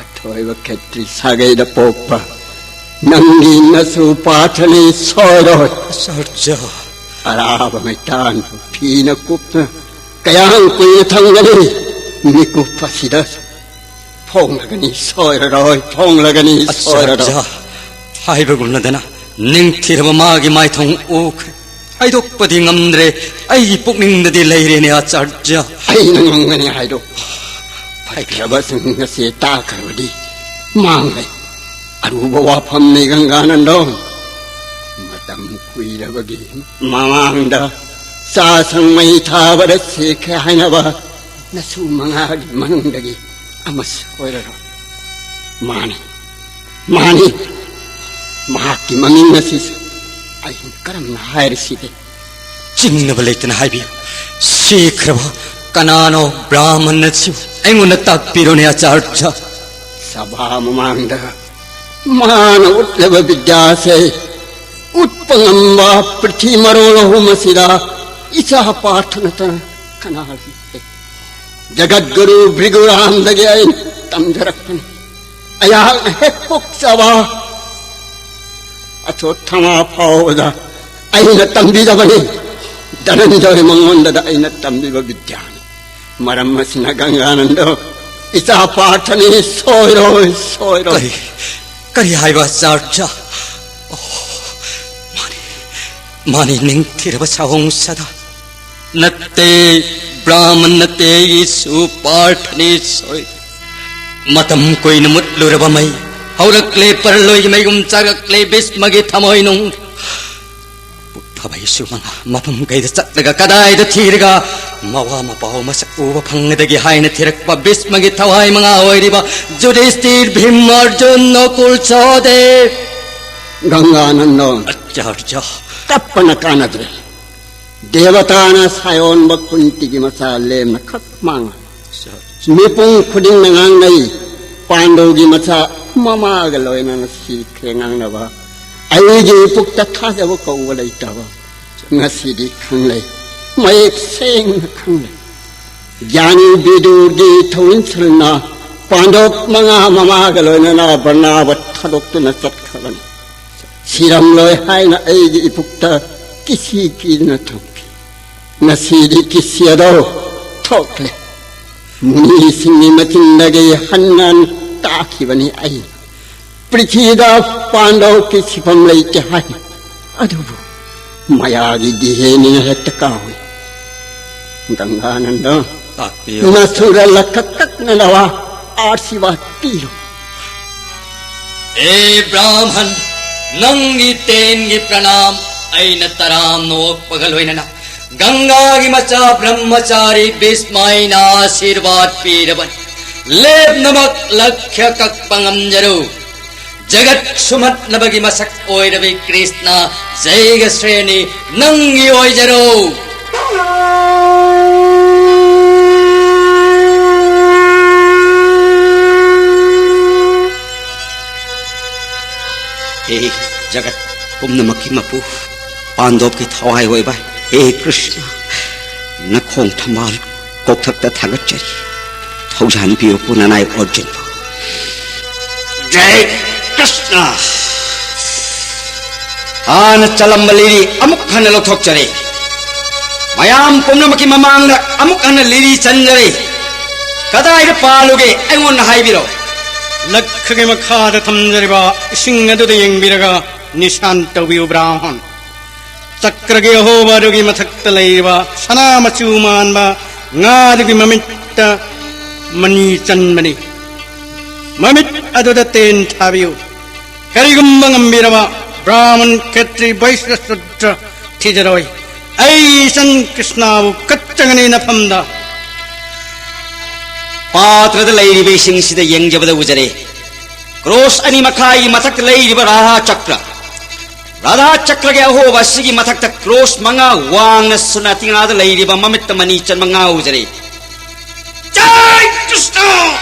ꯑꯊꯣꯏꯕ ꯈꯦꯇ꯭ꯔꯤ ꯁꯥꯒꯩꯗ ꯄꯣꯛꯄ ꯅꯪꯒꯤ ꯅꯁꯨ ꯄꯥꯊꯅꯤ ꯁꯣꯏꯔꯣꯏ꯫ ꯑꯆꯥꯔꯖ꯫ ꯑꯔꯥꯕ ꯃꯩꯇꯥꯟ ꯐꯤꯅ ꯀꯨꯞꯅ ꯀꯌꯥꯝ ꯀꯨꯏꯅ ꯊꯝꯒꯅꯤ? ꯃꯤꯀꯨꯞ ꯑꯁꯤꯗ ꯐꯣꯡꯂꯒꯅꯤ, ꯁꯣꯏꯔꯔꯣꯏ, ꯐꯣꯡꯂꯒꯅꯤ, ꯁꯣꯏꯔꯔꯣꯏ꯫ ꯑꯆꯥꯔꯖ, ꯍꯥꯏꯕꯒꯨꯝꯅꯗꯅ ꯅꯤꯡꯊꯤꯔꯕ ꯃꯥꯒꯤ ꯃꯥꯏꯊꯣꯡ ꯎꯈ꯭ꯔꯦ꯫ ꯍꯥꯏꯗꯣꯛꯄꯗꯤ ꯉꯝꯗ꯭ꯔꯦ, ꯑꯩꯒꯤ ꯄꯨꯛꯅꯤꯡꯗꯗꯤ ꯂꯩꯔꯦꯅꯦ ꯑꯆꯥꯔꯖ꯫ ꯑꯩꯅ ꯉꯝꯒꯅꯤ ꯍꯥꯏꯗꯣ꯫ ꯐꯠꯇ꯭ꯔꯕꯁꯤꯡ ꯑꯁꯤ ꯇꯥꯈ꯭ꯔꯕꯗꯤ ꯃꯥꯡꯂꯦ꯫ ꯑꯔꯨꯕ ꯋꯥꯐꯝꯅꯤ ꯒꯪꯒꯥꯅꯟꯗꯣ꯫ ꯃꯇꯝ ꯀꯨꯏꯔꯕꯒꯤ ꯃꯃꯥꯡꯗ ꯆꯥꯁꯪ ꯃꯩ ꯊꯥꯕꯗ ꯁꯤꯈ꯭ꯔꯦ ꯍꯥꯏꯅꯕ ꯅꯁꯨ ꯃꯉꯥꯒꯤ ꯃꯅꯨꯡꯗꯒꯤ ꯑꯃꯁꯨ ꯑꯣꯏꯔꯔꯣꯏ꯫ ꯃꯥꯅꯤ, ꯃꯥꯅꯤ, ꯃꯍꯥꯛꯀꯤ ꯃꯃꯤꯡ ꯑꯁꯤꯁꯨ ꯑꯩꯅ ꯀꯔꯝꯅ ꯍꯥꯏꯔꯁꯤꯒꯦ? ꯆꯤꯡꯅꯕ ꯂꯩꯇꯅ ꯍꯥꯏꯕꯤꯌꯨ꯫ ꯁꯤꯈ꯭ꯔꯕ ꯀꯅꯥꯅꯣ ꯕ꯭ꯔꯥꯍꯃꯟ ꯑꯁꯤꯕꯨ ꯑꯩꯉꯣꯟꯗ ꯇꯥꯛꯄꯤꯔꯣꯅꯦ ꯑꯆꯥꯔꯖ꯫ ꯁꯚꯥ ꯃꯃꯥꯡꯗ ꯃꯥꯅ ꯎꯠꯂꯕ ꯕꯤꯗ꯭ꯌꯥꯁꯦ ꯎꯠꯄ ꯉꯝꯕ ꯄ꯭ꯔꯤꯊꯤ ꯃꯔꯣꯜ ꯑꯍꯨꯝ ꯑꯁꯤꯗ ꯏꯆꯥ ꯄꯥꯔꯊ ꯅꯠꯇꯅ ꯀꯅꯥ ꯂꯩꯇꯦ꯫ ꯖꯒꯠꯒꯨꯔꯨ ꯚ꯭ꯔꯤꯒꯨꯔꯥꯝꯗꯒꯤ ꯑꯩꯅ ꯇꯝꯖꯔꯛꯄꯅꯤ꯫ ꯑꯩꯍꯥꯛꯅ ꯍꯦꯛ ꯄꯣꯛꯆꯕ ꯑꯊꯣꯊꯃꯥ ꯐꯥꯎꯕꯗ ꯑꯩꯅ ꯇꯝꯕꯤꯔꯕꯅꯤ꯫ ꯙꯅꯟꯖꯣꯏ ꯃꯉꯣꯟꯗꯗ ꯑꯩꯅ ꯇꯝꯕꯤꯕ ꯕꯤꯗ꯭ꯌꯥꯅꯤ꯫ ꯃꯔꯝ ꯑꯁꯤꯅ ꯒꯪꯒꯥꯅꯟꯗꯣ ꯏꯆꯥ ꯄꯥꯔꯊꯅꯤ ꯁꯣꯏꯔꯣꯏ, ꯁꯣꯏꯔꯣꯏ꯫ ꯀꯔꯤ, ꯀꯔꯤ ꯍꯥꯏꯕ ꯑꯆꯥꯔꯖ? ꯑꯣ, ꯃꯥꯅꯤ, ꯃꯥꯅꯤ, ꯅꯤꯡꯊꯤꯔꯕ ꯁꯥꯍꯣꯡ ꯁꯗꯥ꯫ ꯅꯠꯇꯦ, ꯕ꯭ꯔꯥꯍꯃꯟ ꯅꯠꯇꯦ, ꯑꯩꯒꯤꯁꯨ ꯄꯥꯔꯊꯅꯤ ꯁꯣꯏ꯫ ꯃꯇꯝ ꯀꯨꯏꯅ ꯃꯨꯠꯂꯨꯔꯕ ꯃꯩ ꯍꯧꯔꯛꯂꯦ, ꯄꯔꯂꯣꯏꯒꯤ ꯃꯩꯒꯨꯝ ꯆꯥꯔꯛꯂꯦ ꯚꯤꯁꯃꯒꯤ ꯊꯃꯣꯏꯅꯨꯡ꯫ ꯄꯨꯛ ꯐꯕ ꯏꯁꯨ ꯃꯉꯥ ꯃꯐꯝ ꯀꯩꯗ ꯆꯠꯂꯒ ꯀꯗꯥꯏꯗ ꯊꯤꯔꯒ ꯃꯋꯥ ꯃꯄꯥꯎ ꯃꯁꯛ ꯎꯕ ꯐꯪꯒꯗꯒꯦ ꯍꯥꯏꯅ ꯊꯤꯔꯛꯄ ꯚꯤꯁꯃꯒꯤ ꯊꯋꯥꯏ ꯃꯉꯥ ꯑꯣꯏꯔꯤꯕ ꯖꯨꯙꯤꯁꯇꯤꯔ, ꯚꯤꯝ, ꯑꯔꯖꯨꯟ, ꯅꯀꯨꯜ, ꯁꯍꯗꯦꯕ꯫ ꯒꯪꯒꯥꯅꯟꯗ꯫ ꯑꯆꯥꯔꯖ꯫ ꯀꯞꯄꯅ ꯀꯥꯟꯅꯗ꯭ꯔꯦ꯫ ꯗꯦꯕꯇꯥꯅ ꯁꯥꯌꯣꯟꯕ ꯀꯨꯟꯇꯤꯒꯤ ꯃꯆꯥ ꯂꯦꯝꯅ ꯈꯛ ꯃꯥꯡꯂꯦ꯫ ꯃꯤꯄꯨꯝ ꯈꯨꯗꯤꯡꯅ ꯉꯥꯡꯅꯩ, "ꯄꯥꯟꯗꯧꯒꯤ ꯃꯆꯥ ꯃꯃꯥꯒ ꯂꯣꯏꯅꯅ ꯁꯤꯈ꯭ꯔꯦ" ꯉꯥꯡꯅꯕ꯫ ꯑꯩꯒꯤ ꯄꯨꯛꯇ ꯊꯥꯖꯕ ꯀꯧꯕ ꯂꯩꯇꯕ ꯉꯁꯤꯗꯤ ꯈꯪꯂꯦ, ꯃꯌꯦꯛ ꯁꯦꯡꯅ ꯈꯪꯂꯦ꯫ ꯒ꯭ꯌꯥꯅꯤ ꯕꯤꯗꯨꯔꯒꯤ ꯊꯧꯏꯟꯁꯜꯅ ꯄꯥꯟꯗꯣꯞ ꯃꯉꯥ ꯃꯃꯥꯒ ꯂꯣꯏꯅꯅ ꯕꯔꯅꯥꯕ ꯊꯥꯗꯣꯛꯇꯨꯅ ꯆꯠꯈ꯭ꯔꯕꯅꯤ꯫ ꯁꯤꯔꯝꯂꯣꯏ ꯍꯥꯏꯅ ꯑꯩꯒꯤ ꯏꯄꯨꯛꯇ ꯀꯤꯁꯤ ꯀꯤꯗꯨꯅ ꯊꯝꯈꯤ꯫ ꯉꯁꯤꯗꯤ ꯀꯤꯁꯤ ꯑꯗꯣ ꯊꯣꯛꯂꯦ꯫ ꯃꯨꯅꯤꯁꯤꯡꯒꯤ ꯃꯆꯤꯟꯗꯒꯤ ꯍꯟꯅ ꯇꯥꯈꯤꯕꯅꯤ ꯑꯩ꯫ ꯄ꯭ꯔꯤꯊꯤꯗ ꯄꯥꯟꯗꯧꯀꯤ ꯁꯤꯐꯝ ꯂꯩꯇꯦ ꯍꯥꯏ꯫ ꯑꯗꯨꯕꯨ ꯃꯌꯥꯒꯤ ꯗꯤꯍꯦꯅꯤꯅ ꯍꯦꯛꯇ ꯀꯥꯎꯏ꯫ ꯒꯪꯒꯥꯅꯟꯗ, ꯇꯥꯛꯄꯤꯌꯨ꯫ ꯅꯁꯨꯔ ꯂꯈꯛ ꯀꯛꯅꯅꯕ ꯑꯥꯁꯤꯔꯕꯥꯗ ꯄꯤꯔꯣ꯫ ꯑꯦ ꯕ꯭ꯔꯥꯍꯃꯟ, ꯅꯪꯒꯤ ꯇꯦꯟꯒꯤ ꯄ꯭ꯔꯅꯥꯝ ꯑꯩꯅ ꯇꯔꯥꯝꯅ ꯑꯣꯛꯄꯒ ꯂꯣꯏꯅꯅ ꯒꯪꯒꯥꯒꯤ ꯃꯆꯥ ꯕ꯭ꯔꯍꯃꯆꯥꯔꯤ ꯚꯤꯁꯃ ꯑꯩꯅ ꯑꯥꯁꯤꯔꯕꯥꯗ ꯄꯤꯔꯕꯅꯤ꯫ ꯂꯦꯞꯅꯃꯛ ꯂꯛꯈ꯭ꯌ ꯀꯛꯄ ꯉꯝꯖꯔꯨ꯫ ꯖꯒꯠ ꯁꯨꯝꯍꯠꯅꯕꯒꯤ ꯃꯁꯛ ꯑꯣꯏꯔꯕꯤ ꯀ꯭ꯔꯤꯁꯅ ꯖꯩꯒ ꯁ꯭ꯔꯦꯅꯤ ꯅꯪꯒꯤ ꯑꯣꯏꯖꯔꯣ꯫ ꯍꯦ ꯖꯒꯠ ꯄꯨꯝꯅꯃꯛꯀꯤ ꯃꯄꯨ, ꯄꯥꯟꯗꯣꯞꯀꯤ ꯊꯋꯥꯏ ꯑꯣꯏꯕ ꯍꯦ ꯀ꯭ꯔꯤꯁꯅ, ꯅꯈꯣꯡ ꯊꯝꯕꯥꯜ ꯀꯣꯛꯊꯛꯇ ꯊꯥꯒꯠꯆꯔꯤ꯫ ꯊꯧꯖꯥꯟ ꯄꯤꯌꯨ ꯅꯅꯥꯏ ꯑꯣꯔꯖꯨꯟꯕꯨ꯫ ꯖꯩ ꯀ꯭ꯔꯤꯁꯅ! ꯍꯥꯟꯅ ꯆꯠꯂꯝꯕ ꯂꯤꯔꯤ ꯑꯃꯨꯛ ꯍꯟꯅ ꯂꯧꯊꯣꯛꯆꯔꯦ꯫ ꯃꯌꯥꯝ ꯄꯨꯝꯅꯃꯛꯀꯤ ꯃꯃꯥꯡꯗ ꯑꯃꯨꯛ ꯍꯟꯅ ꯂꯤꯔꯤ ꯆꯟꯖꯔꯦ꯫ ꯀꯗꯥꯏꯗ ꯄꯥꯜꯂꯨꯒꯦ ꯑꯩꯉꯣꯟꯗ ꯍꯥꯏꯕꯤꯔꯣ꯫ ꯂꯛꯈꯒꯤ ꯃꯈꯥꯗ ꯊꯝꯖꯔꯤꯕ ꯏꯁꯤꯡ ꯑꯗꯨꯗ ꯌꯦꯡꯕꯤꯔꯒ ꯅꯤꯁꯥꯟ ꯇꯧꯕꯤꯌꯨ ꯕ꯭ꯔꯥꯍꯃꯟ꯫ ꯆꯀ꯭ꯔꯒꯤ ꯑꯍꯣꯕ ꯑꯗꯨꯒꯤ ꯃꯊꯛꯇ ꯂꯩꯔꯤꯕ ꯁꯅꯥ ꯃꯆꯨ ꯃꯥꯟꯕ ꯉꯥꯗꯨꯒꯤ ꯃꯃꯤꯠꯇ ꯃꯅꯤ ꯆꯟꯕꯅꯤ꯫ ꯃꯃꯤꯠ ꯑꯗꯨꯗ ꯇꯦꯟ ꯊꯥꯕꯤꯌꯨ꯫ ꯀꯔꯤꯒꯨꯝꯕ ꯉꯝꯕꯤꯔꯕ ꯕ꯭ꯔꯥꯍꯃꯟ, ꯈꯦꯇ꯭ꯔꯤ, ꯕꯩꯁ꯭ꯌ, ꯁꯨꯗ꯭ꯔ ꯊꯤꯖꯔꯣꯏ꯫ ꯑꯩ ꯏꯆꯟ ꯀ꯭ꯔꯤꯁꯅꯕꯨ ꯀꯠꯆꯒꯅꯤ ꯅꯐꯝꯗ꯫ ꯄꯥꯇ꯭ꯔꯗ ꯂꯩꯔꯤꯕ ꯏꯁꯤꯡꯁꯤꯗ ꯌꯦꯡꯖꯕꯗ ꯎꯖꯔꯦ, ꯀ꯭ꯔꯣꯁ ꯑꯅꯤ ꯃꯈꯥꯏꯒꯤ ꯃꯊꯛꯇ ꯂꯩꯔꯤꯕ ꯔꯥꯙꯥ ꯆꯀ꯭ꯔ꯫ ꯔꯥꯙꯥ ꯆꯀ꯭ꯔꯒꯤ ꯑꯍꯣꯕ ꯑꯁꯤꯒꯤ ꯃꯊꯛꯇ ꯀ꯭ꯔꯣꯁ ꯃꯉꯥ ꯋꯥꯡꯅ ꯁꯨꯅꯥꯇꯤꯉꯥꯗ ꯂꯩꯔꯤꯕ ꯃꯃꯤꯠꯇ ꯃꯅꯤ ꯆꯟꯕ ꯉꯥ ꯎꯖꯔꯦ꯫ ꯖꯥꯏ ꯀ꯭ꯔꯤꯁꯅ!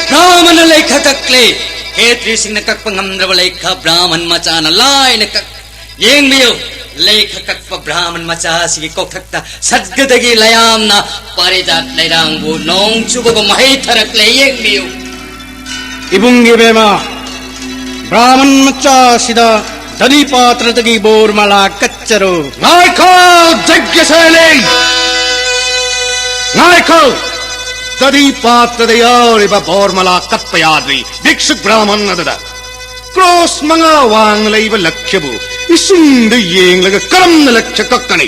ꯕ꯭ꯔꯥꯍꯃꯅ ꯂꯩꯈ ꯀꯛꯂꯦ꯫ ꯈꯦꯇ꯭ꯔꯤꯁꯤꯡꯅ ꯀꯛꯄ ꯉꯝꯗ꯭ꯔꯕ ꯂꯩꯈ ꯕ꯭ꯔꯥꯍꯃꯟ ꯃꯆꯥꯅ ꯂꯥꯏꯅ ꯀꯛ-, ꯌꯦꯡꯕꯤꯌꯨ, ꯂꯩꯈ ꯀꯛꯄ ꯕ꯭ꯔꯥꯍꯃꯟ ꯃꯆꯥ ꯑꯁꯤꯒꯤ ꯀꯣꯛꯊꯛꯇ ꯁꯠꯒꯗꯒꯤ ꯂꯌꯥꯝꯅ ꯄꯥꯔꯤꯖꯥꯠ ꯂꯩꯔꯥꯡꯕꯨ ꯅꯣꯡ ꯆꯨꯕꯒꯨꯝ ꯃꯍꯩ ꯊꯔꯛꯂꯦ, ꯌꯦꯡꯕꯤꯌꯨ꯫ ꯏꯕꯨꯡꯒꯤ ꯕꯦꯃ, ꯕ꯭ꯔꯥꯍꯃꯟ ꯃꯆꯥ ꯑꯁꯤꯗ ꯗꯙꯤ ꯄꯥꯇ꯭ꯔꯗꯒꯤ ꯕꯣꯔꯃꯂꯥ ꯀꯠꯆꯔꯨ꯫ ꯉꯥꯏꯈꯣ, ꯌꯖ꯭ઞꯁꯦꯅꯤ! ꯉꯥꯏꯈꯣ! ꯗꯙꯤ ꯄꯥꯇ꯭ꯔꯗ ꯌꯥꯎꯔꯤꯕ ꯕꯣꯔꯃꯂꯥ ꯀꯠꯄ ꯌꯥꯗ꯭ꯔꯤ꯫ ꯚꯤꯛꯁꯨꯛ ꯕ꯭ꯔꯥꯍꯃꯟ ꯑꯗꯨꯗ ꯀ꯭ꯔꯣꯁ ꯃꯉꯥ ꯋꯥꯡꯅ ꯂꯩꯕ ꯂꯛꯈ꯭ꯌꯕꯨ ꯏꯁꯤꯡꯗ ꯌꯦꯡꯂꯒ ꯀꯔꯝꯅ ꯂꯛꯈ꯭ꯌ ꯀꯛꯀꯅꯤ?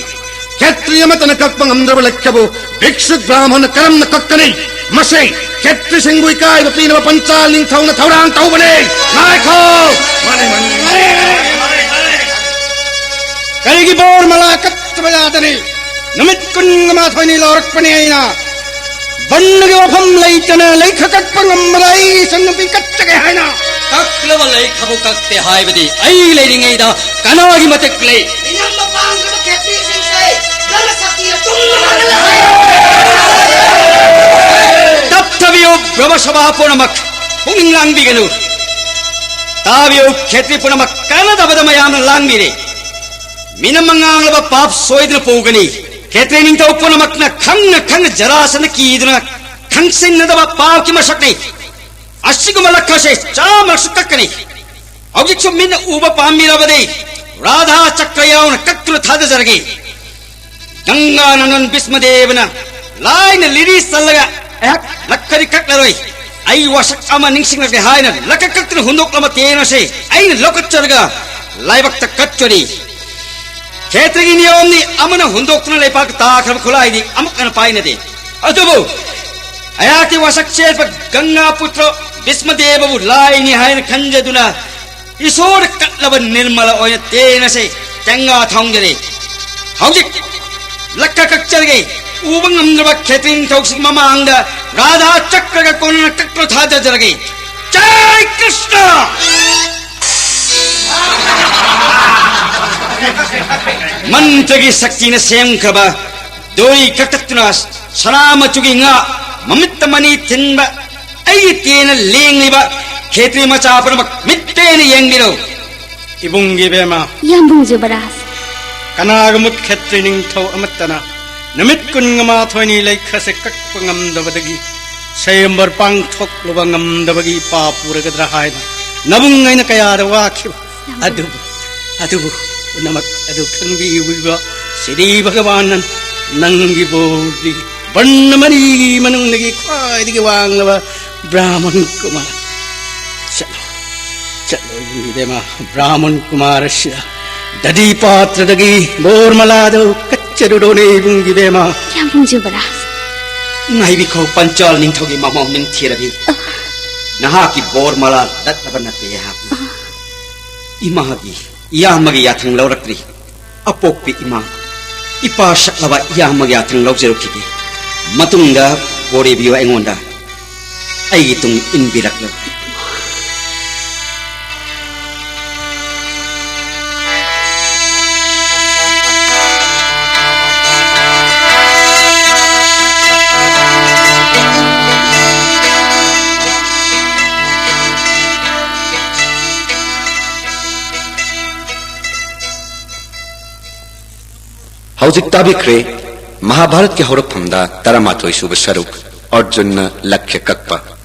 ꯈꯦꯇ꯭ꯔꯤ ꯑꯃꯠꯇꯅ ꯀꯛꯄ ꯉꯝꯗ꯭ꯔꯕ ꯂꯛꯈ꯭ꯌꯕꯨ ꯚꯤꯛꯁꯨꯛ ꯕ꯭ꯔꯥꯍꯃꯟꯅ ꯀꯔꯝꯅ ꯀꯛꯀꯅꯤ? ꯃꯁꯤ ꯈꯦꯇ꯭ꯔꯤꯁꯤꯡꯕꯨ ꯏꯀꯥꯏꯕ ꯄꯤꯅꯕ ꯄꯟꯆꯥꯜ ꯅꯤꯡꯊꯧꯅ ꯊꯧꯔꯥꯡ ꯇꯧꯕꯅꯤ꯫ ꯉꯥꯏꯈꯣ! ꯀꯔꯤꯒꯤ ꯕꯣꯔꯃꯂꯥ ꯀꯠꯇꯕ ꯌꯥꯗꯅꯤ? ꯅꯨꯃꯤꯠ ꯀꯨꯟꯒ ꯃꯥꯊꯣꯏꯅꯤ ꯂꯧꯔꯛꯄꯅꯤ ꯑꯩꯅ꯫ ꯕꯟꯗꯒꯤ ꯋꯥꯐꯝ ꯂꯩꯇꯅ ꯂꯩꯈ ꯀꯛꯄ ꯉꯝꯕꯗ ꯑꯩ ꯏꯆꯟꯅꯨꯄꯤ ꯀꯠꯆꯒꯦ ꯍꯥꯏꯅ꯫ ꯀꯛꯂꯕ ꯂꯩꯈꯕꯨ ꯀꯛꯇꯦ ꯍꯥꯏꯕꯗꯤ ꯑꯩ ꯂꯩꯔꯤꯉꯩꯗ ꯀꯅꯥꯒꯤ ꯃꯇꯤꯛ ꯂꯩ? ꯃꯤꯅꯝꯕ ꯄꯥꯝꯗ꯭ꯔꯕ ꯈꯦꯇ꯭ꯔꯤꯁꯤꯡꯁꯦ ꯅꯪꯅ ꯁꯛꯇꯤꯅ ꯇꯨꯝꯅ ꯃꯥꯡꯍꯜꯂꯦ꯫ ꯇꯞꯊꯕꯤꯌꯨ, ꯕ꯭ꯔꯍ꯭ꯃ ꯁꯚꯥ ꯄꯨꯝꯅꯃꯛ ꯄꯨꯛꯅꯤꯡ ꯂꯥꯡꯕꯤꯒꯅꯨ꯫ ꯇꯥꯕꯤꯌꯨ, ꯈꯦꯇ꯭ꯔꯤ ꯄꯨꯝꯅꯃꯛ ꯀꯥꯟꯅꯗꯕꯗ ꯃꯌꯥꯝꯅ ꯂꯥꯡꯕꯤꯔꯦ꯫ ꯃꯤꯅꯝꯅ ꯉꯥꯡꯂꯕ ꯄꯥꯞ ꯁꯣꯏꯗꯅ ꯄꯨꯒꯅꯤ꯫ ꯈꯦꯇ꯭ꯔꯤ ꯅꯤꯡꯊꯧ ꯄꯨꯝꯅꯃꯛꯅ ꯈꯪꯅ ꯈꯪꯅ ꯖꯔꯥꯁꯟꯗ ꯀꯤꯗꯨꯅ ꯈꯪꯁꯤꯟꯅꯗꯕ ꯄꯥꯞꯀꯤ ꯃꯁꯛꯅꯤ꯫ ꯑꯁꯤꯒꯨꯝꯕ ꯂꯛꯈꯁꯦ ꯆꯥꯝꯃꯔꯛꯁꯨ ꯀꯛꯀꯅꯤ꯫ ꯍꯧꯖꯤꯛꯁꯨ ꯃꯤꯠꯅ ꯎꯕ ꯄꯥꯝꯕꯤꯔꯕꯗꯤ ꯔꯥꯙꯥ ꯆꯀ꯭ꯔ ꯌꯥꯎꯅ ꯀꯛꯇꯨꯅ ꯊꯥꯗꯖꯔꯒꯦ꯫ ꯒꯪꯒꯥ ꯅꯟꯗꯟ ꯚꯤꯁꯃꯗꯦꯕꯅ ꯂꯥꯏꯅ ꯂꯤꯔꯤ ꯆꯜꯂꯒ ꯑꯩꯍꯥꯛ ꯂꯛꯈꯗꯤ ꯀꯛꯂꯔꯣꯏ, ꯑꯩ ꯋꯥꯁꯛ ꯑꯃ ꯅꯤꯡꯁꯤꯡꯂꯛꯂꯦ ꯍꯥꯏꯅ ꯂꯛꯈ ꯀꯛꯇꯨꯅ ꯍꯨꯟꯗꯣꯛꯂꯕ ꯇꯦꯟ ꯑꯁꯦ ꯑꯩꯅ ꯂꯧꯈꯠꯆꯔꯒ ꯂꯥꯏꯕꯛꯇ ꯀꯠꯆꯔꯤ꯫ ꯈꯦꯇ꯭ꯔꯤꯒꯤ ꯅꯤꯌꯣꯝꯅꯤ, ꯑꯃꯅ ꯍꯨꯟꯗꯣꯛꯇꯨꯅ ꯂꯩꯄꯥꯛꯇ ꯇꯥꯈ꯭ꯔꯕ ꯈꯨꯠꯂꯥꯏꯗꯤ ꯑꯃꯨꯛ ꯍꯟꯅ ꯄꯥꯏꯅꯗꯦ꯫ ꯑꯗꯨꯕꯨ ꯑꯩꯍꯥꯛꯀꯤ ꯋꯥꯁꯛ ꯆꯦꯟꯕ ꯒꯪꯒꯥ ꯄꯨꯇ꯭ꯔ ꯚꯤꯁꯃꯗꯦꯕꯕꯨ ꯂꯥꯏꯅꯤ ꯍꯥꯏꯅ ꯈꯟꯖꯗꯨꯅ ꯏꯁꯣꯔ ꯀꯠꯂꯕ ꯅꯤꯔꯃꯂ ꯑꯣꯏꯅ ꯇꯦꯟ ꯑꯁꯦ ꯇꯦꯡꯒꯥ ꯊꯣꯡꯖꯔꯦ꯫ ꯍꯧꯖꯤꯛ ꯂꯛꯈ ꯀꯛꯆꯔꯒꯦ꯫ ꯎꯕ ꯉꯝꯗ꯭ꯔꯕ ꯈꯦꯇ꯭ꯔꯤ ꯅꯤꯡꯊꯧꯁꯤꯒꯤ ꯃꯃꯥꯡꯗ ꯔꯥꯙꯥ ꯆꯀ꯭ꯔꯒ ꯀꯣꯟꯅꯅ ꯀꯛꯇꯨꯅ ꯊꯥꯗꯖꯔꯒꯦ꯫ ꯖꯥꯏ ꯀ꯭ꯔꯤꯁꯅ! ꯃꯟꯇ꯭ꯔꯒꯤ ꯁꯛꯇꯤꯅ ꯁꯦꯝꯈ꯭ꯔꯕ ꯗꯣꯔꯤ ꯀꯛꯊꯠꯇꯨꯅ ꯁꯅꯥ ꯃꯆꯨꯒꯤ ꯉꯥ ꯃꯃꯤꯠꯇ ꯃꯅꯤ ꯊꯤꯟꯕ ꯑꯩꯒꯤ ꯇꯦꯟꯅ ꯂꯦꯡꯂꯤꯕ ꯈꯦꯇ꯭ꯔꯤ ꯃꯆꯥ ꯄꯨꯝꯅꯃꯛ ꯃꯤꯠ ꯄꯦꯟꯅ ꯌꯦꯡꯕꯤꯔꯣ꯫ ꯏꯕꯨꯡꯒꯤ ꯕꯦꯝꯃ, ꯌꯥꯝꯕꯨꯡ ꯖꯨꯕꯔꯥꯖ꯫ ꯀꯅꯥꯒ ꯃꯨꯠ ꯈꯦꯇ꯭ꯔꯤ ꯅꯤꯡꯊꯧ ꯑꯃꯠꯇꯅ ꯅꯨꯃꯤꯠ ꯀꯨꯟꯒ ꯃꯥꯊꯣꯏꯅꯤ ꯂꯩꯈꯁꯦ ꯀꯛꯄ ꯉꯝꯗꯕꯗꯒꯤ, ꯁꯌꯦꯝꯕꯔ ꯄꯥꯡꯊꯣꯛꯂꯨꯕ ꯉꯝꯗꯕꯒꯤ ꯏꯄꯥ ꯄꯨꯔꯒꯗ꯭ꯔꯥ ꯍꯥꯏꯅ ꯅꯕꯨꯡ ꯑꯩꯅ ꯀꯌꯥꯗ ꯋꯥꯈꯤꯕ꯫ ꯌꯥꯝꯕꯨꯡ꯫ ꯑꯗꯨꯕꯨ, ꯑꯗꯨꯕꯨ ꯄꯨꯝꯅꯃꯛ ꯑꯗꯨ ꯈꯪꯕꯤꯕ ꯁꯤꯔꯤ ꯚꯒꯋꯥꯟꯅ ꯅꯪꯒꯤ ꯕꯣꯔꯗꯤ ꯕꯔꯅ ꯃꯔꯤꯒꯤ ꯃꯅꯨꯡꯗꯒꯤ ꯈ꯭ꯋꯥꯏꯗꯒꯤ ꯋꯥꯡꯂꯕ ꯕ꯭ꯔꯥꯍꯃꯟ ꯀꯨꯃꯥꯔ꯫ ꯆꯠꯂꯣ, ꯆꯠꯂꯣ ꯏꯕꯦꯝꯃ, ꯕ꯭ꯔꯥꯍꯃꯟ ꯀꯨꯃꯥꯔ ꯑꯁꯤꯗ ꯗꯗꯤ ꯄꯥꯇ꯭ꯔꯗꯒꯤ ꯕꯣꯔꯃꯂꯥꯗꯨ ꯀꯠꯆꯔꯨꯔꯣꯅꯦ ꯏꯕꯨꯡꯒꯤ ꯕꯦꯝꯃ꯫ ꯌꯥꯝꯕꯨꯡ ꯖꯨꯕꯔꯥꯖ꯫ ꯉꯥꯏꯕꯤꯈꯣ ꯄꯟꯆꯥꯜ ꯅꯤꯡꯊꯧꯒꯤ ꯃꯃꯧ ꯅꯤꯡꯊꯤꯔꯕꯤ꯫ ꯅꯍꯥꯛꯀꯤ ꯕꯣꯔꯃꯂꯥ ꯂꯠꯂꯕ ꯅꯠꯇꯦ ꯑꯩꯍꯥꯛꯅ꯫ ꯏꯃꯥꯒꯤ, ꯏꯌꯥꯝꯕꯒꯤ ꯌꯥꯊꯪ ꯂꯧꯔꯛꯇ꯭ꯔꯤ꯫ ꯑꯄꯣꯛꯄꯤ ꯏꯃꯥ, ꯏꯄꯥ ꯁꯛꯂꯕ ꯏꯌꯥꯝꯕꯒꯤ ꯌꯥꯊꯪ ꯂꯧꯖꯔꯛꯈꯤꯒꯦ꯫ ꯃꯇꯨꯡꯗ ꯕꯣꯔ ꯏꯕꯤꯌꯨ ꯑꯩꯉꯣꯟꯗ꯫ ꯑꯩꯒꯤ ꯇꯨꯡ ꯏꯟꯕꯤꯔꯛꯂꯨ꯫ ꯍꯧꯖꯤꯛ ꯇꯥꯕꯤꯈ꯭ꯔꯦ ꯃꯍꯥꯚꯥꯔꯠꯀꯤ ꯍꯧꯔꯛꯐꯝꯗ ꯇꯔꯥꯃꯥꯊꯣꯏ ꯁꯨꯕ ꯁꯔꯨꯛ, ꯑꯔꯖꯨꯟꯅ ꯂꯛꯈ꯭ꯌ ꯀꯛꯄ꯫